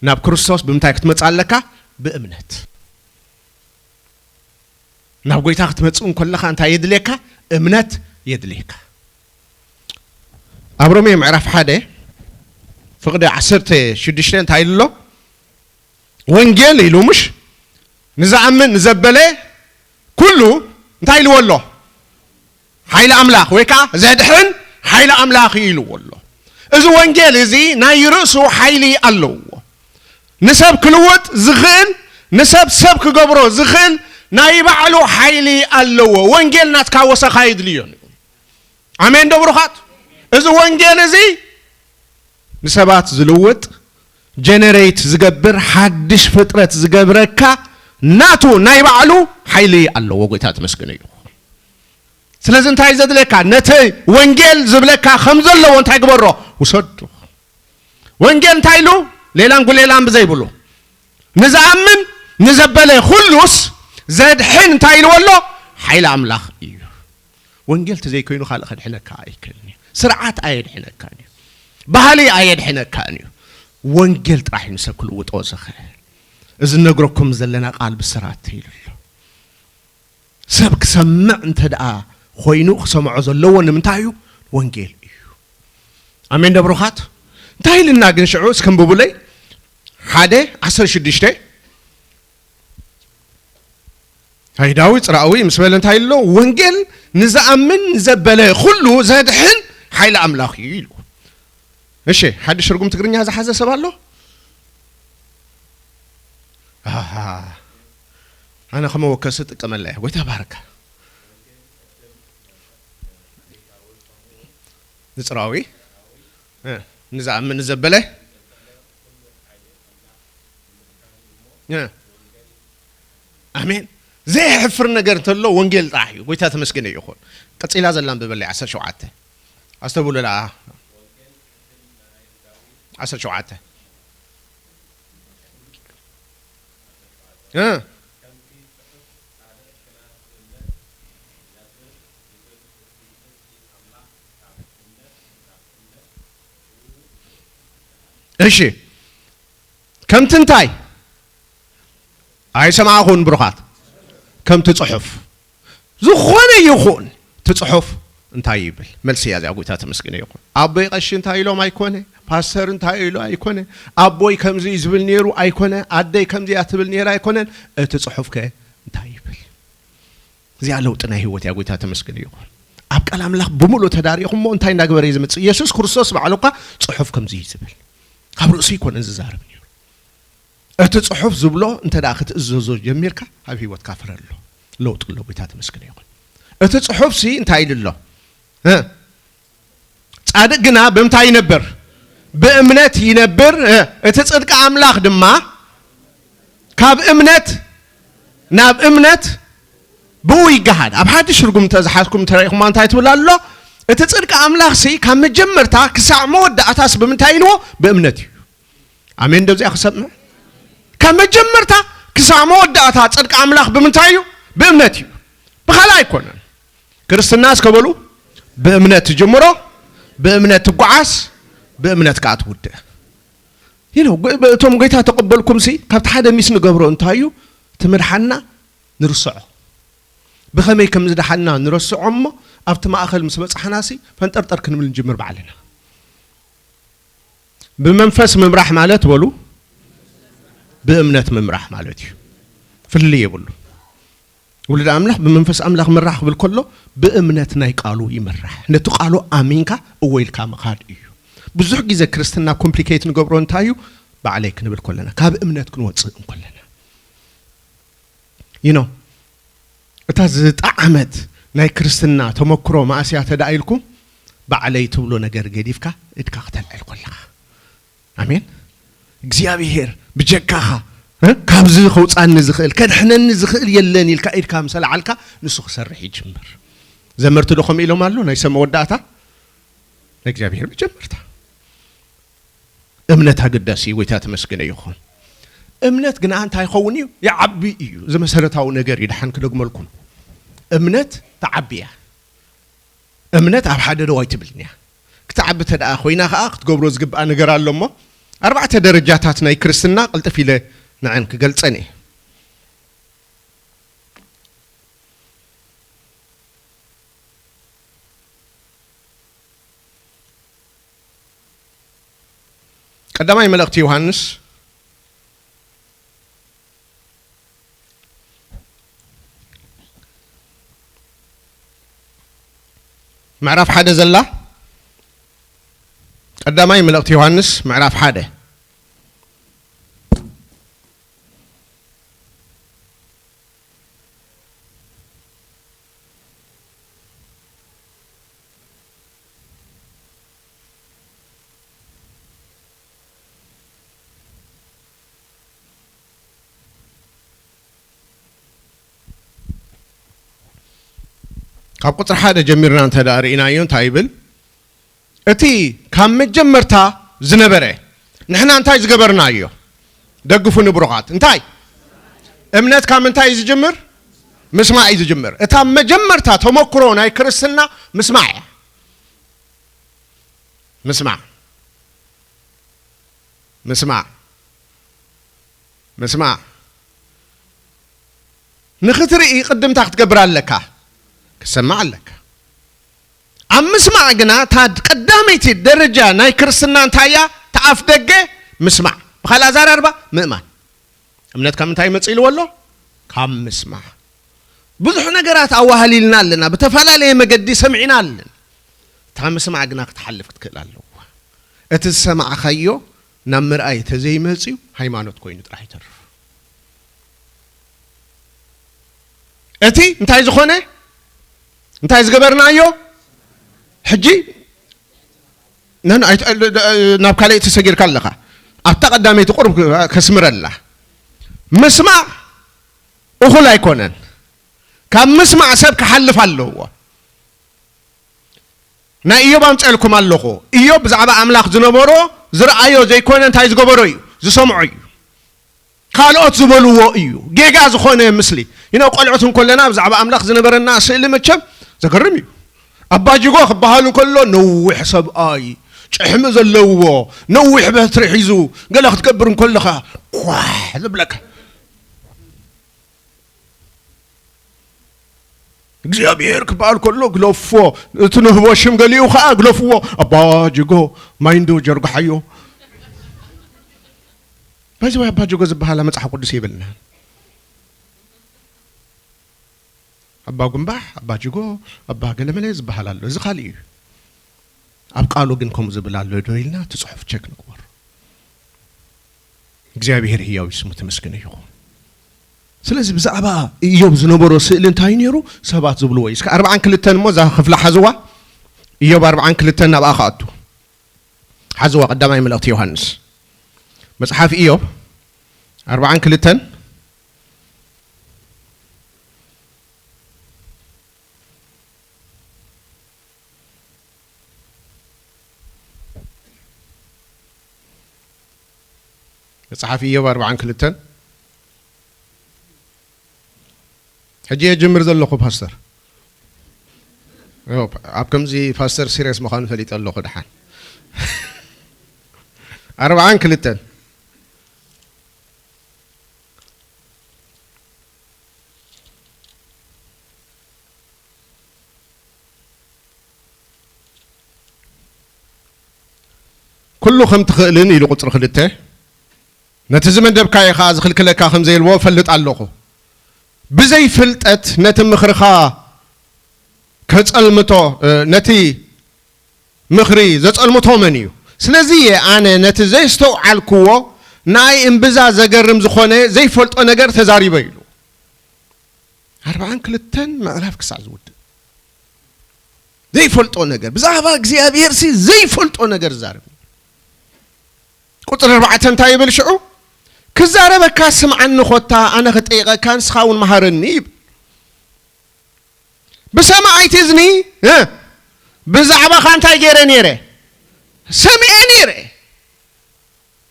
ናብ ክርስቶስ ብምንታይ ክትመጽእ ኣለካ? ብእምነት። ናብ ጎይታ ክትመጽእ እንከለኻ እንታይ የድልየካ? እምነት የድልየካ። ኣብ ሮሜ ምዕራፍ ሓደ ፍቕዲ ዓሰርተ ሽዱሽተ እንታይ ኢሉ ኣሎ? ወንጌል ኢሉ ምሽ ንዝኣምን ንዘበለ ኩሉ እንታይ ኢልዎ ኣሎ? ሓይሊ ኣምላኽ ወይ ከዓ ዘድሕን ሓይሊ ኣምላኽ እዩ ኢልዎ ኣሎ። እዚ ወንጌል እዚ ናይ ርእሱ ሓይሊ ኣለዎ። ንሰብ ክልውጥ ዝኽእል፣ ንሰብ ሰብ ክገብሮ ዝኽእል ናይ ባዕሉ ሓይሊ ኣለዎ። ወንጌል ናትካ ወሰኻ የድልዮን እዩ። ኣሜን ዶ ብሩኻት? እዚ ወንጌል እዚ ንሰባት ዝልውጥ፣ ጀነሬት ዝገብር፣ ሓድሽ ፍጥረት ዝገብረካ ናቱ ናይ ባዕሉ ሓይሊ ኣለዎ። ጎይታ ተመስገነ እዩ። ስለዚ እንታይ ዘድለካ? ነቲ ወንጌል ዝብለካ ከም ዘለዎ እንታይ ግበሮ? ውሰዱ። ወንጌል እንታይ ኢሉ? ሌላን ጉሌላን ብዘይብሉ ንዝኣምን ንዘበለ ኩሉስ ዘድሕን እንታይ ኢልዎ ኣሎ? ሓይሊ ኣምላኽ እዩ። ወንጌል ተዘይኮይኑ ካልእ ከድሕነካ ኣይክእልን እዩ። ስርዓት ኣየድሕነካን እዩ። ባህሊ ኣየድሕነካን እዩ። ወንጌል ጥራሕ እዩ ንሰብ ክልውጦ ዝኽእል። እዚ ነግረኩም ዘለና ቃል ብስራት ተይሉ ኣሎ። ሰብ ክሰምዕ እንተ ደኣ ኮይኑ ክሰምዖ ዘለዎ ንምንታይ እዩ? ወንጌል እዩ። ኣሜን ዶ ብሩኻት? እንታይ ኢልና ግን ሽዑ እስከ እንብቡለይ? ሓደ ዓሰርተ ሽዱሽተ ኣይሁዳዊ ጽራዊ ምስ በለ እንታይ ኣሎ? ወንጌል ንዝኣምን ንዘበለ ኩሉ ዘድሕን ሓይሊ ኣምላኽ እዩ ኢሉ። እሺ፣ ሓድሽ ትርጉም ትግርኛ ዝሓዘ ሰብ ኣሎ? ኣሃ፣ ኣነ ከመወከሲ ጥቀመላ እየ። ጎይታ ባርካ። ንጽራዊ፣ እ፣ ንዝኣምን ንዘበለ። እ። ኣሜን። ዘየሕፍር ነገር እንተሎ ወንጌል ጥራሕ እዩ። ጎይታ ተመስገነ ይኹን። ቀጺላ ዘላ ኣንብበለይ ዓሰርተ ሸውዓተ። ኣስተብሉ ደኣ። ዓሰርተ ሸውዓተ። እ። እሺ፣ ከምቲ እንታይ ኣይሰማዕኹን ብሩኻት? ከምቲ ጽሑፍ ዝኾነ ይኹን እቲ ጽሑፍ እንታይ ይብል? መልሲ እያ እዚኣ። ጎይታ ተመስገነ ይኹን። ኣቦይ ቀሺ እንታይ ኢሎም ኣይኮነ፣ ፓስተር እንታይ ኢሎ ኣይኮነ፣ ኣቦይ ከምዚ እዩ ዝብል ነይሩ ኣይኮነ፣ ኣደይ ከምዚ እያ ትብል ነይራ ኣይኮነን። እቲ ጽሑፍ ከ እንታይ ይብል? እዚኣ ለውጢ ናይ ህይወት እያ። ጎይታ ተመስገነ ይኹን። ኣብ ቃል ኣምላኽ ብምሉእ ተዳሪኹም እሞ እንታይ እንዳገበረ እዩ ዝመጽእ? ኢየሱስ ክርስቶስ ባዕሉ እኳ ጽሑፍ ከምዚ እዩ ዝብል። ካብ ርእሱ ኣይኮነን ዝዛረብ ነይሩ። እቲ ጽሑፍ ዝብሎ እንተ ደኣ ክትእዘዞ ጀሚርካ፣ ኣብ ህይወትካ ፍረ ኣሎ፣ ለውጢ ኣሎ። ጎይታ ተመስገነ ይኹን። እቲ ጽሑፍሲ እንታይ ኢሉ ኣሎ? እ? ጻድቕ ግና ብምንታይ ይነብር? ብእምነት ይነብር። እ፣ እቲ ጽድቂ ኣምላኽ ድማ ካብ እምነት ናብ እምነት ብኡ ይገሃድ። ኣብ ሓድሽ ትርጉም እንተ ዝሓዝኩም እንተ ረኢኹማ እንታይ ትብል ኣሎ? እቲ ጽድቂ ኣምላኽሲ ካብ መጀመርታ ክሳዕ መወዳእታስ ብምንታይ ኢልዎ? ብእምነት እዩ። ኣሜን። ደዚኣ ክሰምዕ ካብ መጀመርታ ክሳዕ መወዳእታ ጽድቂ ኣምላኽ ብምንታይ እዩ? ብእምነት እዩ፣ ብኻልእ ኣይኮነን። ክርስትና እስከ በሉ፣ ብእምነት ትጅምሮ፣ ብእምነት ትጓዓዝ፣ ብእምነት ከኣ ትውድእ። ይህ ነው። ጎ-፣ እቶም ጎይታ ተቐበልኩም ሲ ካብቲ ሓደ ሚስ ንገብሮ እንታይ እዩ? እቲ ምድሓንና ንርስዖ። ብኸመይ ከም ዝደሓንና ንረስዖ እሞ ኣብቲ ማእኸል ምስ በጻሕና ሲ ፈንጠርጠር ክንብል ንጅምር ባዕልና። ብመንፈስ ምምራሕ ማለት በሉ፣ ብእምነት ምምራሕ ማለት እዩ። ፍልልይ የብሉ። ውሉድ ኣምላኽ ብመንፈስ ኣምላኽ ምራሕ ክብል ከሎ ብእምነት ናይ ቃሉ ይምራሕ። ነቲ ቃሉ ኣሚንካ እወ ኢልካ ምኻድ እዩ። ብዙሕ ግዜ ክርስትና ኮምፕሊኬት ንገብሮ እንታይ እዩ? ባዕለይ ክንብል ከለና፣ ካብ እምነት ክንወጽእ እንከለና። You know፣ እታ ዝጠዓመት ናይ ክርስትና ተመክሮ መኣስያ ተዳኢልኩም፣ ባዕለይ ትብሎ ነገር ገዲፍካ ኢድካ ክተልዕል ከለኻ። ኣሜን። እግዚኣብሔር ብጀካኻ፣ እ፣ ካብዚ ከውጻኒ ዝኽእል፣ ከድሕነኒ ዝኽእል የለን ኢልካ ኢድካ ምስ ኣልዓልካ፣ ንሱ ክሰርሕ ይጅምር። ዘመርቲ ዶ ከምኡ ኢሎም ኣሎ? ናይ ሰብ መወዳእታ ናይ እግዚኣብሔር መጀመርታ። እምነት ኣገዳሲ እዩ። ጎይታ ተመስገነ ይኹን። እምነት ግና እንታይ ይኸውን እዩ? ይዓቢ እዩ። እዚ መሰረታዊ ነገር እዩ። ደሓን ክደግመልኩም። እምነት ትዓቢ እያ። እምነት ኣብ ሓደ ደው ኣይትብልን እያ። ክትዓቢ እንተ ደኣ ኮይና ኸኣ ክትገብሮ ዝግብኣ ነገር ኣሎ እሞ፣ ኣርባዕተ ደረጃታት ናይ ክርስትና ቅልጥፍ ኢለ ንዐን ክገልጸን እየ። ቀዳማይ መልእኽቲ ዮሃንስ ምዕራፍ ሓደ ዘላ፣ ቀዳማይ መልእኽቲ ዮሃንስ ምዕራፍ ሓደ። ካብ ቁጽሪ ሓደ ጀሚርና እንተ ደኣ ርኢናዮ እንታይ ይብል? እቲ ካብ መጀመርታ ዝነበረ፣ ንሕና እንታይ ዝገበርናዮ? ደግፉ ንብሩኻት። እንታይ? እምነት ካብ ምንታይ እዩ ዝጅምር? ምስማዕ እዩ ዝጅምር። እታ መጀመርታ ተመክሮ ናይ ክርስትና ምስማዕ እያ። ምስማዕ። ምስማዕ። ምስማዕ። ንኽትርኢ ቅድምታ ክትገብር ኣለካ። ክትሰማዕ ኣለካ። ኣብ ምስማዕ ግና እታ ቀዳመይቲ ደረጃ ናይ ክርስትና እንታይ እያ? እታ ኣፍ ደገ ምስማዕ። ብኻልእ ኣዘራርባ ምእማን። እምነት ካብ ምንታይ ይመጽእ ኢልዎ ኣሎ? ካብ ምስማዕ። ብዙሕ ነገራት ኣዋህሊልና ኣለና፣ ብተፈላለየ መገዲ ሰሚዕና ኣለና። እታ ምስማዕ ግና ክትሓልፍ ክትክእል ኣለዋ። እቲ ዝሰማዕኻዮ ናብ ምርኣይ ተዘይመጽዩ ሃይማኖት ኮይኑ ጥራሕ ይተርፍ። እቲ እንታይ ዝኾነ እንታይ ዝገበርናዮ ሕጂ ነን ኣይት-፣ ናብ ካልእ ተሰጊርካ ኣለኻ። ኣብታ ቀዳመይቲ ቁሩብ ከስምረላ። ምስማዕ እኹል ኣይኮነን። ካብ ምስማዕ ሰብ ክሓልፍ ኣለዎ። ናይ ኢዮብ ኣምፀልኩም ኣለኹ። ኢዮብ ብዛዕባ ኣምላኽ ዝነበሮ ዝረኣዮ ዘይኮነ እንታይ ዝገበሮ እዩ፣ ዝሰምዖ እዩ። ካልኦት ዝበልዎ እዩ። ጌጋ ዝኾነ ምስሊ ይነው። ቆልዑት እንኮለና ብዛዕባ ኣምላኽ ዝነበረና ስእሊ መቸም ዘገርም እዩ። ኣባጅጎ ክበሃል እንከሎ ነዊሕ ሰብኣይ፣ ጭሕሚ ዘለዎ፣ ነዊሕ በትሪ ሒዙ፣ ገለ ክትገብር እንከለኻ ኳሕ ዝብለካ። እግዚኣብሔር ክበሃል ከሎ ግለፎ፣ እቲ ንህቦ ሽም ገሊኡ ከዓ ግለፍዎ። ኣባጅጎ ማይንዶ ጀርጉሓዮ። ባይዘ ኣባጅጎ ዝበሃላ መጽሓፍ ቅዱስ የብልና። ኣባ ጉንባሕ፣ ኣባ ጅጎ፣ ኣባ ገለመለ ዝበሃል ኣሎ። እዚ ካልእ እዩ። ኣብ ቃሉ ግን ከምኡ ዝብል ኣሎ ዶ ኢልና እቲ ጽሑፍ ቸክ ንግበር። እግዚኣብሔር ህያው እዩ፣ ስሙ ተመስገነ ይኹን። ስለዚ ብዛዕባ ኢዮብ ዝነበሮ ስእሊ እንታይ ነይሩ? ሰባት ዝብልዎ እዩ። እስከ ኣርብዓን ክልተን እሞ እዛ ክፍሊ ሓዝዋ፣ ኢዮብ ኣርብዓን ክልተን ናብኣ ክኣቱ ሓዝዋ። ቀዳማይ መልእኽቲ ዮሃንስ፣ መጽሓፍ ኢዮብ ኣርብዓን ክልተን፣ መጽሓፍ ኢዮብ ኣርብዓን ክልተን። ሕጂ እየ ጅምር ዘለኹ ፓስተር። ዮ፣ ኣብ ከምዚ ፓስተር ሲሪየስ ምዃኑ ፈሊጠ ኣለኹ። ደሓን። ኣርብዓን ክልተን። ኩሉ ከም ትኽእልን ኢሉ ቁጽሪ ክልተ፣ ነቲ ዝመደብካዮ ኸኣ ዝኽልክለካ ከም ዘየልዎ እፈልጥ ኣለኹ። ብዘይ ፍልጠት ነቲ ምኽርኻ ከጸልምቶ፣ እ፣ ነቲ ምኽሪ ዘጸልምቶ መን እዩ? ስለዚ እየ ኣነ ነቲ ዘየስተውዓልክዎ ንኣይ እምብዛ ዘገርም ዝኾነ ዘይፈልጦ ነገር ተዛሪበ ኢሉ። ኣርብዓን ክልተን ምዕራፍ ክሳዕ ዝውድእ ዘይፈልጦ ነገር፣ ብዛዕባ እግዚኣብሔር ሲ ዘይፈልጦ ነገር ዝዛረብ። ቁጽሪ ኣርባዕተ እንታይ ይብል ሽዑ? ክዛረበካ ስምዓኒ ኮታ፣ ኣነ ክጠይቐካ ንስኻ እውን መሃረኒ ይብል። ብሰማዒት እዝኒ፣ እ፣ ብዛዕባኻ እንታይ ገይረ ነይረ? ሰሚዐ ነይረ።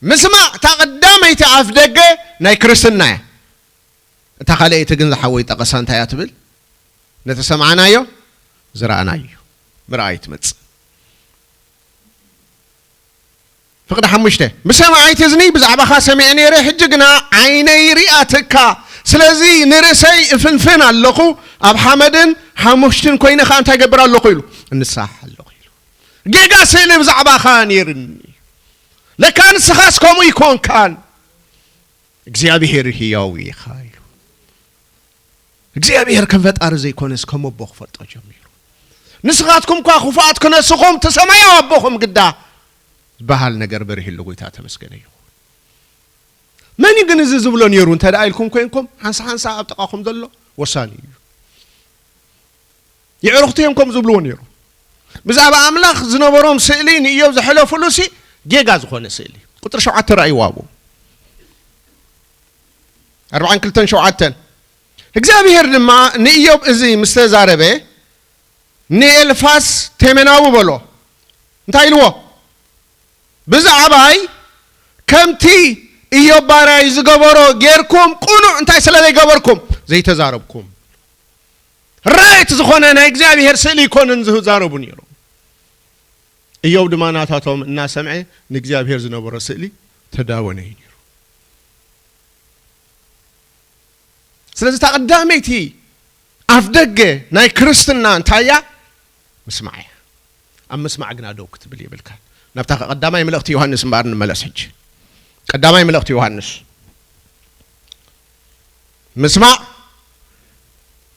ምስማዕ እታ ቀዳመይቲ ኣፍ ደገ ናይ ክርስትና እያ። እታ ካልኣይቲ ግን ዝሓወይ ጠቐሳ እንታይ እያ ትብል? ነቲ ሰማዕናዮ ዝረኣናዮ ምርኣይ ትመጽእ። ፍቕዲ ሓሙሽተ፣ ብሰማዒት እዝኒ ብዛዕባኻ ሰሚዐ ነይረ፣ ሕጂ ግና ዓይነይ ሪኣትካ። ስለዚ ንርእሰይ እፍንፍን ኣለኹ፣ ኣብ ሓመድን ሓሙሽትን ኮይነ ኸኣ እንታይ ገብር ኣለኹ ኢሉ? እንሳሕ ኣለኹ ኢሉ። ጌጋ ስእሊ ብዛዕባኻ ነይርኒ። ለካ ንስኻስ ከምኡ ይኮንካን። እግዚኣብሔር ህያው ኢኻ ኢሉ። እግዚኣብሔር ከም ፈጣሪ ዘይኮነስ ከም ኣቦ ክፈልጦ ጀሚሩ። ንስኻትኩም እኳ ክፉኣት ክነስኹም እቲ ሰማያዊ ኣቦኹም ግዳ ዝበሃል ነገር በሪህሉ። ጎይታ ተመስገነ ይኹን። መን እዩ ግን እዚ ዝብሎ ነይሩ እንተ ደኣ ኢልኩም ኮይንኩም፣ ሓንሳ ሓንሳ ኣብ ጥቓኹም ዘሎ ወሳኒ እዩ። የዕሩኽቱ እዮም ከምኡ ዝብልዎ ነይሩ። ብዛዕባ ኣምላኽ ዝነበሮም ስእሊ ንኢዮብ ዘሕለፉሉ ሲ ጌጋ ዝኾነ ስእሊ። ቁጥሪ ሸውዓተ ረኣይዋ ኣብኡ። ኣርብዓን ክልተን ሸውዓተን። እግዚኣብሔር ድማ ንኢዮብ እዚ ምስ ተዛረበ፣ ንኤልፋዝ ቴሜናዊ በሎ። እንታይ ኢልዎ? ብዛዕባይ ከምቲ ኢዮብ ባርያይ ዝገበሮ ጌርኩም ቅኑዕ እንታይ ስለ ዘይገበርኩም? ዘይተዛረብኩም። ራይት ዝኾነ ናይ እግዚኣብሔር ስእሊ ኣይኮነን ዝዛረቡ ነይሮም። ኢዮብ ድማ ናታቶም እናሰምዐ ንእግዚኣብሔር ዝነበሮ ስእሊ ተዳወነ እዩ ነይሩ። ስለዚ እታ ቀዳመይቲ ኣፍ ደገ ናይ ክርስትና እንታይ እያ? ምስማዕ እያ። ኣብ ምስማዕ ግና ደው ክትብል የብልካን። ናብታ ቀዳማይ መልእኽቲ ዮሃንስ እምበኣር ንመለስ ሕጂ። ቀዳማይ መልእኽቲ ዮሃንስ። ምስማዕ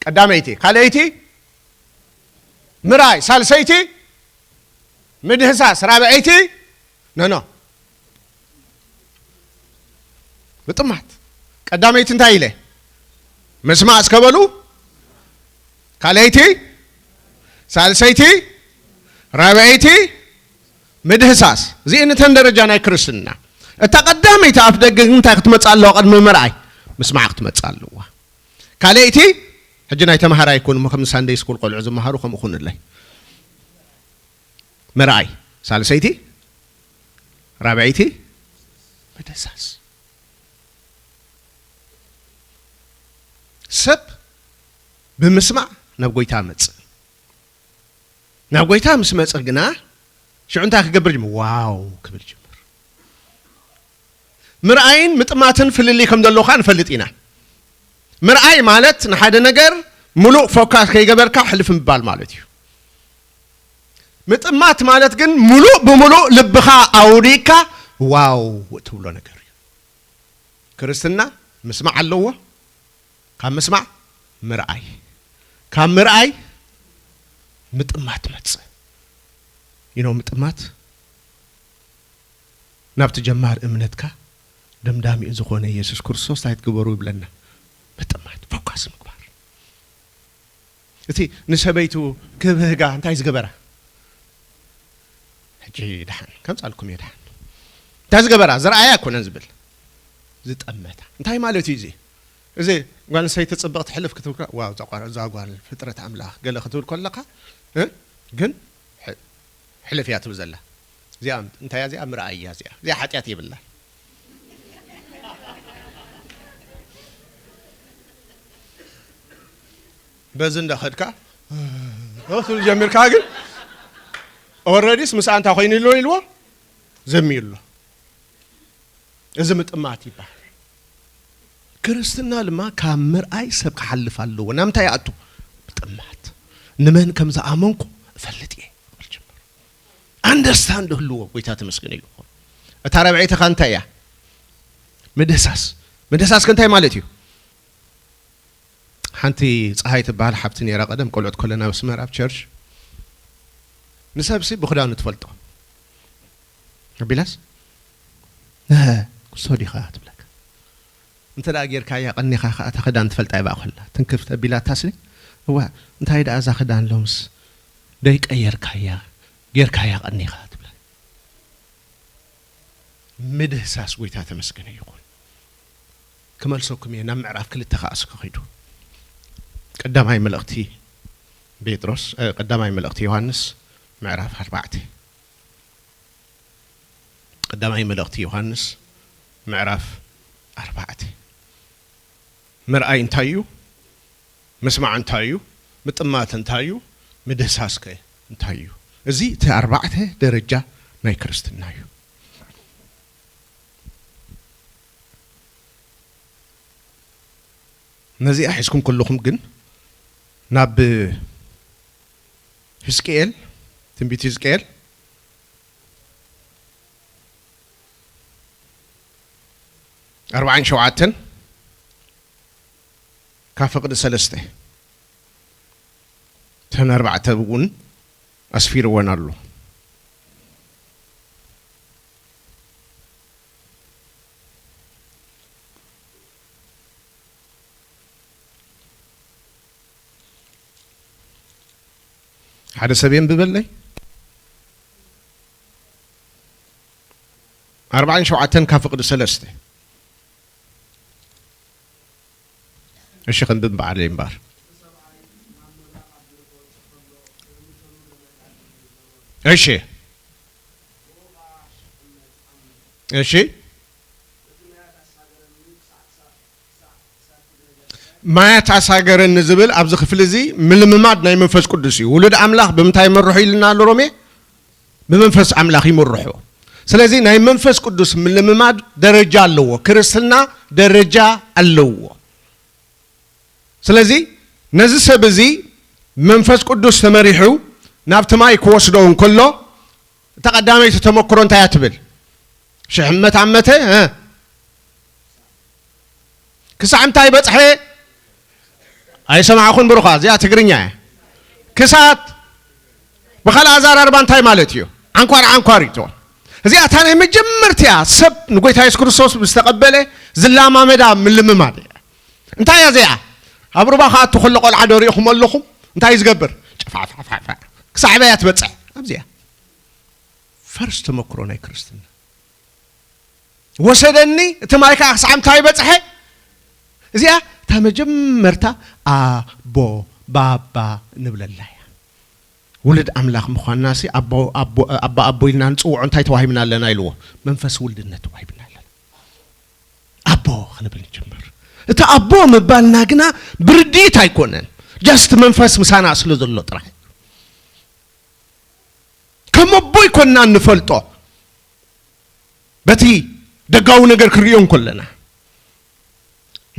ቀዳመይቲ፣ ካልኣይቲ ምርኣይ፣ ሳልሰይቲ ምድህሳስ፣ ራብዐይቲ ኖ ኖ ምጥማት። ቀዳመይቲ እንታይ ኢለ? ምስማዕ እስከ በሉ። ካልኣይቲ፣ ሳልሰይቲ፣ ራብዐይቲ ምድህሳስ። እዚአን እተን ደረጃ ናይ ክርስትና። እታ ቀዳመይቲ ኣፍ ደገ ግን እንታይ ክትመጽእ ኣለዋ? ቅድሚ ምርኣይ ምስማዕ ክትመጽእ ኣለዋ። ካልኣይቲ ሕጂ ናይ ተምሃራይ ይኩን እሞ ከም ሳንደይ ስኩል ቆልዑ ዝመሃሩ ከምኡ ኩንለይ። ምርኣይ፣ ሳልሰይቲ፣ ራብዐይቲ ምድህሳስ። ሰብ ብምስማዕ ናብ ጎይታ መጽእ። ናብ ጎይታ ምስ መጸ ግና ሽዑ እንታይ ክገብር ጅምር? ዋው ክብል ጅምር። ምርኣይን ምጥማትን ፍልልይ ከም ዘለዎ ከኣ ንፈልጥ ኢና። ምርኣይ ማለት ንሓደ ነገር ምሉእ ፎካስ ከይገበርካ ሕልፍ ምባል ማለት እዩ። ምጥማት ማለት ግን ምሉእ ብምሉእ ልብኻ ኣውዲእካ ዋው እትብሎ ነገር እዩ። ክርስትና ምስማዕ ኣለዎ። ካብ ምስማዕ ምርኣይ፣ ካብ ምርኣይ ምጥማት መጽእ። You know ምጥማት ናብቲ ጀማር እምነትካ ደምዳሚኡ ዝኾነ የሱስ ክርስቶስ እንታይ ትግበሩ ይብለና? ምጥማት፣ ፎካስ ምግባር። እቲ ንሰበይቱ ክብህጋ እንታይ ዝገበራ? ሕጂ ደሓን ከምጻልኩም እየ ደሓን። እንታይ ዝገበራ? ዝረኣያ ኣይኮነን ዝብል፣ ዝጠመታ። እንታይ ማለት እዩ እዚ? እዚ ጓል ኣንስተይቲ ጽብቕቲ ሕልፍ ክትብል ከላ፣ ዋው፣ እዛ ጓል፣ እዛ ጓል ፍጥረት ኣምላኽ ገለ ክትብል ከለኻ፣ እ? ግን ሕ-፣ ሕልፍ እያ ትብል ዘላ። እዚኣ እንታይ እያ? እዚኣ ምርኣይ እያ። እዚኣ፣ እዚኣ ሓጢኣት የብላን። በዚ እንዳኸድካ ትብል ጀሚርካ፣ ግን ኦረዲስ ምስኣ እንታይ ኮይኑ ኣሎ ኢልዎ ዘሚሉ ኣሎ። እዚ ምጥማት ይበሃል። ክርስትና ድማ ካብ ምርኣይ ሰብ ክሓልፍ ኣለዎ። ናብ ምንታይ ይኣቱ? ምጥማት። ንመን ከም ዝኣመንኩ እፈልጥ እየ ክብል ጀመረ። ኣንደርስታንድ ህልዎ። ጎይታ ተመስገነ ይኹን። እታ ረብዐይቲ ኸ እንታይ እያ? ምድህሳስ። ምድህሳስ ከ እንታይ ማለት እዩ? ሓንቲ ፀሃይ ትበሃል ሓብቲ ነይራ፣ ቀደም ቆልዑት ከለና ኣብ ኣስመራ ኣብ ቸርች። ንሰብሲ ብኽዳኑ ትፈልጦ። ኣቢላስ፣ "እህ፣ ክሶ ዲኻ?" ትብለካ። እንተ ደኣ ጌርካያ ቀኒኻ ኸኣ እታ ክዳን ትፈልጣ እያ፣ ብኣ ኸላ ትንክፍ ተቢላታስኒ፣ "እዋ፣ እንታይ ደኣ እዛ ክዳን ሎምስ ደይቀየርካያ፣ ጌርካያ ቀኒኻ?" ትብላ። ምድህሳስ። ጎይታ ተመስገነ ይኹን። ክመልሰኩም እየ፣ ናብ ምዕራፍ ክልተ ኸኣ እስከ ኺዱ። ቀዳማይ መልእኽቲ ጴጥሮስ፣ እ፣ ቀዳማይ መልእኽቲ ዮሃንስ ምዕራፍ ኣርባዕተ። ቀዳማይ መልእኽቲ ዮሃንስ ምዕራፍ ኣርባዕተ። ምርኣይ እንታይ እዩ? ምስማዕ እንታይ እዩ? ምጥማት እንታይ እዩ? ምድህሳስከ እንታይ እዩ? እዚ እቲ ኣርባዕተ ደረጃ ናይ ክርስትና እዩ። ነዚኣ ሒዝኩም ከለኹም ግን ናብ ህዝቅኤል፣ ትንቢት ህዝቅኤል ኣርባዓን ሸውዓተን ካብ ፍቕዲ ሰለስተ፣ እተን ኣርባዕተ እውን ኣስፊርወን ኣሎ። ሓደ ሰብ የንብበለይ። ኣርባዓን ሸውዓተን ካብ ፍቕዲ ሰለስተ። እሺ፣ ከንብብ በዓለይ እምበኣር። እሺ። እሺ። ማያት ኣሳገረኒ ዝብል ኣብዚ ክፍሊ እዚ ምልምማድ ናይ መንፈስ ቅዱስ እዩ። ውሉድ ኣምላኽ ብምንታይ ይመርሑ ኢልና ኣሎ ሮሜ? ብመንፈስ ኣምላኽ ይምርሑ። ስለዚ ናይ መንፈስ ቅዱስ ምልምማድ ደረጃ ኣለዎ። ክርስትና ደረጃ ኣለዎ። ስለዚ ነዚ ሰብ እዚ መንፈስ ቅዱስ ተመሪሑ ናብቲ ማይ ክወስዶ እንከሎ፣ እታ ቀዳመይቲ ተመክሮ እንታይ እያ ትብል? ሽሕ እመት ኣመተ፣ እ? ክሳዕ እንታይ በጽሐ? ኣይሰማዕኹን ብሩኻ፣ እዚኣ ትግርኛ እያ። ክሳት ብኻልእ ኣዘራርባ እንታይ ማለት እዩ? ዓንኳር ዓንኳር እዩ። እዚኣ እታ ናይ መጀመርቲያ ሰብ ንጎይታ የሱስ ክርስቶስ ምስ ተቐበለ ዝላማመዳ ምልምማድ እያ። እንታይ እያ እዚኣ? ኣብ ሩባ ክኣቱ ከሎ ቆልዓ ዶ ሪኢኹም ኣለኹም? እንታይ እዩ ዝገብር? ጨፋዕፋዕፋዕ ክሳዕ በያ ትበጽሕ። ኣብዚኣ ፈርስት ተመክሮ ናይ ክርስትና። ወሰደኒ፣ እቲ ማይ ከዓ ክሳዕ ምንታይ በጽሐ? እዚኣ እታ መጀመርታ ኣቦ፣ ባባ ንብለላ እያ። ውሉድ ኣምላኽ ምዃንናሲ ኣቦ ኣቦ ኣባ ኣቦ ኢልና ንጽውዖ እንታይ ተዋሂብና ኣለና ኢልዎ? መንፈስ ውልድነት ተዋሂብና ኣለና። ኣቦ ክንብል ንጅምር። እቲ ኣቦ ምባልና ግና ብርድኢት ኣይኮነን። ጃስት መንፈስ ምሳና ስለ ዘሎ ጥራይ። ከም ኣቦ ይኮንና እንፈልጦ። በቲ ደጋዊ ነገር ክንሪኦ እንከለና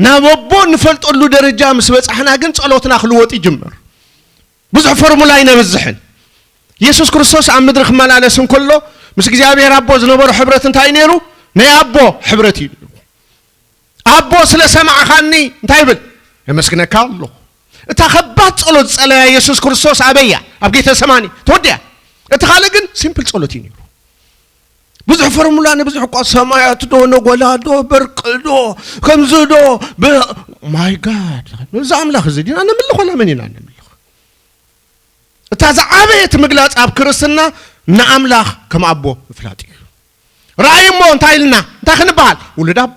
ናብ ኣቦ እንፈልጠሉ ደረጃ ምስ በጻሕና ግን ጸሎትና ክልወጥ ይጅምር። ብዙሕ ፎርሙላ ኣይነበዝሕን። ኢየሱስ ክርስቶስ ኣብ ምድሪ ክመላለስ እንከሎ ምስ እግዚኣብሔር ኣቦ ዝነበሮ ሕብረት እንታይ ነይሩ? ናይ ኣቦ ሕብረት እዩ ነይሩ። ኣቦ ስለ ሰማዕኻኒ እንታይ ይብል? የመስግነካ ኣለኹ። እታ ከባድ ጸሎት ዝጸለያ ኢየሱስ ክርስቶስ ኣበያ? ኣብ ጌተ ሰማኒ ተወዲያ። እቲ ካልእ ግን ሲምፕል ጸሎት እዩ ነይሩ። ብዙሕ ፎርሙላ ንብዙሕ እኳ ሰማያት ዶ ነጎላ ዶ በርቂ ዶ ከምዚ ዶ ማይ ጋድ እዛ ኣምላኽ እዚ ዲና ንምልኽ ወላ መን ኢና ንምልኽ? እታ ዝዓበየት ምግላጽ ኣብ ክርስትና ንኣምላኽ ከም ኣቦ ምፍላጥ እዩ። ራእይ እሞ እንታይ ኢልና እንታይ ክንበሃል? ውሉድ ኣቦ።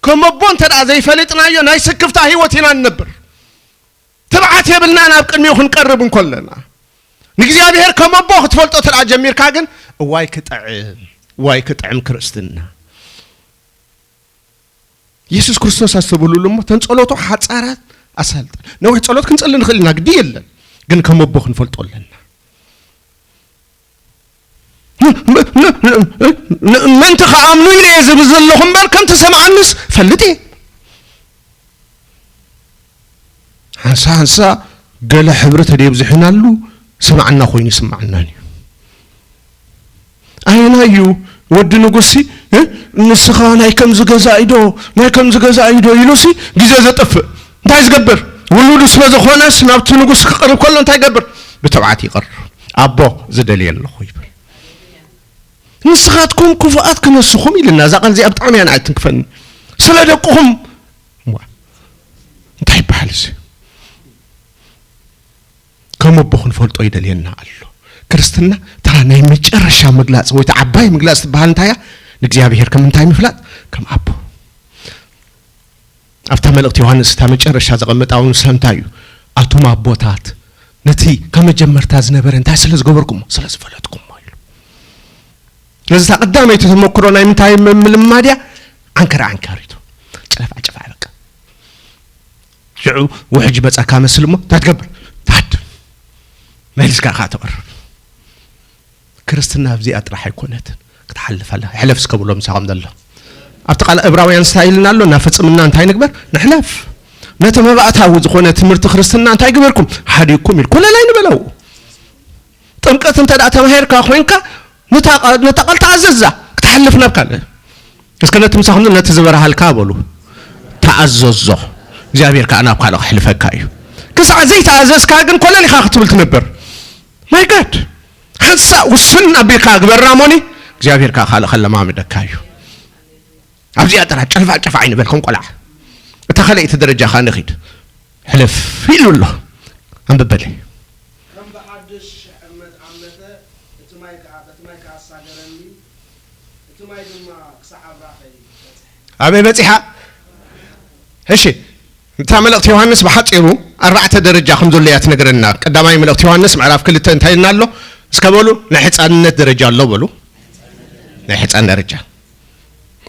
ከም ኣቦ እንተ ደኣ ዘይፈሊጥናዮ ናይ ስክፍታ ህይወት ኢና ንነብር። ትብዓት የብልና ናብ ቅድሚኡ ክንቀርብ እንከለና። ንእግዚኣብሔር ከም ኣቦ ክትፈልጦ እንተ ደኣ ጀሚርካ ግን እዋይ ክጥዕም፣ እዋይ ክጥዕም ክርስትና። ኢየሱስ ክርስቶስ ኣስተብህሉሉ እሞ ተን ጸሎቱ ሓጻራት ኣሳልጠን። ነዊሕ ጸሎት ክንጸሊ ንኽእል ኢና፣ ግዲ የለን። ግን ከም ኣቦ ክንፈልጦ ኣለና። ምእንቲ ከኣምኑ ኢለ እየ ዝብል ዘለኹ እምበር ከምቲ ሰምዓንስ ፈልጥ እየ። ሓንሳ ሓንሳ ገለ ሕብሪ ተደብዝሕናሉ ስምዓና ኮይኑ ይስምዓናን እዩ። ኣየናይ እዩ ወዲ ንጉስሲ ንስኻ ናይ ከምዚ ገዛ ኢዶ ናይ ከምዚ ገዛ ኢዶ ኢሉሲ ግዜ ዘጥፍእ እንታይ ዝገብር ውሉዱ ስለ ዝኾነስ ናብቲ ንጉስ ክቐርብ ከሎ እንታይ ይገብር ብትብዓት ይቐርብ ኣቦ ዝደልየ ኣለኹ ይብል። ንስኻትኩም ክፉኣት ክነስኹም ኢልና እዛ ቃል እዚኣ ብጣዕሚ እያ ንዓይ ትንክፈኒ። ስለ ደቅኹም እዋ፣ እንታይ ይበሃል እዚ? ከም ኣቦ ክንፈልጦ ይደልየና ኣሎ። ክርስትና ተራ ናይ መጨረሻ ምግላጽ ወይ እቲ ዓባይ ምግላጽ ትበሃል እንታይ እያ? ንእግዚኣብሔር ከም እንታይ ምፍላጥ? ከም ኣቦ። ኣብታ መልእኽቲ ዮሃንስ እታ መጨረሻ ዘቐመጣ እውን ሰምታ እዩ። ኣቱም ኣቦታት ነቲ ካብ መጀመርታ ዝነበረ እንታይ ስለ ዝገበርኩሞ ስለ ዝፈለጥኩሞ ኢሉ። ስለዚ እታ ቀዳመይቲ ተመክሮ ናይ ምንታይ ምልማድ እያ? ዓንከር ዓንከር እዩ። ጨፋ ጨፋ በቃ። ሽዑ ውሕጅ መጻካ መስል እሞ እንታይ ትገብር? ታድ መሊስካ ከኣ ተቕርብ። ክርስትና ኣብዚኣ ጥራሕ ኣይኮነትን ክትሓልፍ ኣላ። ሕለፍ እስከ ብሎ ምሳኹም ዘሎ ኣብቲ ቃል እብራውያን እንታይ ኢልና ኣሎ? እናፈጽምና እንታይ ንግበር? ንሕለፍ። ነቲ መባእታዊ ዝኾነ ትምህርቲ ክርስትና እንታይ ግበርኩም? ሓዲግኩም ኢሉ ኮለል ኣይንበለው። ጥምቀት እንተ ደኣ ተማሂርካ ኮይንካ ነታ ቃል ተኣዘዛ ክትሓልፍ ናብ ካልእ እስከ ነቲ ምሳኹም ነቲ ዝበርሃልካ በሉ ተኣዘዞ እግዚኣብሔር ከዓ ናብ ካልእ ክሕልፈካ እዩ። ክሳዕ ዘይተኣዘዝካ ግን ኮለል ኢኻ ክትብል ትነብር። ማይ ጋድ ሓንሳእ ውስን ኣቢልካ ግበራ እሞኒ እግዚኣብሔር ከዓ ካልእ ከለማምደካ እዩ። ኣብዚኣ ጥራ ጨፋ ጨፋ ኣይንበል ከም ቆልዓ። እታ ካልኣይቲ ደረጃ ከዓ ንኺድ ሕለፍ ኢሉ ኣሎ። ኣንብበለይ። ከም ብሓድሽ ሽሕ እመት ዓመተ እቲ ማይ ከዓ በቲ ማይ ከዓ ኣሳገረኒ እቲ ማይ ድማ ክሳዕ ኣብራኸይ በፅሐ። ኣበይ በፂሓ? እሺ እታ መልእክቲ ዮሃንስ ብሓፂሩ ኣርባዕተ ደረጃ ከም ዘሎ እያ ትነግረና። ቀዳማይ መልእክቲ ዮሃንስ ምዕራፍ ክልተ እንታይ ኢልና ኣሎ? እስከ በሉ ናይ ሕፃንነት ደረጃ ኣሎ በሉ። ናይ ሕፃን ደረጃ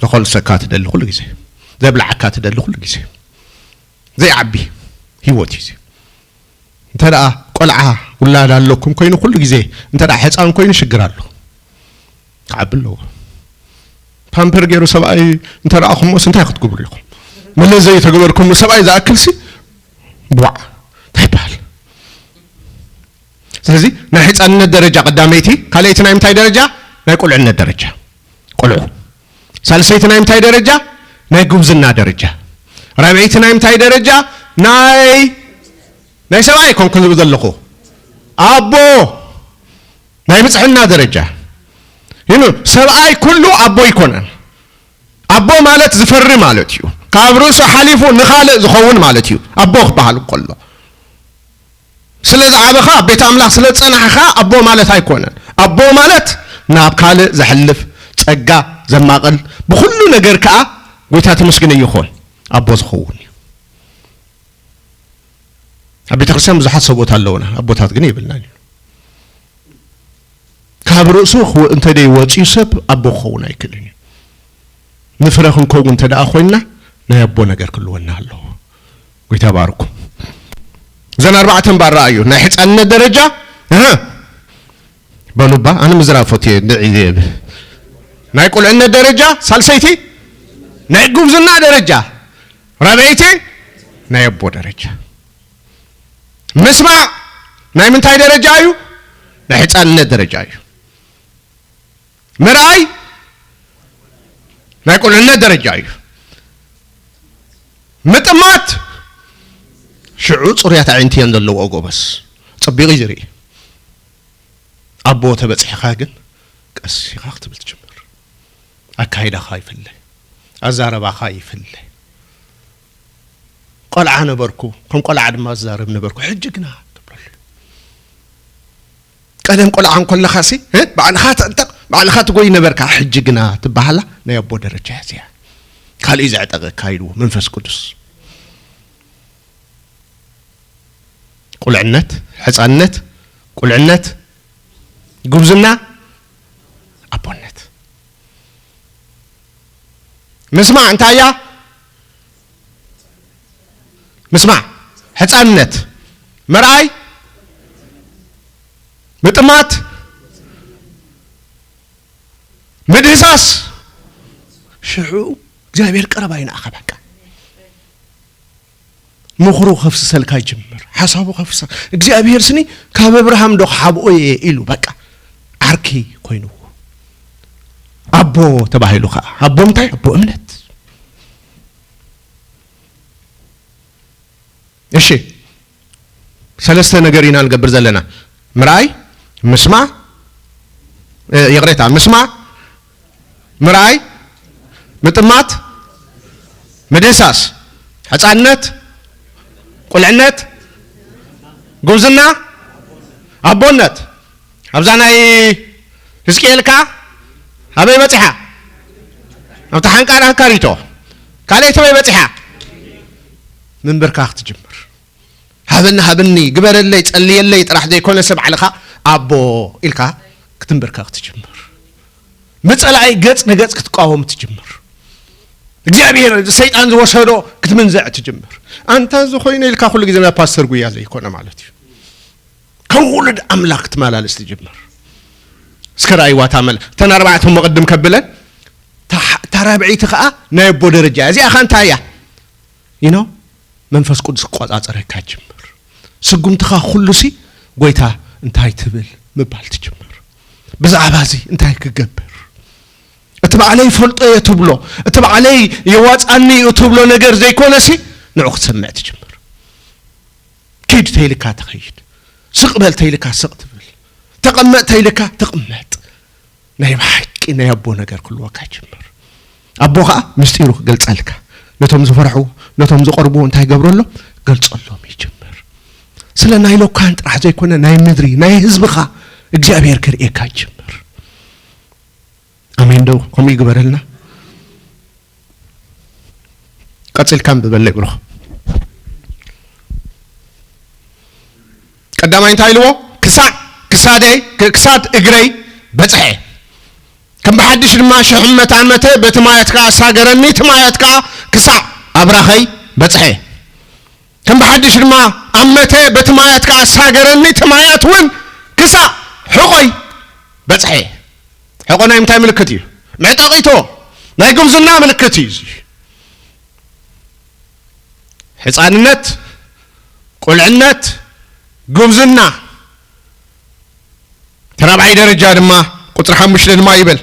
ዘኾልሰካ ትደሊ ኩሉ ግዜ፣ ዘብላዓካ ትደሊ ኩሉ ግዜ፣ ዘይዓቢ ህይወት እዩ። እንተ ደኣ ቆልዓ ውላድ ኣለኩም ኮይኑ ኩሉ ግዜ እንተ ደኣ ሕፃን ኮይኑ ሽግር ኣሎ። ክዓቢ ኣለዎ። ፓምፐር ገይሩ ሰብኣይ እንተ ረኣኹሞስ እንታይ ክትገብሩ ኢኹም? መለዘይ ተገበርኩም ሰብኣይ ዝኣክልሲ ቧዕ እንታይ ይበሃል? ስለዚ ናይ ህፃንነት ደረጃ ቀዳመይቲ፣ ካልኣይቲ ናይ ምንታይ ደረጃ? ናይ ቁልዕነት ደረጃ። ቆልዑ። ሳልሰይቲ ናይ ምንታይ ደረጃ? ናይ ጉብዝና ደረጃ። ራብዐይቲ ናይ ምንታይ ደረጃ? ናይ ናይ ሰብኣይ ኮንኩ ዝብል ዘለኹ ኣቦ ናይ ብፅሕና ደረጃ ይኑ ሰብኣይ ኩሉ ኣቦ ይኮነን። ኣቦ ማለት ዝፈሪ ማለት እዩ። ካብ ርእሱ ሓሊፉ ንኻልእ ዝኸውን ማለት እዩ ኣቦ ክበሃል እንከሎ። ስለ ዝዓበኻ ኣብ ቤት ኣምላኽ ስለ ዝጸናሕኻ ኣቦ ማለት ኣይኮነን። ኣቦ ማለት ናብ ካልእ ዘሕልፍ ጸጋ ዘማቕል ብኹሉ ነገር ከኣ ጎይታ ተመስግነ ይኹን ኣቦ ዝኸውን እዩ። ኣብ ቤተ ክርስቲያን ብዙሓት ሰብኡት ኣለውና፣ ኣቦታት ግን የብልናን እዩ። ካብ ርእሱ ክው-፣ እንተ ደይ ወፂኡ ሰብ ኣቦ ክኸውን ኣይክእልን እዩ። ንፍረ ክንከውን እንተ ደኣ ኮይንና ናይ ኣቦ ነገር ክልወና ኣለዎ። ጎይታ ባርኩም። እዘን ኣርባዕተ እምበኣር ረኣዩ። ናይ ሕፃንነት ደረጃ፣ እህ፣ በሉባ፣ ኣነ ምዝራብ ፈትየ፣ ንዒ፣ ናይ ቁልዕነት ደረጃ፣ ሳልሰይቲ ናይ ጉብዝና ደረጃ፣ ራብዐይቲ ናይ ኣቦ ደረጃ። ምስማዕ ናይ ምንታይ ደረጃ እዩ? ናይ ሕፃንነት ደረጃ እዩ። ምርኣይ ናይ ቁልዕነት ደረጃ እዩ። ምጥማት ሽዑ ጽሩያት ኣዒንቲ እየን ዘለዎ፣ ጎበዝ፣ ጸቢቑ እዩ ዝርኢ። ኣቦ ተበጺሕካ ግን ቀስ ኢኻ ክትብል ትጅምር። ኣካይዳኻ ይፍለ፣ ኣዛረባኻ ይፍለ። ቆልዓ ነበርኩ፣ ከም ቆልዓ ድማ ዝዛረብ ነበርኩ፣ ሕጂ ግና ትብለሉ። ቀደም ቆልዓ እንከለኻሲ፣ እ፣ ባዕልኻ ትዕጠቕ፣ ባዕልኻ ትጎይ ነበርካ፣ ሕጂ ግና ትበሃላ ናይ ኣቦ ደረጃ እያ እዚኣ። ካልእ እዩ ዘዕጠቐካ ኢልዎ መንፈስ ቅዱስ። ቁልዕነት፣ ሕፃንነት፣ ቁልዕነት፣ ጉብዝና፣ ኣቦነት። ምስማዕ እንታይ እያ? ምስማዕ፣ ሕፃንነት፣ ምርኣይ፣ ምጥማት፣ ምድህሳስ። ሽዑ እግዚኣብሔር ቀረባ ይንኣኻ። በቃ ምኽሩ ከፍስሰልካ ይጅምር፣ ሓሳቡ ከፍስሰ-፣ እግዚኣብሔር ስኒ ካብ ኣብርሃም ዶ ክሓብኦ እየ ኢሉ፣ በቃ ዓርኪ ኮይንዎ። ኣቦ ተባሂሉ ኸዓ፣ ኣቦ እንታይ? ኣቦ እምነት። እሺ፣ ሰለስተ ነገር ኢና ንገብር ዘለና። ምርኣይ፣ ምስማዕ፣ እ፣ ይቕሬታ፣ ምስማዕ፣ ምርኣይ፣ ምጥማት፣ ምድህሳስ፣ ሕፃንነት፣ ቁልዕነት፣ ጉብዝና፣ ኣቦነት። ኣብዛ ናይ ህዝቅኤል ከኣ ኣበይ በጺሓ? ኣብታ ሓንቃር ኣካሪቶ። ካልኣይቲ ኣበይ በጺሓ? ምንብርካኽ ትጅምር። ሃበኒ፣ ሃብኒ፣ ግበረለይ፣ ጸልየለይ ጥራሕ ዘይኮነ፣ ሰብ ባዕልኻ ኣቦ ኢልካ ክትንበርከኽ ትጅምር። ንጸላኢ ገጽ ንገጽ ክትቃወም ትጅምር። እግዚኣብሔር፣ ሰይጣን ዝወሰዶ ክትምንዝዕ ትጅምር። ኣንታ እዚ ኮይነ ኢልካ ኩሉ ግዜ ናብ ፓስተር ጉያ ዘይኮነ ማለት እዩ። ከም ውሉድ ኣምላኽ ክትመላለስ ትጅምር። እስከ ረኣይዋ እታ መል-፣ እተን ኣርባዕተ እሞ ቅድም ከብለን፣ እታ ራብዐይቲ ኸኣ ናይ ኣቦ ደረጃ እያ። እዚኣ ኸ እንታይ እያ? You know? መንፈስ ቅዱስ ክቆጻጸረካ ይጅምር። ስጉምትኻ ኩሉሲ፣ "ጎይታ እንታይ ትብል?" ምባል ትጅምር። "ብዛዕባ እዚ እንታይ ክገብር?" እቲ ባዕለይ ይፈልጦ እየ ትብሎ፣ እቲ ባዕለይ የዋጽኣኒ እዩ ትብሎ ነገር ዘይኮነሲ፣ ንዑ ክትሰምዕ ትጅምር። ኪድ ተይልካ ትኸይድ፣ ስቕ በል ተይልካ ስቕ ትብል፣ ተቐመጥ ተይልካ ትቕመጥ። ናይ ብሓቂ ናይ ኣቦ ነገር ክህልወካ ይጅምር። ኣቦ ኸኣ ምስጢሩ ክገልጸልካ፣ ነቶም ዝፈርሕዎ፣ ነቶም ዝቐርብዎ እንታይ ይገብረሎም? ገልጸሎም ይጅምር። ስለ ናይ ሎካን ጥራሕ ዘይኮነ፣ ናይ ምድሪ፣ ናይ ህዝብኻ እግዚኣብሔር ክርእየካ ይጅምር። ኣሜን ዶ? ከምኡ ይግበረልና። ቀጺልካ ኣንብበለይ ብሩኽ። ቀዳማይ እንታይ ኢልዎ? ክሳዕ ክሳደይ፣ ክ-፣ ክሳድ እግረይ በጽሐ። ከም ብሓድሽ ድማ ሽሕ እመት ኣመተ፣ በቲ ማያት ከኣ ኣሳገረኒ፣ እቲ ማያት ከኣ ክሳዕ ኣብራኸይ በጽሐ። ከም ብሓድሽ ድማ ኣመተ፣ በቲ ማያት ከኣ ኣሳገረኒ፣ እቲ ማያት እውን ክሳዕ ሕቖይ በጽሐ። ሕቖ ናይ ምንታይ ምልክት እዩ? መዕጠቒቶ፣ ናይ ጉብዝና ምልክት እዩ እዚ። ሕፃንነት፣ ቁልዕነት፣ ጉብዝና። እቲ ራብዓይ ደረጃ ድማ፣ ቁጽሪ ሓሙሽተ ድማ ይብል፣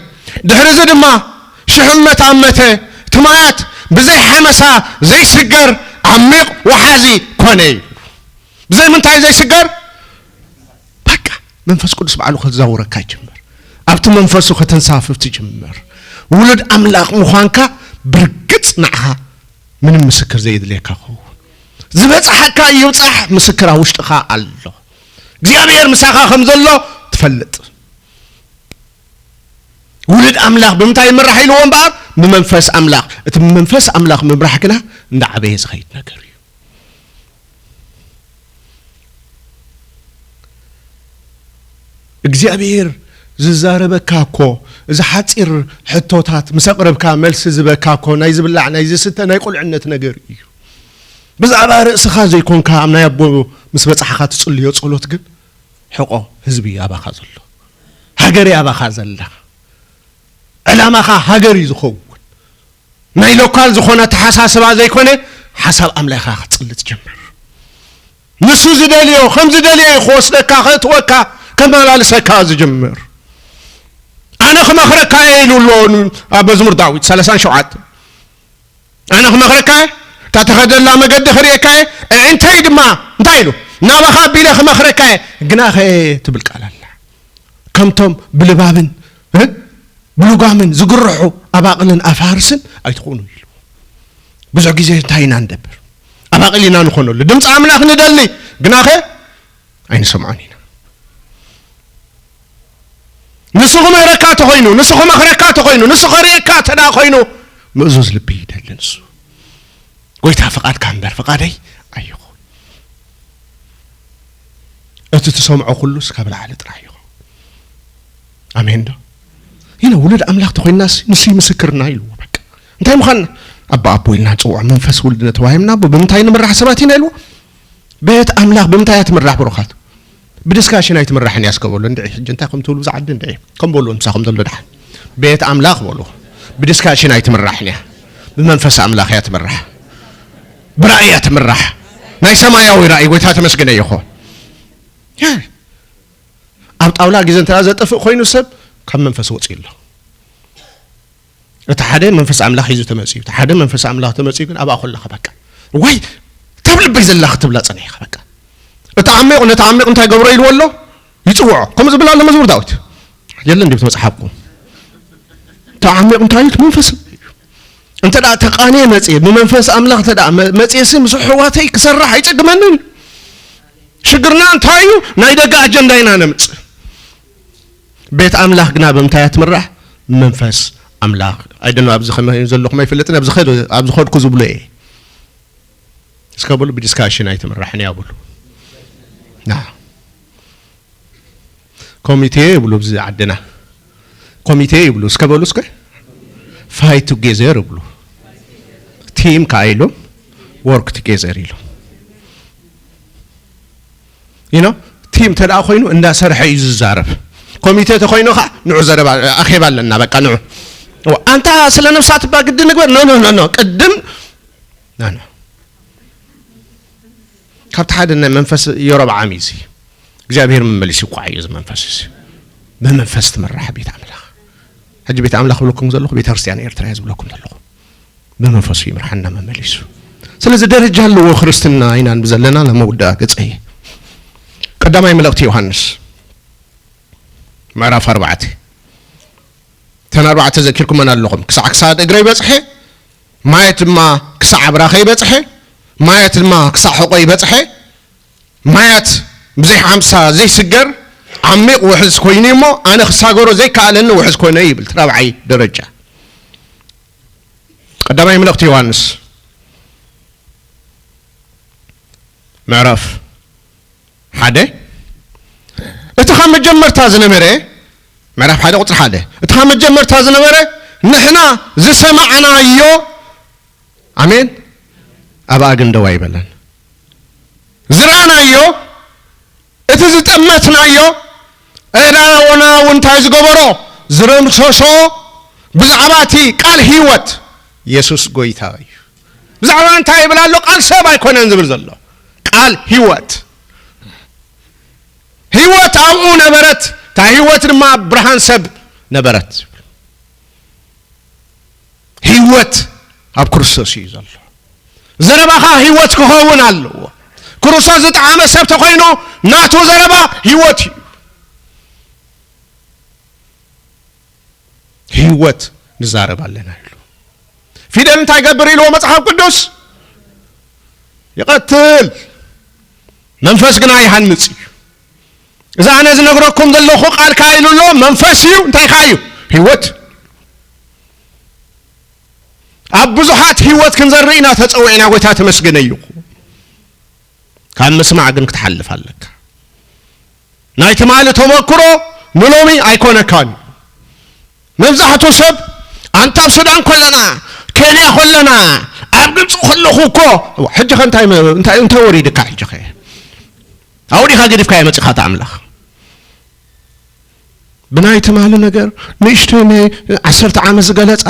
ድሕሪ እዚ ድማ ሽሕ እመት ኣመተ፣ እቲ ማያት ብዘይ ሓመሳ ዘይስገር ዓሚቕ ወሓዚ ኮነ እዩ። ብዘይ ምንታይ ዘይስገር? በቃ መንፈስ ቅዱስ ባዕሉ ከዛውረካ ይጅምር። ኣብቲ መንፈሱ ከተንሳፍፍ ትጅምር። ውሉድ ኣምላኽ ምዃንካ ብርግጽ ንዓኻ ምንም ምስክር ዘየድልየካ ክኸውን። ዝበጽሓካ ይብጻሕ፣ ምስክር ኣብ ውሽጥኻ ኣሎ። እግዚኣብሔር ምሳኻ ከም ዘሎ ትፈልጥ። ውሉድ ኣምላኽ ብምንታይ ይምራሕ ኢልዎ እምበኣር? ብመንፈስ ኣምላኽ። እቲ ብመንፈስ ኣምላኽ ምምራሕ ግና እንዳዓበየ ዝኸይድ ነገር እዩ። እግዚኣብሔር ዝዛረበካ እኮ፣ እዚ ሓጺር ሕቶታት ምስ ኣቕረብካ መልሲ ዝበካ እኮ ናይ ዝብላዕ ናይ ዝስተ ናይ ቁልዕነት ነገር እዩ። ብዛዕባ ርእስኻ ዘይኮንካ ኣብ ናይ ኣቦ ምስ በጻሕኻ ትጽልዮ ጸሎት ግን ሕቆ ህዝቢ ኣባኻ ዘሎ፣ ሃገር ኣባኻ ዘላ፣ ዕላማኻ ሃገር እዩ ዝኸውን። ናይ ሎካል ዝኾነ ኣተሓሳስባ ዘይኮነ ሓሳብ ኣምላኻ ክትጽሊ ትጀምር። ንሱ ዝደልዮ ከም ዝደልዮ እዩ ክወስደካ፣ ከእትወካ፣ ከመላልሰካ ዝጅምር። ኣነ ክመኽረካ እየ ኢሉ ኣሎ ን-፣ ኣብ መዝሙር ዳዊት ሰላሳን ሸውዓተን። ኣነ ክመኽረካ እየ፣ እታ ተኸደላ መገዲ ክርእየካ እየ፣ ኣዒንተይ ድማ እንታይ ኢሉ ናባኻ ኣቢለ ክመኽረካ እየ፣ ግናኸ ትብል ቃል ኣላ። ከምቶም ብልባብን፣ እ? ብልጓምን ዝግርሑ ኣባቕልን ኣፋርስን ኣይትኹኑ ኢሉ። ብዙሕ ግዜ እንታይ ኢና ንደብር? ኣባቕል ኢና ንኾነሉ። ድምፂ ኣምላኽ ንደሊ፣ ግናኸ ኣይንሰምዖን ኢና። ንሱ ክምህረካ ተኾይኑ፣ ንሱ ክመኽረካ ተኾይኑ፣ ንሱ ከርእየካ እንተ ደኣ ኾይኑ፣ ምእዙዝ ልቢ ይደሊ ንሱ። ጎይታ፣ ፍቓድካ እምበር ፍቓደይ ኣይኹን። እቲ ትሰምዖ ኩሉስ ካብ ላዕሊ ጥራሕ ይኹን። ኣሜን ዶ? ይነ ውሉድ ኣምላኽ ተኾይናስ ንሱ ምስክርና ኢልዎ። በቃ እንታይ ምዃንና? ኣባ ኣቦ ኢልና ንጽውዖ፣ መንፈስ ውልድነት ተዋሂብና፣ ኣቦ ብምንታይ ንምራሕ ሰባት ኢና ኢልዎ። ቤት ኣምላኽ ብምንታይ እያ ትምራሕ ብሩኻት? ብዲስካሽን ኣይትምራሕን እያ እስከ በሉ እንድዒ። ሕጂ እንታይ ከም ትብሉ ብዛ ዓዲ እንድዒ። ከም በሉ ምሳኹም ዘሎ ደሓን። ቤት ኣምላኽ በሉ። ብዲስካሽን ኣይትምራሕን እያ። ብመንፈስ ኣምላኽ እያ ትምራሕ። ብራእይ እያ ትምራሕ። ናይ ሰማያዊ ራእይ ጎይታ ተመስገነ ይኹን። ኣብ ጣውላ ግዜ እንተ ዘጥፍእ ኮይኑ ሰብ ካብ መንፈስ ወፂኡ ኣሎ። እቲ ሓደ መንፈስ ኣምላኽ ሒዙ ተመጺኡ፣ እቲ ሓደ መንፈስ ኣምላኽ ተመጺኡ ግን ኣብኣ ከለኻ በቃ፣ ዋይ፣ ተብ ልበይ ዘላ ክትብላ ጸኒሕካ በቃ። እቲ ዓሚቕ ነቲ ዓሚቕ እንታይ ገብሮ ኢልዎ ኣሎ? ይጽውዖ። ከምኡ ዝብል ኣሎ መዝሙር ዳዊት። የለን ድዩ እቲ መጽሓፍኩም? እቲ ዓሚቕ እንታይ እዩ? እቲ መንፈስ እዩ። እንተ ደኣ ተቃንየ መጽየ፣ ብመንፈስ ኣምላኽ እንተ ደኣ መ-፣ መጽየሲ ምስ ኣሕዋተይ ክሰርሕ ኣይጽግመንን። ሽግርና እንታይ እዩ? ናይ ደገ ኣጀንዳ ኢና ነምጽእ። ቤት ኣምላኽ ግና ብምንታይ እያ ትምራሕ? መንፈስ ኣምላኽ። ኣይደኖ ኣብዚ ከመይ ዘለኹም ኣይፈልጥን፣ ኣብዚ ኸድ-፣ ኣብዚ ኸድኩ ዝብሎ እየ። እስከ በሉ ብዲስካሽን ኣይትምራሕን እያ በሉ። ና። ኮሚቴ ይብሉ ኣብዚ ዓድና። ኮሚቴ ይብሉ። እስከ በሉ እስከ። ፋይት ቱጌዘር ይብሉ። ቲም ከኣ ኢሎም ወርክ ቱጌዘር ኢሎም። You know? ቲም ተደኣ ኮይኑ እንዳሰርሐ እዩ ዝዛረብ። ኮሚቴ ተኮይኑ ከዓ ንዑ ዘረባ ኣኼባ ኣለና በቃ ንዑ። ኣንታ ስለ ነብሳ ትባ ግዲ ንግበር። ኖ፣ ኖ፣ ኖ፣ ኖ። ቅድም፣ ኖ፣ ኖ። ካብቲ ሓደ ናይ መንፈስ የሮብዓም እዩ እዚ። እግዚኣብሔር መመሊሱ ይቋዕ እዩ እዚ መንፈስ እዚ። ብመንፈስ ትምራሕ ቤት ኣምላኽ። ሕጂ ቤት ኣምላኽ ብለኩም ዘለኹ ቤተ ክርስቲያን ኤርትራ እየ ዝብለኩም ዘለኹ። ብመንፈሱ ይምርሓና መመሊሱ። ስለዚ ደረጃ ኣለዎ ክርስትና ኢና ንብል ዘለና። ናብ መወዳእታ ገጸይ ቀዳማይ መልእኽቲ ዮሃንስ ምዕራፍ ኣርባዕተ። እተን ኣርባዕተ ዘኪርኩመን ኣለኹም። ክሳዕ ክሳድ እግረይ በጽሐ፣ ማያት ድማ ክሳዕ ኣብራኸይ በጽሐ፣ ማያት ድማ ክሳዕ ሕቖይ በጽሐ። ማያት ብዘይ ሓምሳ ዘይስገር ዓሚቕ ውሕዝ ኮይኑ እሞ፣ ኣነ ክሳገሮ ዘይከኣለኒ ውሕዝ ኮነ ይብል። እቲ ራብዓይ ደረጃ። ቀዳማይ መልእኽቲ ዮሃንስ ምዕራፍ ሓደ፣ እቲ ካብ መጀመርታ ዝነበረ፣ ምዕራፍ ሓደ ቁጽሪ ሓደ፣ እቲ ካብ መጀመርታ ዝነበረ ንሕና ዝሰማዕናዮ፣ ኣሜን፣ ኣብ ኣግንደው ኣይበለን። ዝረኣናዮ፣ እቲ ዝጠመትናዮ፣ ኣእዳውና እውን እንታይ ዝገበሮ፣ ዝረምሰሶ፣ ብዛዕባ እቲ ቃል ህይወት፣ የሱስ ጎይታ እዩ። ብዛዕባ እንታይ ይብል ኣሎ? ቃል ሰብ ኣይኮነን ዝብል ዘሎ፣ ቃል ህይወት። ህይወት ኣብኡ ነበረት፣ እታ ህይወት ድማ ኣብ ብርሃን ሰብ ነበረት። ህይወት ኣብ ክርስቶስ እዩ ዘሎ። ዘረባኻ ህይወት ክኸውን ኣለዎ። ክርስቶስ ዝጠዓመ ሰብ ተኾይኑ ናቱ ዘረባ ህይወት እዩ። ህይወት ንዛረብ ኣለና ኢሉ። ፊደል እንታይ ገብር ኢልዎ መጽሓፍ ቅዱስ? ይቐትል፣ መንፈስ ግና ይሃንጽ እዩ። እዚ ኣነ ዝነግረኩም ዘለኹ ቃል ከኣ ኢሉ ኣሎ፣ መንፈስ እዩ፣ እንታይ ከኣ እዩ? ህይወት። ኣብ ብዙሓት ህይወት ክንዘርኢ ኢና ተጸዊዕና፣ ጎይታ ተመስገነ ይኹን። ካብ ምስማዕ ግን ክትሓልፍ ኣለካ። ናይ ትማሊ ተመክሮ ንሎሚ ኣይኮነካን። መብዛሕቱ ሰብ ኣንታ ኣብ ሱዳን ከለና፣ ኬንያ ከለና፣ ኣብ ግብፂ ከለኹ እኮ። ሕጂ ከ እንታይ መ- እንታይ እንታይ ወሪድካ? ሕጂ ከ ኣብኡ ዲኻ ገዲፍካዮ መፂኻ? እቲ ኣምላኽ ብናይ ትማሊ ነገር ንእሽቶ ናይ ዓሰርተ ዓመት ዝገለፃ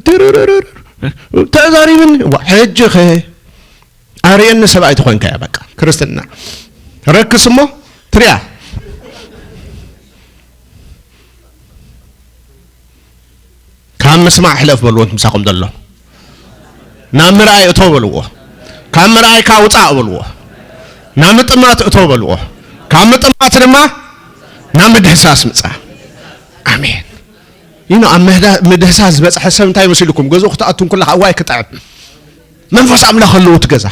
ድርርርር ተዛሪብኒ። ዋ፣ ሕጂ ኸ ኣርእየኒ ሰብኣይ ተኾንካ እያ በቃ። ክርስትና ረክስ እሞ ትሪያ። ካብ ምስማዕ ሕለፍ በልዎ፣ ምሳኹም ዘሎ ናብ ምርኣይ እቶ በልዎ። ካብ ምርኣይካ ውፃእ በልዎ። ናብ ምጥማት እቶ በልዎ። ካብ ምጥማት ድማ ናብ ምድህሳስ ምፃ። ኣሜን። ይኖ ኣብ ምህዳ- ምድህሳስ ዝበፅሐ ሰብ እንታይ መሲልኩም? ገዝኡ ክትኣቱን ኩላ እዋይ ክጥዕም። መንፈስ ኣምላኽ ኣለዎ እቲ ገዛ።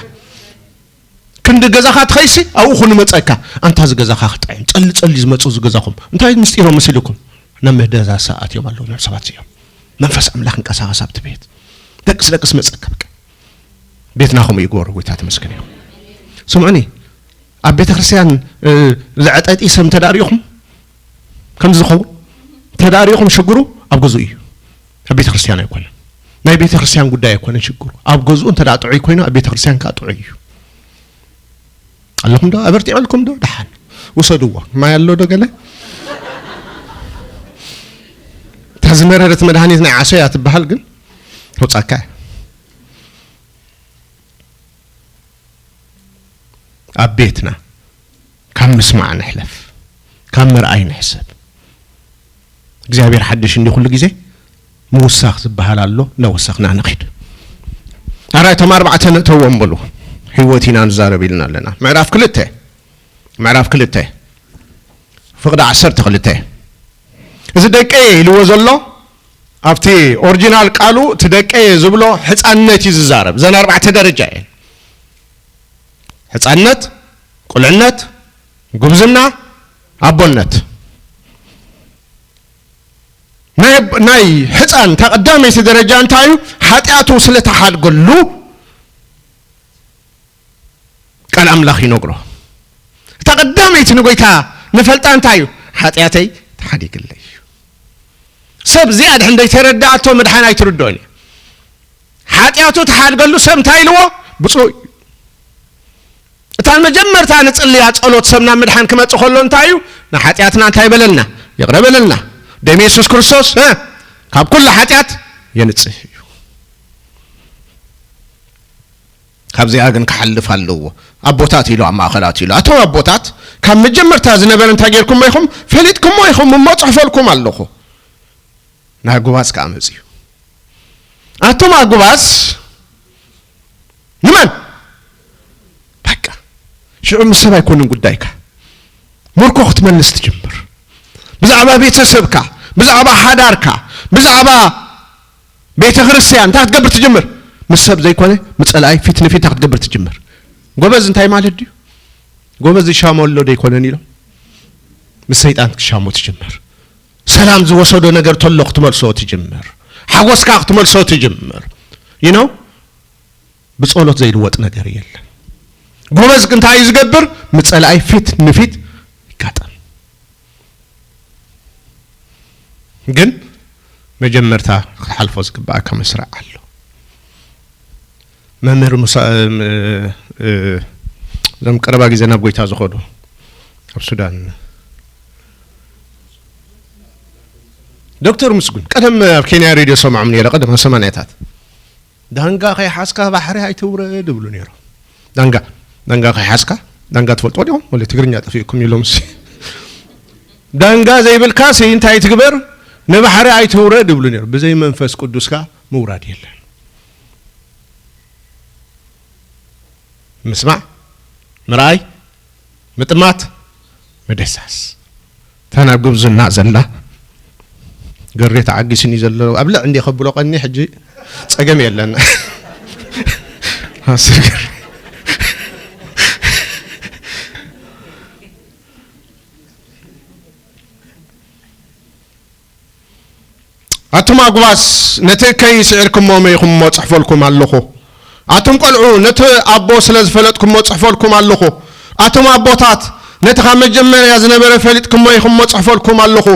ክንዲ ገዛኻ ትኸይሲ ኣብኡ ኩሉ መፀካ። ኣንታ እዚ ገዛኻ ክጥዕም፣ ፀሊ ፀሊ ዝመፁ እዚ ገዛኹም እንታይ ምስጢሮም መሲልኩም? ናብ ምህዳስ ኣትዮም ኣለዉ እዞም ሰባት እዚኦም። መንፈስ ኣምላኽ እንቀሳቐስ ኣብቲ ቤት። ደቅስ ደቅስ መፀካ በቃ። ቤትና ከምኡ ይግበሮ። ጎይታ ተመስገን እዩ። ስምዑኒ፣ ኣብ ቤተ ክርስቲያን እ፣ ዝዕጠጢ ሰብ እንተ ደኣ ርኢኹም፣ ከምዚ ዝኸውን እንተ ደኣ ርኢኹም፣ ሽግሩ ኣብ ገዝኡ እዩ። ኣብ ቤተ ክርስቲያን ኣይኮነን። ናይ ቤተ ክርስቲያን ጉዳይ ኣይኮነን ሽግሩ። ኣብ ገዝኡ እንተ ደኣ ጥዑይ ኮይኑ፣ ኣብ ቤተ ክርስቲያን ከኣ ጥዑይ እዩ። ኣለኹም ዶ? ኣበርቲዐልኩም ዶ? ደሓን ውሰድዎ። ማይ ኣሎ ዶ ገለ? እታ ዝመረረት መድሃኒት ናይ ዓሶ እያ ትበሃል፣ ግን ተውጻካ እያ። ኣብ ቤትና ካብ ምስማዕ ንሕለፍ፣ ካብ ምርኣይ ንሕሰብ። እግዚኣብሔር ሓድሽ እንዲ ኩሉ ግዜ ምውሳኽ ዝበሃል ኣሎ፣ እናወሰኽና ንኺድ። ኣራይ እቶም ኣርባዕተ ንእተዎም በሉ። ህይወት ኢና ንዛረብ ኢልና ኣለና። ምዕራፍ ክልተ፣ ምዕራፍ ክልተ፣ ፍቕዲ ዓሰርተ ክልተ። እዚ ደቀየ ኢልዎ ዘሎ ኣብቲ ኦሪጂናል ቃሉ እቲ ደቀየ ዝብሎ ሕፃንነት እዩ ዝዛረብ። እዘን ኣርባዕተ ደረጃ እየን። ሕፃንነት፣ ቁልዕነት፣ ጉብዝና፣ ኣቦነት። ናይ ናይ ሕፃን እታ ቀዳመይቲ ደረጃ እንታይ እዩ? ሓጢኣቱ ስለ ተሓድገሉ ቃል ኣምላኽ ይነግሮ። እታ ቀዳመይቲ ንጎይታ ንፈልጣ እንታይ እዩ? ሓጢኣተይ ተሓዲግለይ እዩ። ሰብ እዚኣ ድሕን ዘይተረዳኣቶ ምድሓን ኣይትርድኦን እዩ። ሓጢኣቱ ተሓድገሉ ሰብ እንታይ ኢልዎ? ብፁዕ እዩ። እታ መጀመርታ ንጽልያ ጸሎት ሰብ ናብ ምድሓን ክመጽእ ከሎ እንታይ እዩ? ንሓጢኣትና እንታይ በለልና? ይቕረ በለልና። ደም የሱስ ክርስቶስ እ፣ ካብ ኩሉ ሓጢኣት የንጽህ እዩ። ካብዚኣ ግን ክሓልፍ ኣለዎ። ኣቦታት ኢሉ ኣብ ማእኸላት ኢሉ። ኣቶም ኣቦታት ካብ መጀመርታ ዝነበረ እንታይ ጌርኩሞ ኢኹም? ፈሊጥኩሞ ኢኹም እሞ ጽሕፈልኩም ኣለኹ። ናይ ኣጉባዝ ከኣ መጽዩ። ኣቶም ኣጉባዝ ንመን? በቃ ሽዑ ምስ ሰብ ኣይኮንን ጉዳይካ። ምርኮ ክትመልስ ትጅምር። ብዛዕባ ቤተሰብካ፣ ብዛዕባ ሓዳርካ፣ ብዛዕባ ቤተ ክርስቲያን እንታይ ክትገብር ትጅምር? ምስ ሰብ ዘይኮነ ምስ ጸላኢ ፊት ንፊት እንታይ ክትገብር ትጅምር? ጎበዝ እንታይ ማለት ድዩ? ጎበዝ ይሻሞ ኣሎ ዶ ኣይኮነን ኢሎም ምስ ሰይጣን ክትሻሞ ትጅምር። ሰላም ዝወሰዶ ነገር ተሎ ክትመልሶ ትጅምር። ሓጎስካ ክትመልሶ ትጅምር። You know? ብጸሎት ዘይልወጥ ነገር የለን። ጎበዝ ግን እንታይ እዩ ዝገብር? ምስ ጸላኢ ፊት ንፊት ይጋጠም። ግን መጀመርታ ክትሓልፎ ዝግባኣካ መስርዕ ኣሎ። መምህር ሙሳ፣ እ፣ እ፣ እዞም ቀረባ ግዜ ናብ ጎይታ ዝኸዱ ኣብ ሱዳን ዶክተር ምስጉን ቀደም ኣብ ኬንያ ሬድዮ ሰምዖም ነይረ፣ ቀደም ኣብ ሰማንያታት። ዳንጋ ከይሓዝካ ባሕሪ ኣይትውረድ ይብሉ ነይሮም። ዳንጋ፣ ዳንጋ ከይሓዝካ፣ ዳንጋ ትፈልጦ ዲኹም? ወለ ትግርኛ ጠፊእኩም ኢሎም ሲ። ዳንጋ ዘይብልካ ሲ እንታይ ትግበር? ንባሕሪ ኣይትውረድ ይብሉ ነይሮም። ብዘይ መንፈስ ቅዱስካ ምውራድ የለን። ምስማዕ፣ ምርኣይ፣ ምጥማት፣ ምድህሳስ። እታ ናብ ጉብዝና ዘላ ገሬ ተዓጊስኒ ዘሎ ኣብ ልዕ እንዲ ከብሎ ቀኒ ሕጂ ጸገም የለን። ኣስገር። ኣቱም ኣጉባዝ ነቲ እከይ ስዒርኩሞ መይኹሞ ጽሕፈልኩም ኣለኹ። ኣቱም ቆልዑ ነቲ ኣቦ ስለ ዝፈለጥኩሞ ጽሕፈልኩም ኣለኹ። ኣቱም ኣቦታት ነቲ ካብ መጀመርያ ዝነበረ ፈሊጥኩሞ ኢኹም፣ እሞ ጽሕፈልኩም ኣለኹ።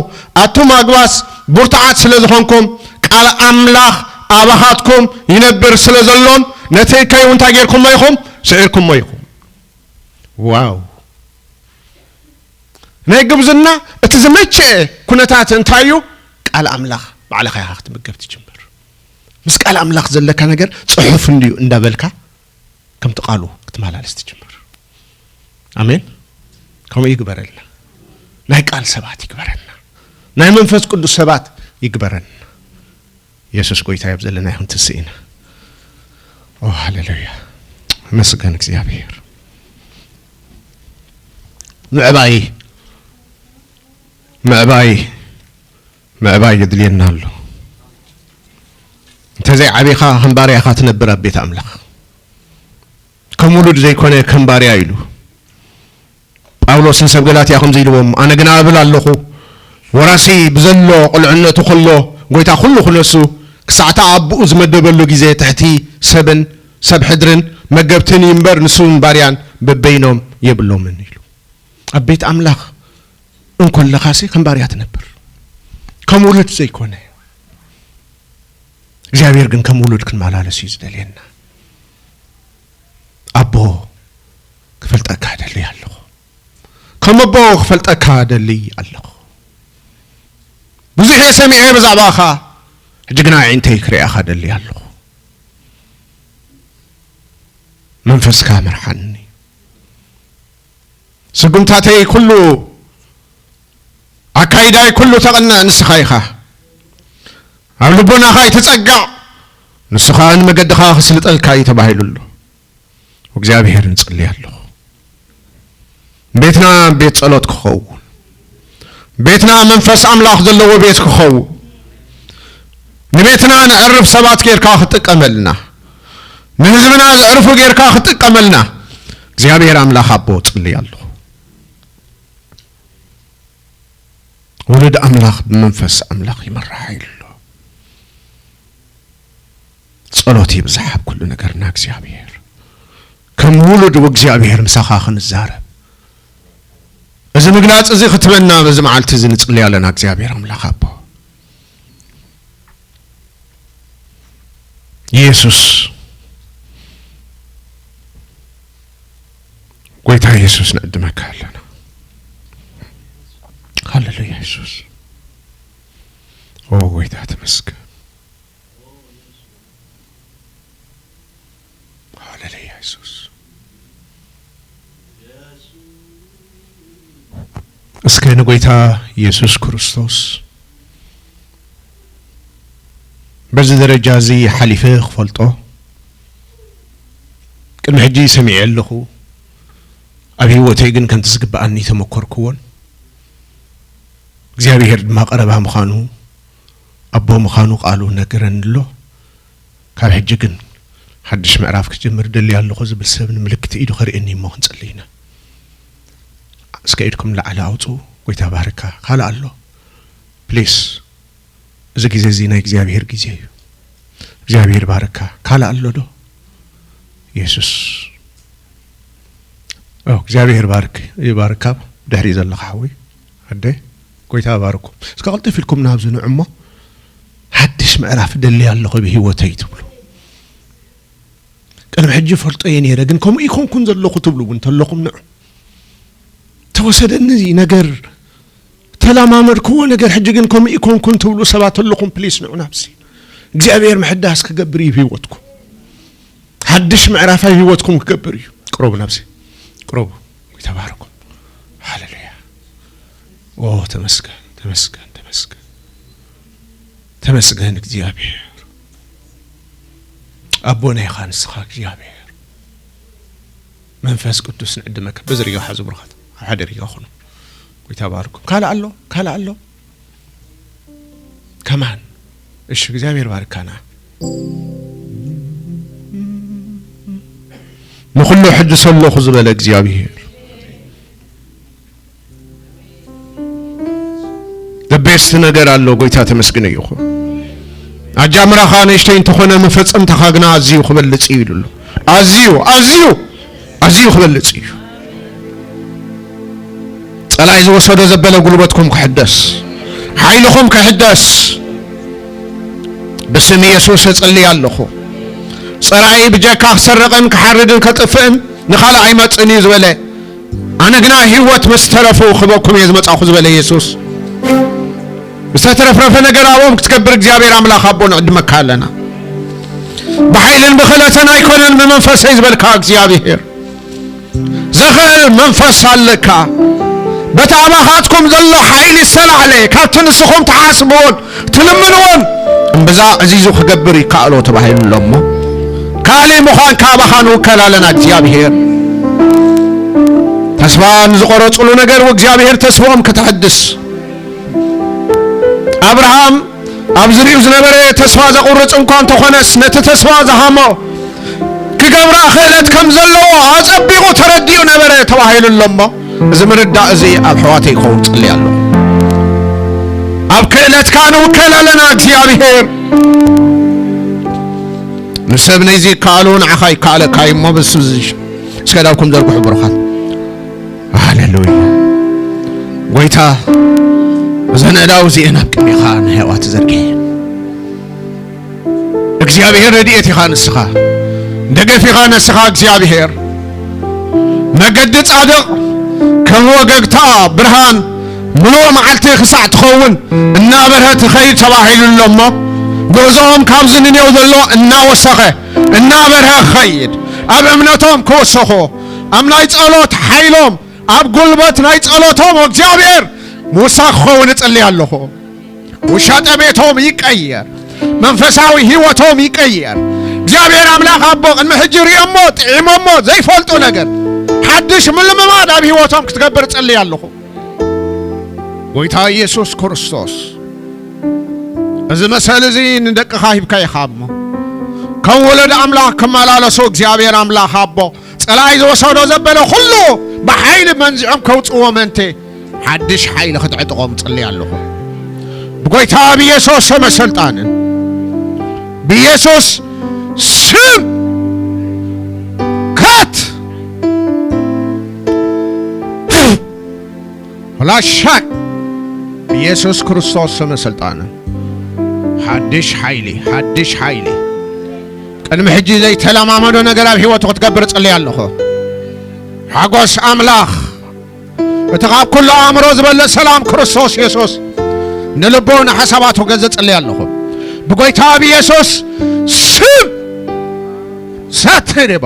ኣቱም ኣግባስ ብርቱዓት ስለ ዝኾንኩም፣ ቃል ኣምላኽ ኣባኻትኩም ይነብር ስለ ዘሎን፣ ነቲ እከይ እውን እንታይ ጌርኩሞ ኢኹም? ስዒርኩሞ ኢኹም። ዋው! ናይ ግብዝና እቲ ዝመቸአ ኩነታት እንታይ እዩ? ቃል ኣምላኽ ባዕልኻ ኢኻ ክትምገብ ትጅምር። ምስ ቃል ኣምላኽ ዘለካ ነገር ጽሑፍ እንድዩ እንዳበልካ ከምቲ ቃሉ ክትመላለስ ትጅምር። ኣሜን። ከምኡ ይግበረልና። ናይ ቃል ሰባት ይግበረልና። ናይ መንፈስ ቅዱስ ሰባት ይግበረልና። የሱስ ጎይታ እዩ። ኣብ ዘለና ይኹን ትስኢና። ኦ ሃሌሉያ። መስገን እግዚኣብሔር። ምዕባይ፣ ምዕባይ፣ ምዕባይ የድልየና ኣሎ። እንተዘይ ዓቢኻ ከም ባርያ ኢኻ ትነብር ኣብ ቤት ኣምላኽ። ከም ውሉድ ዘይኮነ ከም ባርያ ኢሉ። ጳውሎስ ንሰብ ገላትያ ከምዚ ኢልዎም፣ ኣነ ግና እብል ኣለኹ፣ ወራሲ ብዘሎ ቁልዕነቱ ከሎ፣ ጎይታ ኩሉ ክነሱ፣ ክሳዕቲ ኣቦኡ ዝመደበሉ ግዜ ትሕቲ ሰብን ሰብ ሕድርን መገብትን ይንበር፣ ንሱ እውን ባርያን በበይኖም የብሎምን ኢሉ። ኣብ ቤት ኣምላኽ እንኮለኻሲ ከም ባርያ ትነብር፣ ከም ውሉድ ዘይኮነ። እግዚኣብሔር ግን ከም ውሉድ ክንመላለስ እዩ ዝደልየና። ኣቦ ክፈልጠካ እደሊ ኣለኹ፣ ከም ኣቦ ክፈልጠካ እደሊ ኣለኹ። ብዙሕ እየ ሰሚዐ ብዛዕባኻ፣ ሕጂ ግና ኣዒንተይ ክርእያኻ እደሊ ኣለኹ። መንፈስካ ምርሓኒ። ስጉምታተይ ኩሉ፣ ኣካይዳይ ኩሉ ተቐንዕ ንስኻ ኢኻ። ኣብ ልቦናኻ ኣይትጸጋዕ፣ ንሱ ኸኣ ንመገድኻ ክስልጠልካ እዩ ተባሂሉ ኣሎ። እግዚኣብሔር ንጽሊ ኣለኹ። ቤትና ቤት ጸሎት ክኸውን፣ ቤትና መንፈስ ኣምላኽ ዘለዎ ቤት ክኸውን፣ ንቤትና ንዕርፍ ሰባት ጌርካ ክትጥቀመልና፣ ንህዝብና ዘዕርፉ ጌርካ ክትጥቀመልና፣ እግዚኣብሔር ኣምላኽ ኣቦ ጽሊ ኣለኹ። ውሉድ ኣምላኽ ብመንፈስ ኣምላኽ ይመራሕ ኢሉ ኣሎ። ጸሎት ይብዛሕ ኣብ ኩሉ ነገርና እግዚኣብሔር። ከም ውሉድ ወእግዚኣብሔር ምሳኻ ክንዛረብ። እዚ ምግላጽ እዚ ክትበና በዚ መዓልቲ እዚ ንጽሊ ኣለና እግዚኣብሔር ኣምላኽ ኣቦ። የሱስ፣ ጎይታ የሱስ ንዕድመካ ኣለና። ሃሌሉያ የሱስ። ኦ ጎይታ ተመስገን። ሃሌሉያ የሱስ። እስከ ንጎይታ የሱስ ክርስቶስ በዚ ደረጃ እዚ ሓሊፈ ክፈልጦ ቅድሚ ሕጂ ሰሚዐ ኣለኹ። ኣብ ህይወተይ ግን ከምቲ ዝግብኣኒ ተመኮርክዎን እግዚኣብሔር ድማ ቀረባ ምዃኑ፣ ኣቦ ምዃኑ ቃሉ ነገረኒ ኣሎ። ካብ ሕጂ ግን ሓድሽ ምዕራፍ ክጅምር ደሊ ኣለኹ ዝብል ሰብ ንምልክት ኢዱ ከርእየኒ እሞ ክንጽሊ ኢና። እስከ ኢድኩም ላዕሊ ኣውጽኡ። ጎይታ ባርካ። ካልእ ኣሎ? ፕሊስ፣ እዚ ግዜ እዚ ናይ እግዚኣብሔር ግዜ እዩ። እግዚኣብሔር ባርካ። ካልእ ኣሎ ዶ? የሱስ። ኦ፣ እግዚኣብሔር ባርክ፣ ይባርካ። ድሕሪ ዘለኻ ሓወይ፣ ኣደ፣ ጎይታ ባርኩም። እስከ ቀልጥፍ ኢልኩም ናብዚ ንዑ እሞ፣ ሓድሽ ምዕራፍ ደሊ ኣለኹ ብህይወተይ ትብሉ። ቅድሚ ሕጂ ፈልጦ እየ ነይረ፣ ግን ከምኡ ይኮንኩን ዘለኹ ትብሉ እውን እንተለኹም ንዑ። ተወሰደኒ እዚ ነገር፣ ተለማመድክዎ ነገር፣ ሕጂ ግን ከምኡ ይኮንኩን ትብሉ ሰባት ኣለኹም፣ ፕሊስ ንዑ ናብዚ። እግዚኣብሔር ምሕዳስ ክገብር እዩ ብህይወትኩም። ሓድሽ ምዕራፍ ኣብ ህይወትኩም ክገብር እዩ። ቅረቡ ናብዚ። ቅረቡ። ተባረኩ። ሃሌሉያ። ኦ፣ ተመስገን፣ ተመስገን፣ ተመስገን። ተመስገን እግዚኣብሔር። ኣቦና ኢኻ ንስኻ እግዚኣብሔር። መንፈስ ቅዱስ ንዕድመካ። በዚ ሪጋ ሓዙ ብሩኻት። ኣብ ሓደ ሪጋ ኹኑ። ጎይታ ባርኩም። ካልእ ኣሎ? ካልእ ኣሎ? ከማን። እሺ፣ እግዚኣብሔር ባርካና። ንኹሉ ሕድሶ ኣለኹ ዝበለ እግዚኣብሔር። The best ነገር ኣሎ። ጎይታ ተመስግነ ይኹን። ኣጃምራኻ ንእሽተይ እንተኾነ መፈጸምታኻ ግና ኣዝዩ ክበልጽ እዩ ኢሉ ኣሎ። ኣዝዩ፣ ኣዝዩ፣ ኣዝዩ ክበልጽ እዩ። ጸላኢ ዝወሰዶ ዘበለ ጉልበትኩም ክሕደስ፣ ሓይልኹም ክሕደስ ብስም የሱስ እጽሊ ኣለኹ። ጸላኢ ብጀካ ክሰርቕን ክሓርድን ከጥፍእን ንኻልእ ኣይመጽእን እዩ ዝበለ፣ ኣነ ግና ህይወት ምስ ተረፉ ክበኩም እየ ዝመጻኹ ዝበለ የሱስ፣ ዝተትረፍረፈ ነገር ኣብኦም ክትገብር እግዚኣብሔር ኣምላኽ ኣቦ ንዕድመካ ኣለና። ብሓይልን ብኽእለትን ኣይኮነን ብመንፈሰይ ዝበልካ እግዚኣብሔር፣ ዘኽእል መንፈስ ኣለካ። በቲ ኣባኻትኩም ዘሎ ሓይሊ ዝተላዕለ ካብቲ ንስኹም ትሓስብዎን ትልምንዎን እምብዛ ዕዚዙ ክገብር ይከኣሎ ተባሂሉ ኣሎ እሞ፣ ካልእ ምዃን ካባኻ ንውከል ኣለና እግዚኣብሔር። ተስፋ ንዝቆረጹሉ ነገር እግዚኣብሔር ተስፋኦም ከተሐድስ፣ ኣብርሃም ኣብ ዝሪኡ ዝነበረ ተስፋ ዘቑርጽ እንኳ እንተኾነስ፣ ነቲ ተስፋ ዝሃሞ ክገብራ ክእለት ከም ዘለዎ ኣጸቢቑ ተረዲኡ ነበረ ተባሂሉ ኣሎ እሞ፣ እዚ ምርዳእ እዚ ኣብ ኣሕዋተይ ክኸውን ጽሊ ኣለኹ። ኣብ ክእለትካ ንውከል ኣለና እግዚኣብሔር። ንሰብ ነዚ ይከኣሎ ንዓኻ ይከኣለካ እዩ እሞ፣ በሱ እዚ እስከ ዳብኩም ዘርግሑ ብሩኻት። ሃሌሉያ። ጎይታ፣ እዘን ኣእዳው እዚኤን ኣብ ቅድሜኻ ንሕዋ ተዘርጊሐ። እግዚኣብሔር ረድኤት ኢኻ ንስኻ፣ ደገፍ ኢኻ ንስኻ እግዚኣብሔር። መገዲ ጻድቕ ከም ወገግታ ብርሃን ምሉእ መዓልቲ ክሳዕ ትኸውን እናበርሀ ትኸይድ ተባሂሉ ኣሎ እሞ፣ ጉዕዞኦም ካብዚ ንኔው ዘሎ እናወሰኸ እናበርሀ ክኸይድ፣ ኣብ እምነቶም ክውስኹ፣ ኣብ ናይ ጸሎት ሓይሎም፣ ኣብ ጉልበት ናይ ጸሎቶም እግዚኣብሔር ምውሳኽ ክኸውን እጽሊ ኣለኹ። ውሻጠ ቤቶም ይቀየር፣ መንፈሳዊ ህይወቶም ይቀየር። እግዚኣብሔር ኣምላኽ ኣቦ ቅድሚ ሕጂ ርእዮሞ ጥዒሞሞ ዘይፈልጡ ነገር ሓድሽ ምልምማድ ኣብ ህይወቶም ክትገብር እጽሊ ኣለኹ። ጎይታ ኢየሱስ ክርስቶስ፣ እዚ መሰል እዚ ንደቅኻ ሂብካ ኢኻ እሞ፣ ከም ወለድ ኣምላኽ ክመላለሱ እግዚኣብሔር ኣምላኽ ኣቦ፣ ጸላኢ ዝወሰዶ ዘበለ ኩሉ ብሓይሊ መንዚዖም ከውጽዎ ምእንቲ፣ ሓድሽ ሓይሊ ክትዕጥቖም ጽሊ ኣለኹ። ብጎይታ ብየሱስ ስመ ስልጣንን፣ ብየሱስ ስም፣ ካት ፍላሻክ ብየሱስ ክርስቶስ ስመ ስልጣንን፣ ሓድሽ ሓይሊ፣ ሓድሽ ሓይሊ። ቅድሚ ሕጂ ዘይተለማመዶ ነገር ኣብ ህይወቱ ክትገብር እጽሊ ኣለኹ። ሓጎስ ኣምላኽ፣ እቲ ካብ ኩሉ ኣእምሮ ዝበልጽ ሰላም ክርስቶስ የሱስ ንልቡ ንሓሳባቱ ገዝ እጽሊ ኣለኹ። ብጎይታ ብየሱስ ስም፣ ሳትሬባ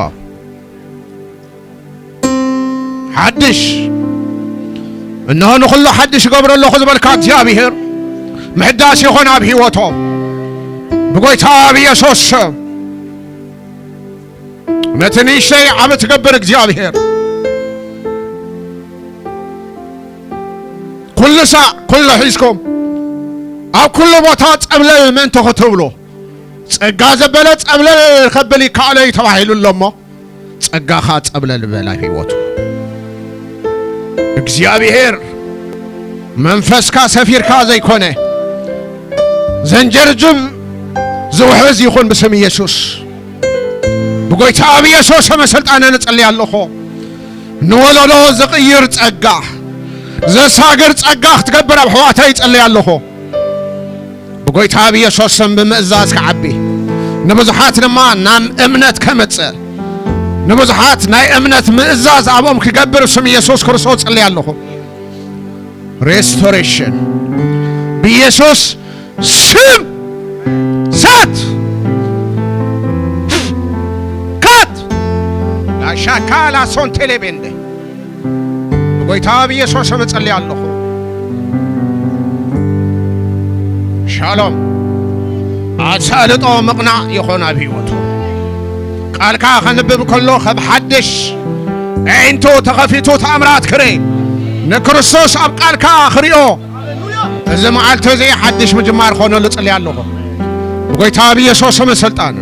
ሓድሽ፣ እንሆ ንኹሉ ሓድሽ እገብሮ ኣለኹ ዝበልካ እግዚኣብሔር፣ ምሕዳስ ይኹን ኣብ ህይወቶም ብጎይታ ብየሱስ ስም። ነቲ ንእሽተይ ዓቢ ትገብር እግዚኣብሔር፣ ኩሉ ሳዕ ኩሉ ሒዝኩም ኣብ ኩሉ ቦታ ጸብለል ምእንቲ ክትብሉ፣ ጸጋ ዘበለ ጸብለል ከብል ይከኣሎ እዩ ተባሂሉ ኣሎ እሞ፣ ጸጋኻ ጸብለል በል ኣብ ህይወቱ። እግዚኣብሔር መንፈስካ ሰፊርካ ዘይኮነ፣ ዘንጀርጅብ ዝውሕዝ ይኹን ብስም ኢየሱስ። ብጎይታ ብኢየሱስ ስም ስልጣን እጽሊ ኣለኹ። ንወለዶ ዝቕይር ጸጋ፣ ዘሳግር ጸጋ ክትገብር ኣብ ኣሕዋተይ እጽሊ ኣለኹ። ብጎይታ ብኢየሱስ ስም ብምእዛዝ ክዓቢ፣ ንብዙሓት ድማ ናብ እምነት ከምጽእ፣ ንብዙሓት ናይ እምነት ምእዛዝ ኣብኦም ክገብር ስም ኢየሱስ ክርስቶስ እጽሊ ኣለኹ። ሬስቶሬሽን ብኢየሱስ ስም። ሳት ካት ላሻካላ ሶንቴሌቤንደ ብጎይታ ብኢየሱስ ስም እጸሊ ኣለኹ። ሻሎም። ኣሳልጦ ምቕናዕ ይኹን ኣብ ህይወቱ። ቃልካ ከንብብ ከሎ ከም ሓድሽ ኣዒንቱ ተኸፊቱ ተኣምራት ክርኢ፣ ንክርስቶስ ኣብ ቃልካ ክሪኦ፣ እዚ መዓልቲ እዚ ሓድሽ ምጅማር ኾነሉ ጽልያ ኣለኹ። ብጎይታ ብኢየሱስ ስም ስልጣን፣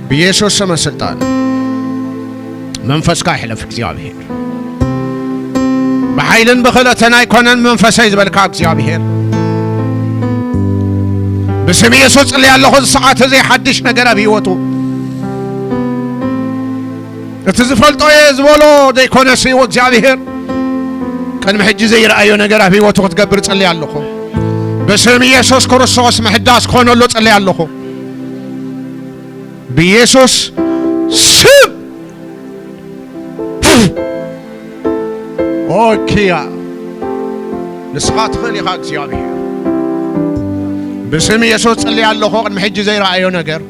ብኢየሱስ ስም ስልጣን መንፈስካ ይሕለፍ እግዚኣብሔር። ብሓይልን ብኽእለትን ኣይኮነን መንፈሰይ ዝበልካ እግዚኣብሔር፣ ብስም ኢየሱስ ጽልያ ኣለኹ። እዚ ሰዓት እዚ ሓድሽ ነገር ኣብ ህይወቱ፣ እቲ ዝፈልጦ እየ ዝበሎ ዘይኮነ ስይዎ እግዚኣብሔር፣ ቅድሚ ሕጂ ዘይረኣዮ ነገር ኣብ ህይወቱ ክትገብር እጽሊ ኣለኹ። ብስም ኢየሱስ ክርስቶስ ምሕዳስ ክኾነሉ እጽሊ ኣለኹ። ብኢየሱስ ስም። ኦኪያ፣ ንስኻ ትኽእል ኢኻ እግዚኣብሔር። ብስም ኢየሱስ ጽሊ ኣለኹ። ቅድሚ ሕጂ ዘይረኣዮ ነገር፣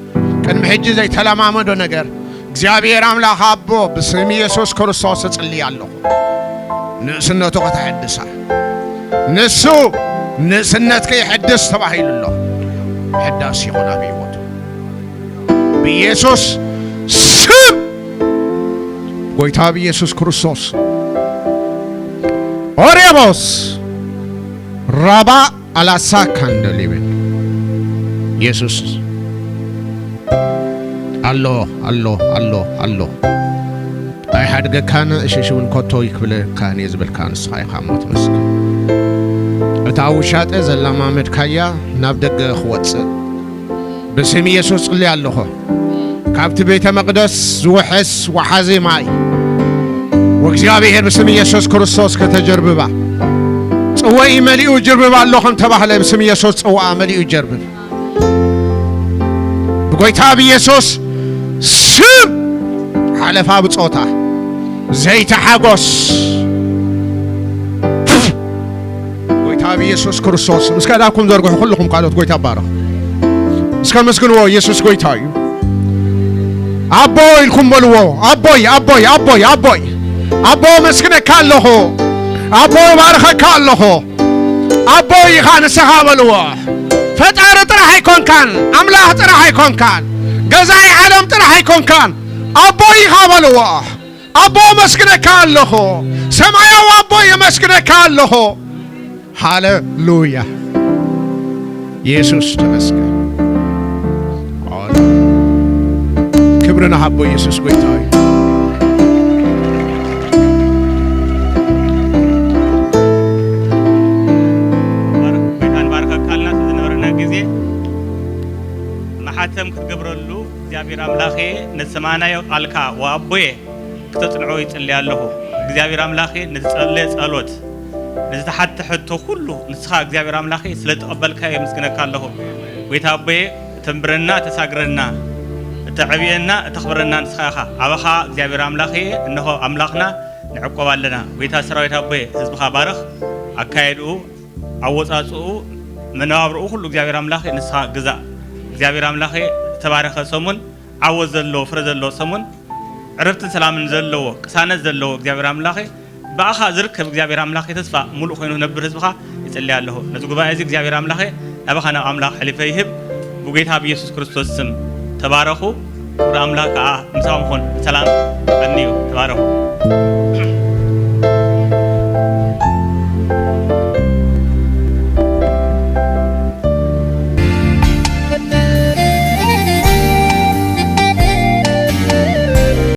ቅድሚ ሕጂ ዘይተለማመዶ ነገር እግዚኣብሔር ኣምላኽ ኣቦ፣ ብስም ኢየሱስ ክርስቶስ እጽሊ ኣለኹ። ንእስነቱ ከተሐድሳ፣ ንሱ ንእስነትከ ይሐድስ ተባሂሉ ኣሎ። ምሕዳስ ይኹን ኣብ ህይወቱ ብኢየሱስ ስም፣ ጎይታ ብኢየሱስ ክርስቶስ። ኦሬቦስ ራባ ኣላሳ ካንደሊብን ኢየሱስ ኣሎ፣ ኣሎ፣ ኣሎ፣ ኣሎ። ኣይሓድገካን፣ እሽሽ እውን ኮቶ ይክብለካን እየ ዝብልካ ንስኻ ኢኻ እሞ ትመስክር። እታ ውሻጠ ዘላማመድካያ ናብ ደገ ክወጽእ ብስም ኢየሱስ ጽልይ ኣለኹ። ካብቲ ቤተ መቕደስ ዝውሕስ ወሓዚ ማይ ወእግዚኣብሔር ብስም ኢየሱስ ክርስቶስ ከተጀርብባ። ጽወኢ መሊኡ ጅርብብ ኣሎ ከም ተባህለ ብስም ኢየሱስ ጽዋኣ መሊኡ ጀርብብ። ብጎይታ ብኢየሱስ ስም ሓለፋ ብጾታ ዘይተሓጎስ ጎይታ ብኢየሱስ ክርስቶስ። እስከ እዳኩም ዘርግሑ ኩልኹም ካልኦት ጎይታ ባረኹ። እስከ መስግንዎ፣ ኢየሱስ ጎይታ እዩ። ኣቦ ኢልኩም በልዎ። ኣቦይ፣ ኣቦይ፣ ኣቦይ፣ ኣቦይ፣ ኣቦ መስግነካ ኣለኹ። ኣቦ ባረኸካ ኣለኹ። ኣቦ ኢኻ ንስኻ በልዎ። ፈጣሪ ጥራሕ ኣይኮንካን፣ ኣምላኽ ጥራሕ ኣይኮንካን፣ ገዛኢ ዓለም ጥራሕ ኣይኮንካን። ኣቦ ኢኻ በልዎ። ኣቦ መስግነካ ኣለኹ። ሰማያዊ ኣቦ የመስግነካ ኣለኹ። ሃሌሉያ። ኢየሱስ ተመስገን። ክብሪ ንሃቦ ኢየሱስ ጎይታ እዩ። ጎይታ ንባርከካ ኣለና። ዝነበረና ግዜ መሓተም ክትገብረሉ እግዚኣብሔር ኣምላኸ ነሰማናዮ ቃልካ ወኣቦየ ክተጽንዖ ይጽሊ ኣለኹ። እግዚኣብሔር ኣምላኸ ንዝጸለየ ጸሎት ንዝተሓተ ሕቶ ኩሉ ንስኻ እግዚኣብሔር ኣምላኸ ስለ ተቐበልካዮ የመስግነካ ኣለኹ። ጎይታ ኣቦየ እተንብረና እተሳግረና እተዕብየና እተኽብረና ንስኻ ኢኻ። ኣባኻ እግዚኣብሔር ኣምላኸ እንሆ ኣምላኽና ንዕቆብ ኣለና። ጎይታ ሰራዊት ኣቦየ ህዝብኻ ባርኽ። ኣካየድኡ ኣወጻጽኡ መነባብርኡ ኩሉ እግዚኣብሔር ኣምላኸ ንስኻ ግዛእ። እግዚኣብሔር ኣምላኸ ዝተባረኸ ሰሙን ዓወት ዘለዎ ፍረ ዘለዎ ሰሙን ዕረፍትን ሰላምን ዘለዎ ቅሳነት ዘለዎ እግዚኣብሔር ኣምላኸ ብኣኻ ዝርከብ እግዚኣብሔር ኣምላኸ ተስፋ ሙሉእ ኮይኑ ክነብር ህዝብኻ ይጽሊ ኣለኹ። ነዚ ጉባኤ እዚ እግዚኣብሔር ኣምላኸ ናባኻ ናብ ኣምላኽ ሕሊፈ ይህብ። ብጎይታ ብኢየሱስ ክርስቶስ ስም ተባረኹ። ክብሪ ኣምላኽ ከዓ ምሳኹም ይኹን። ሰላም ቀንዩ። ተባረኹ።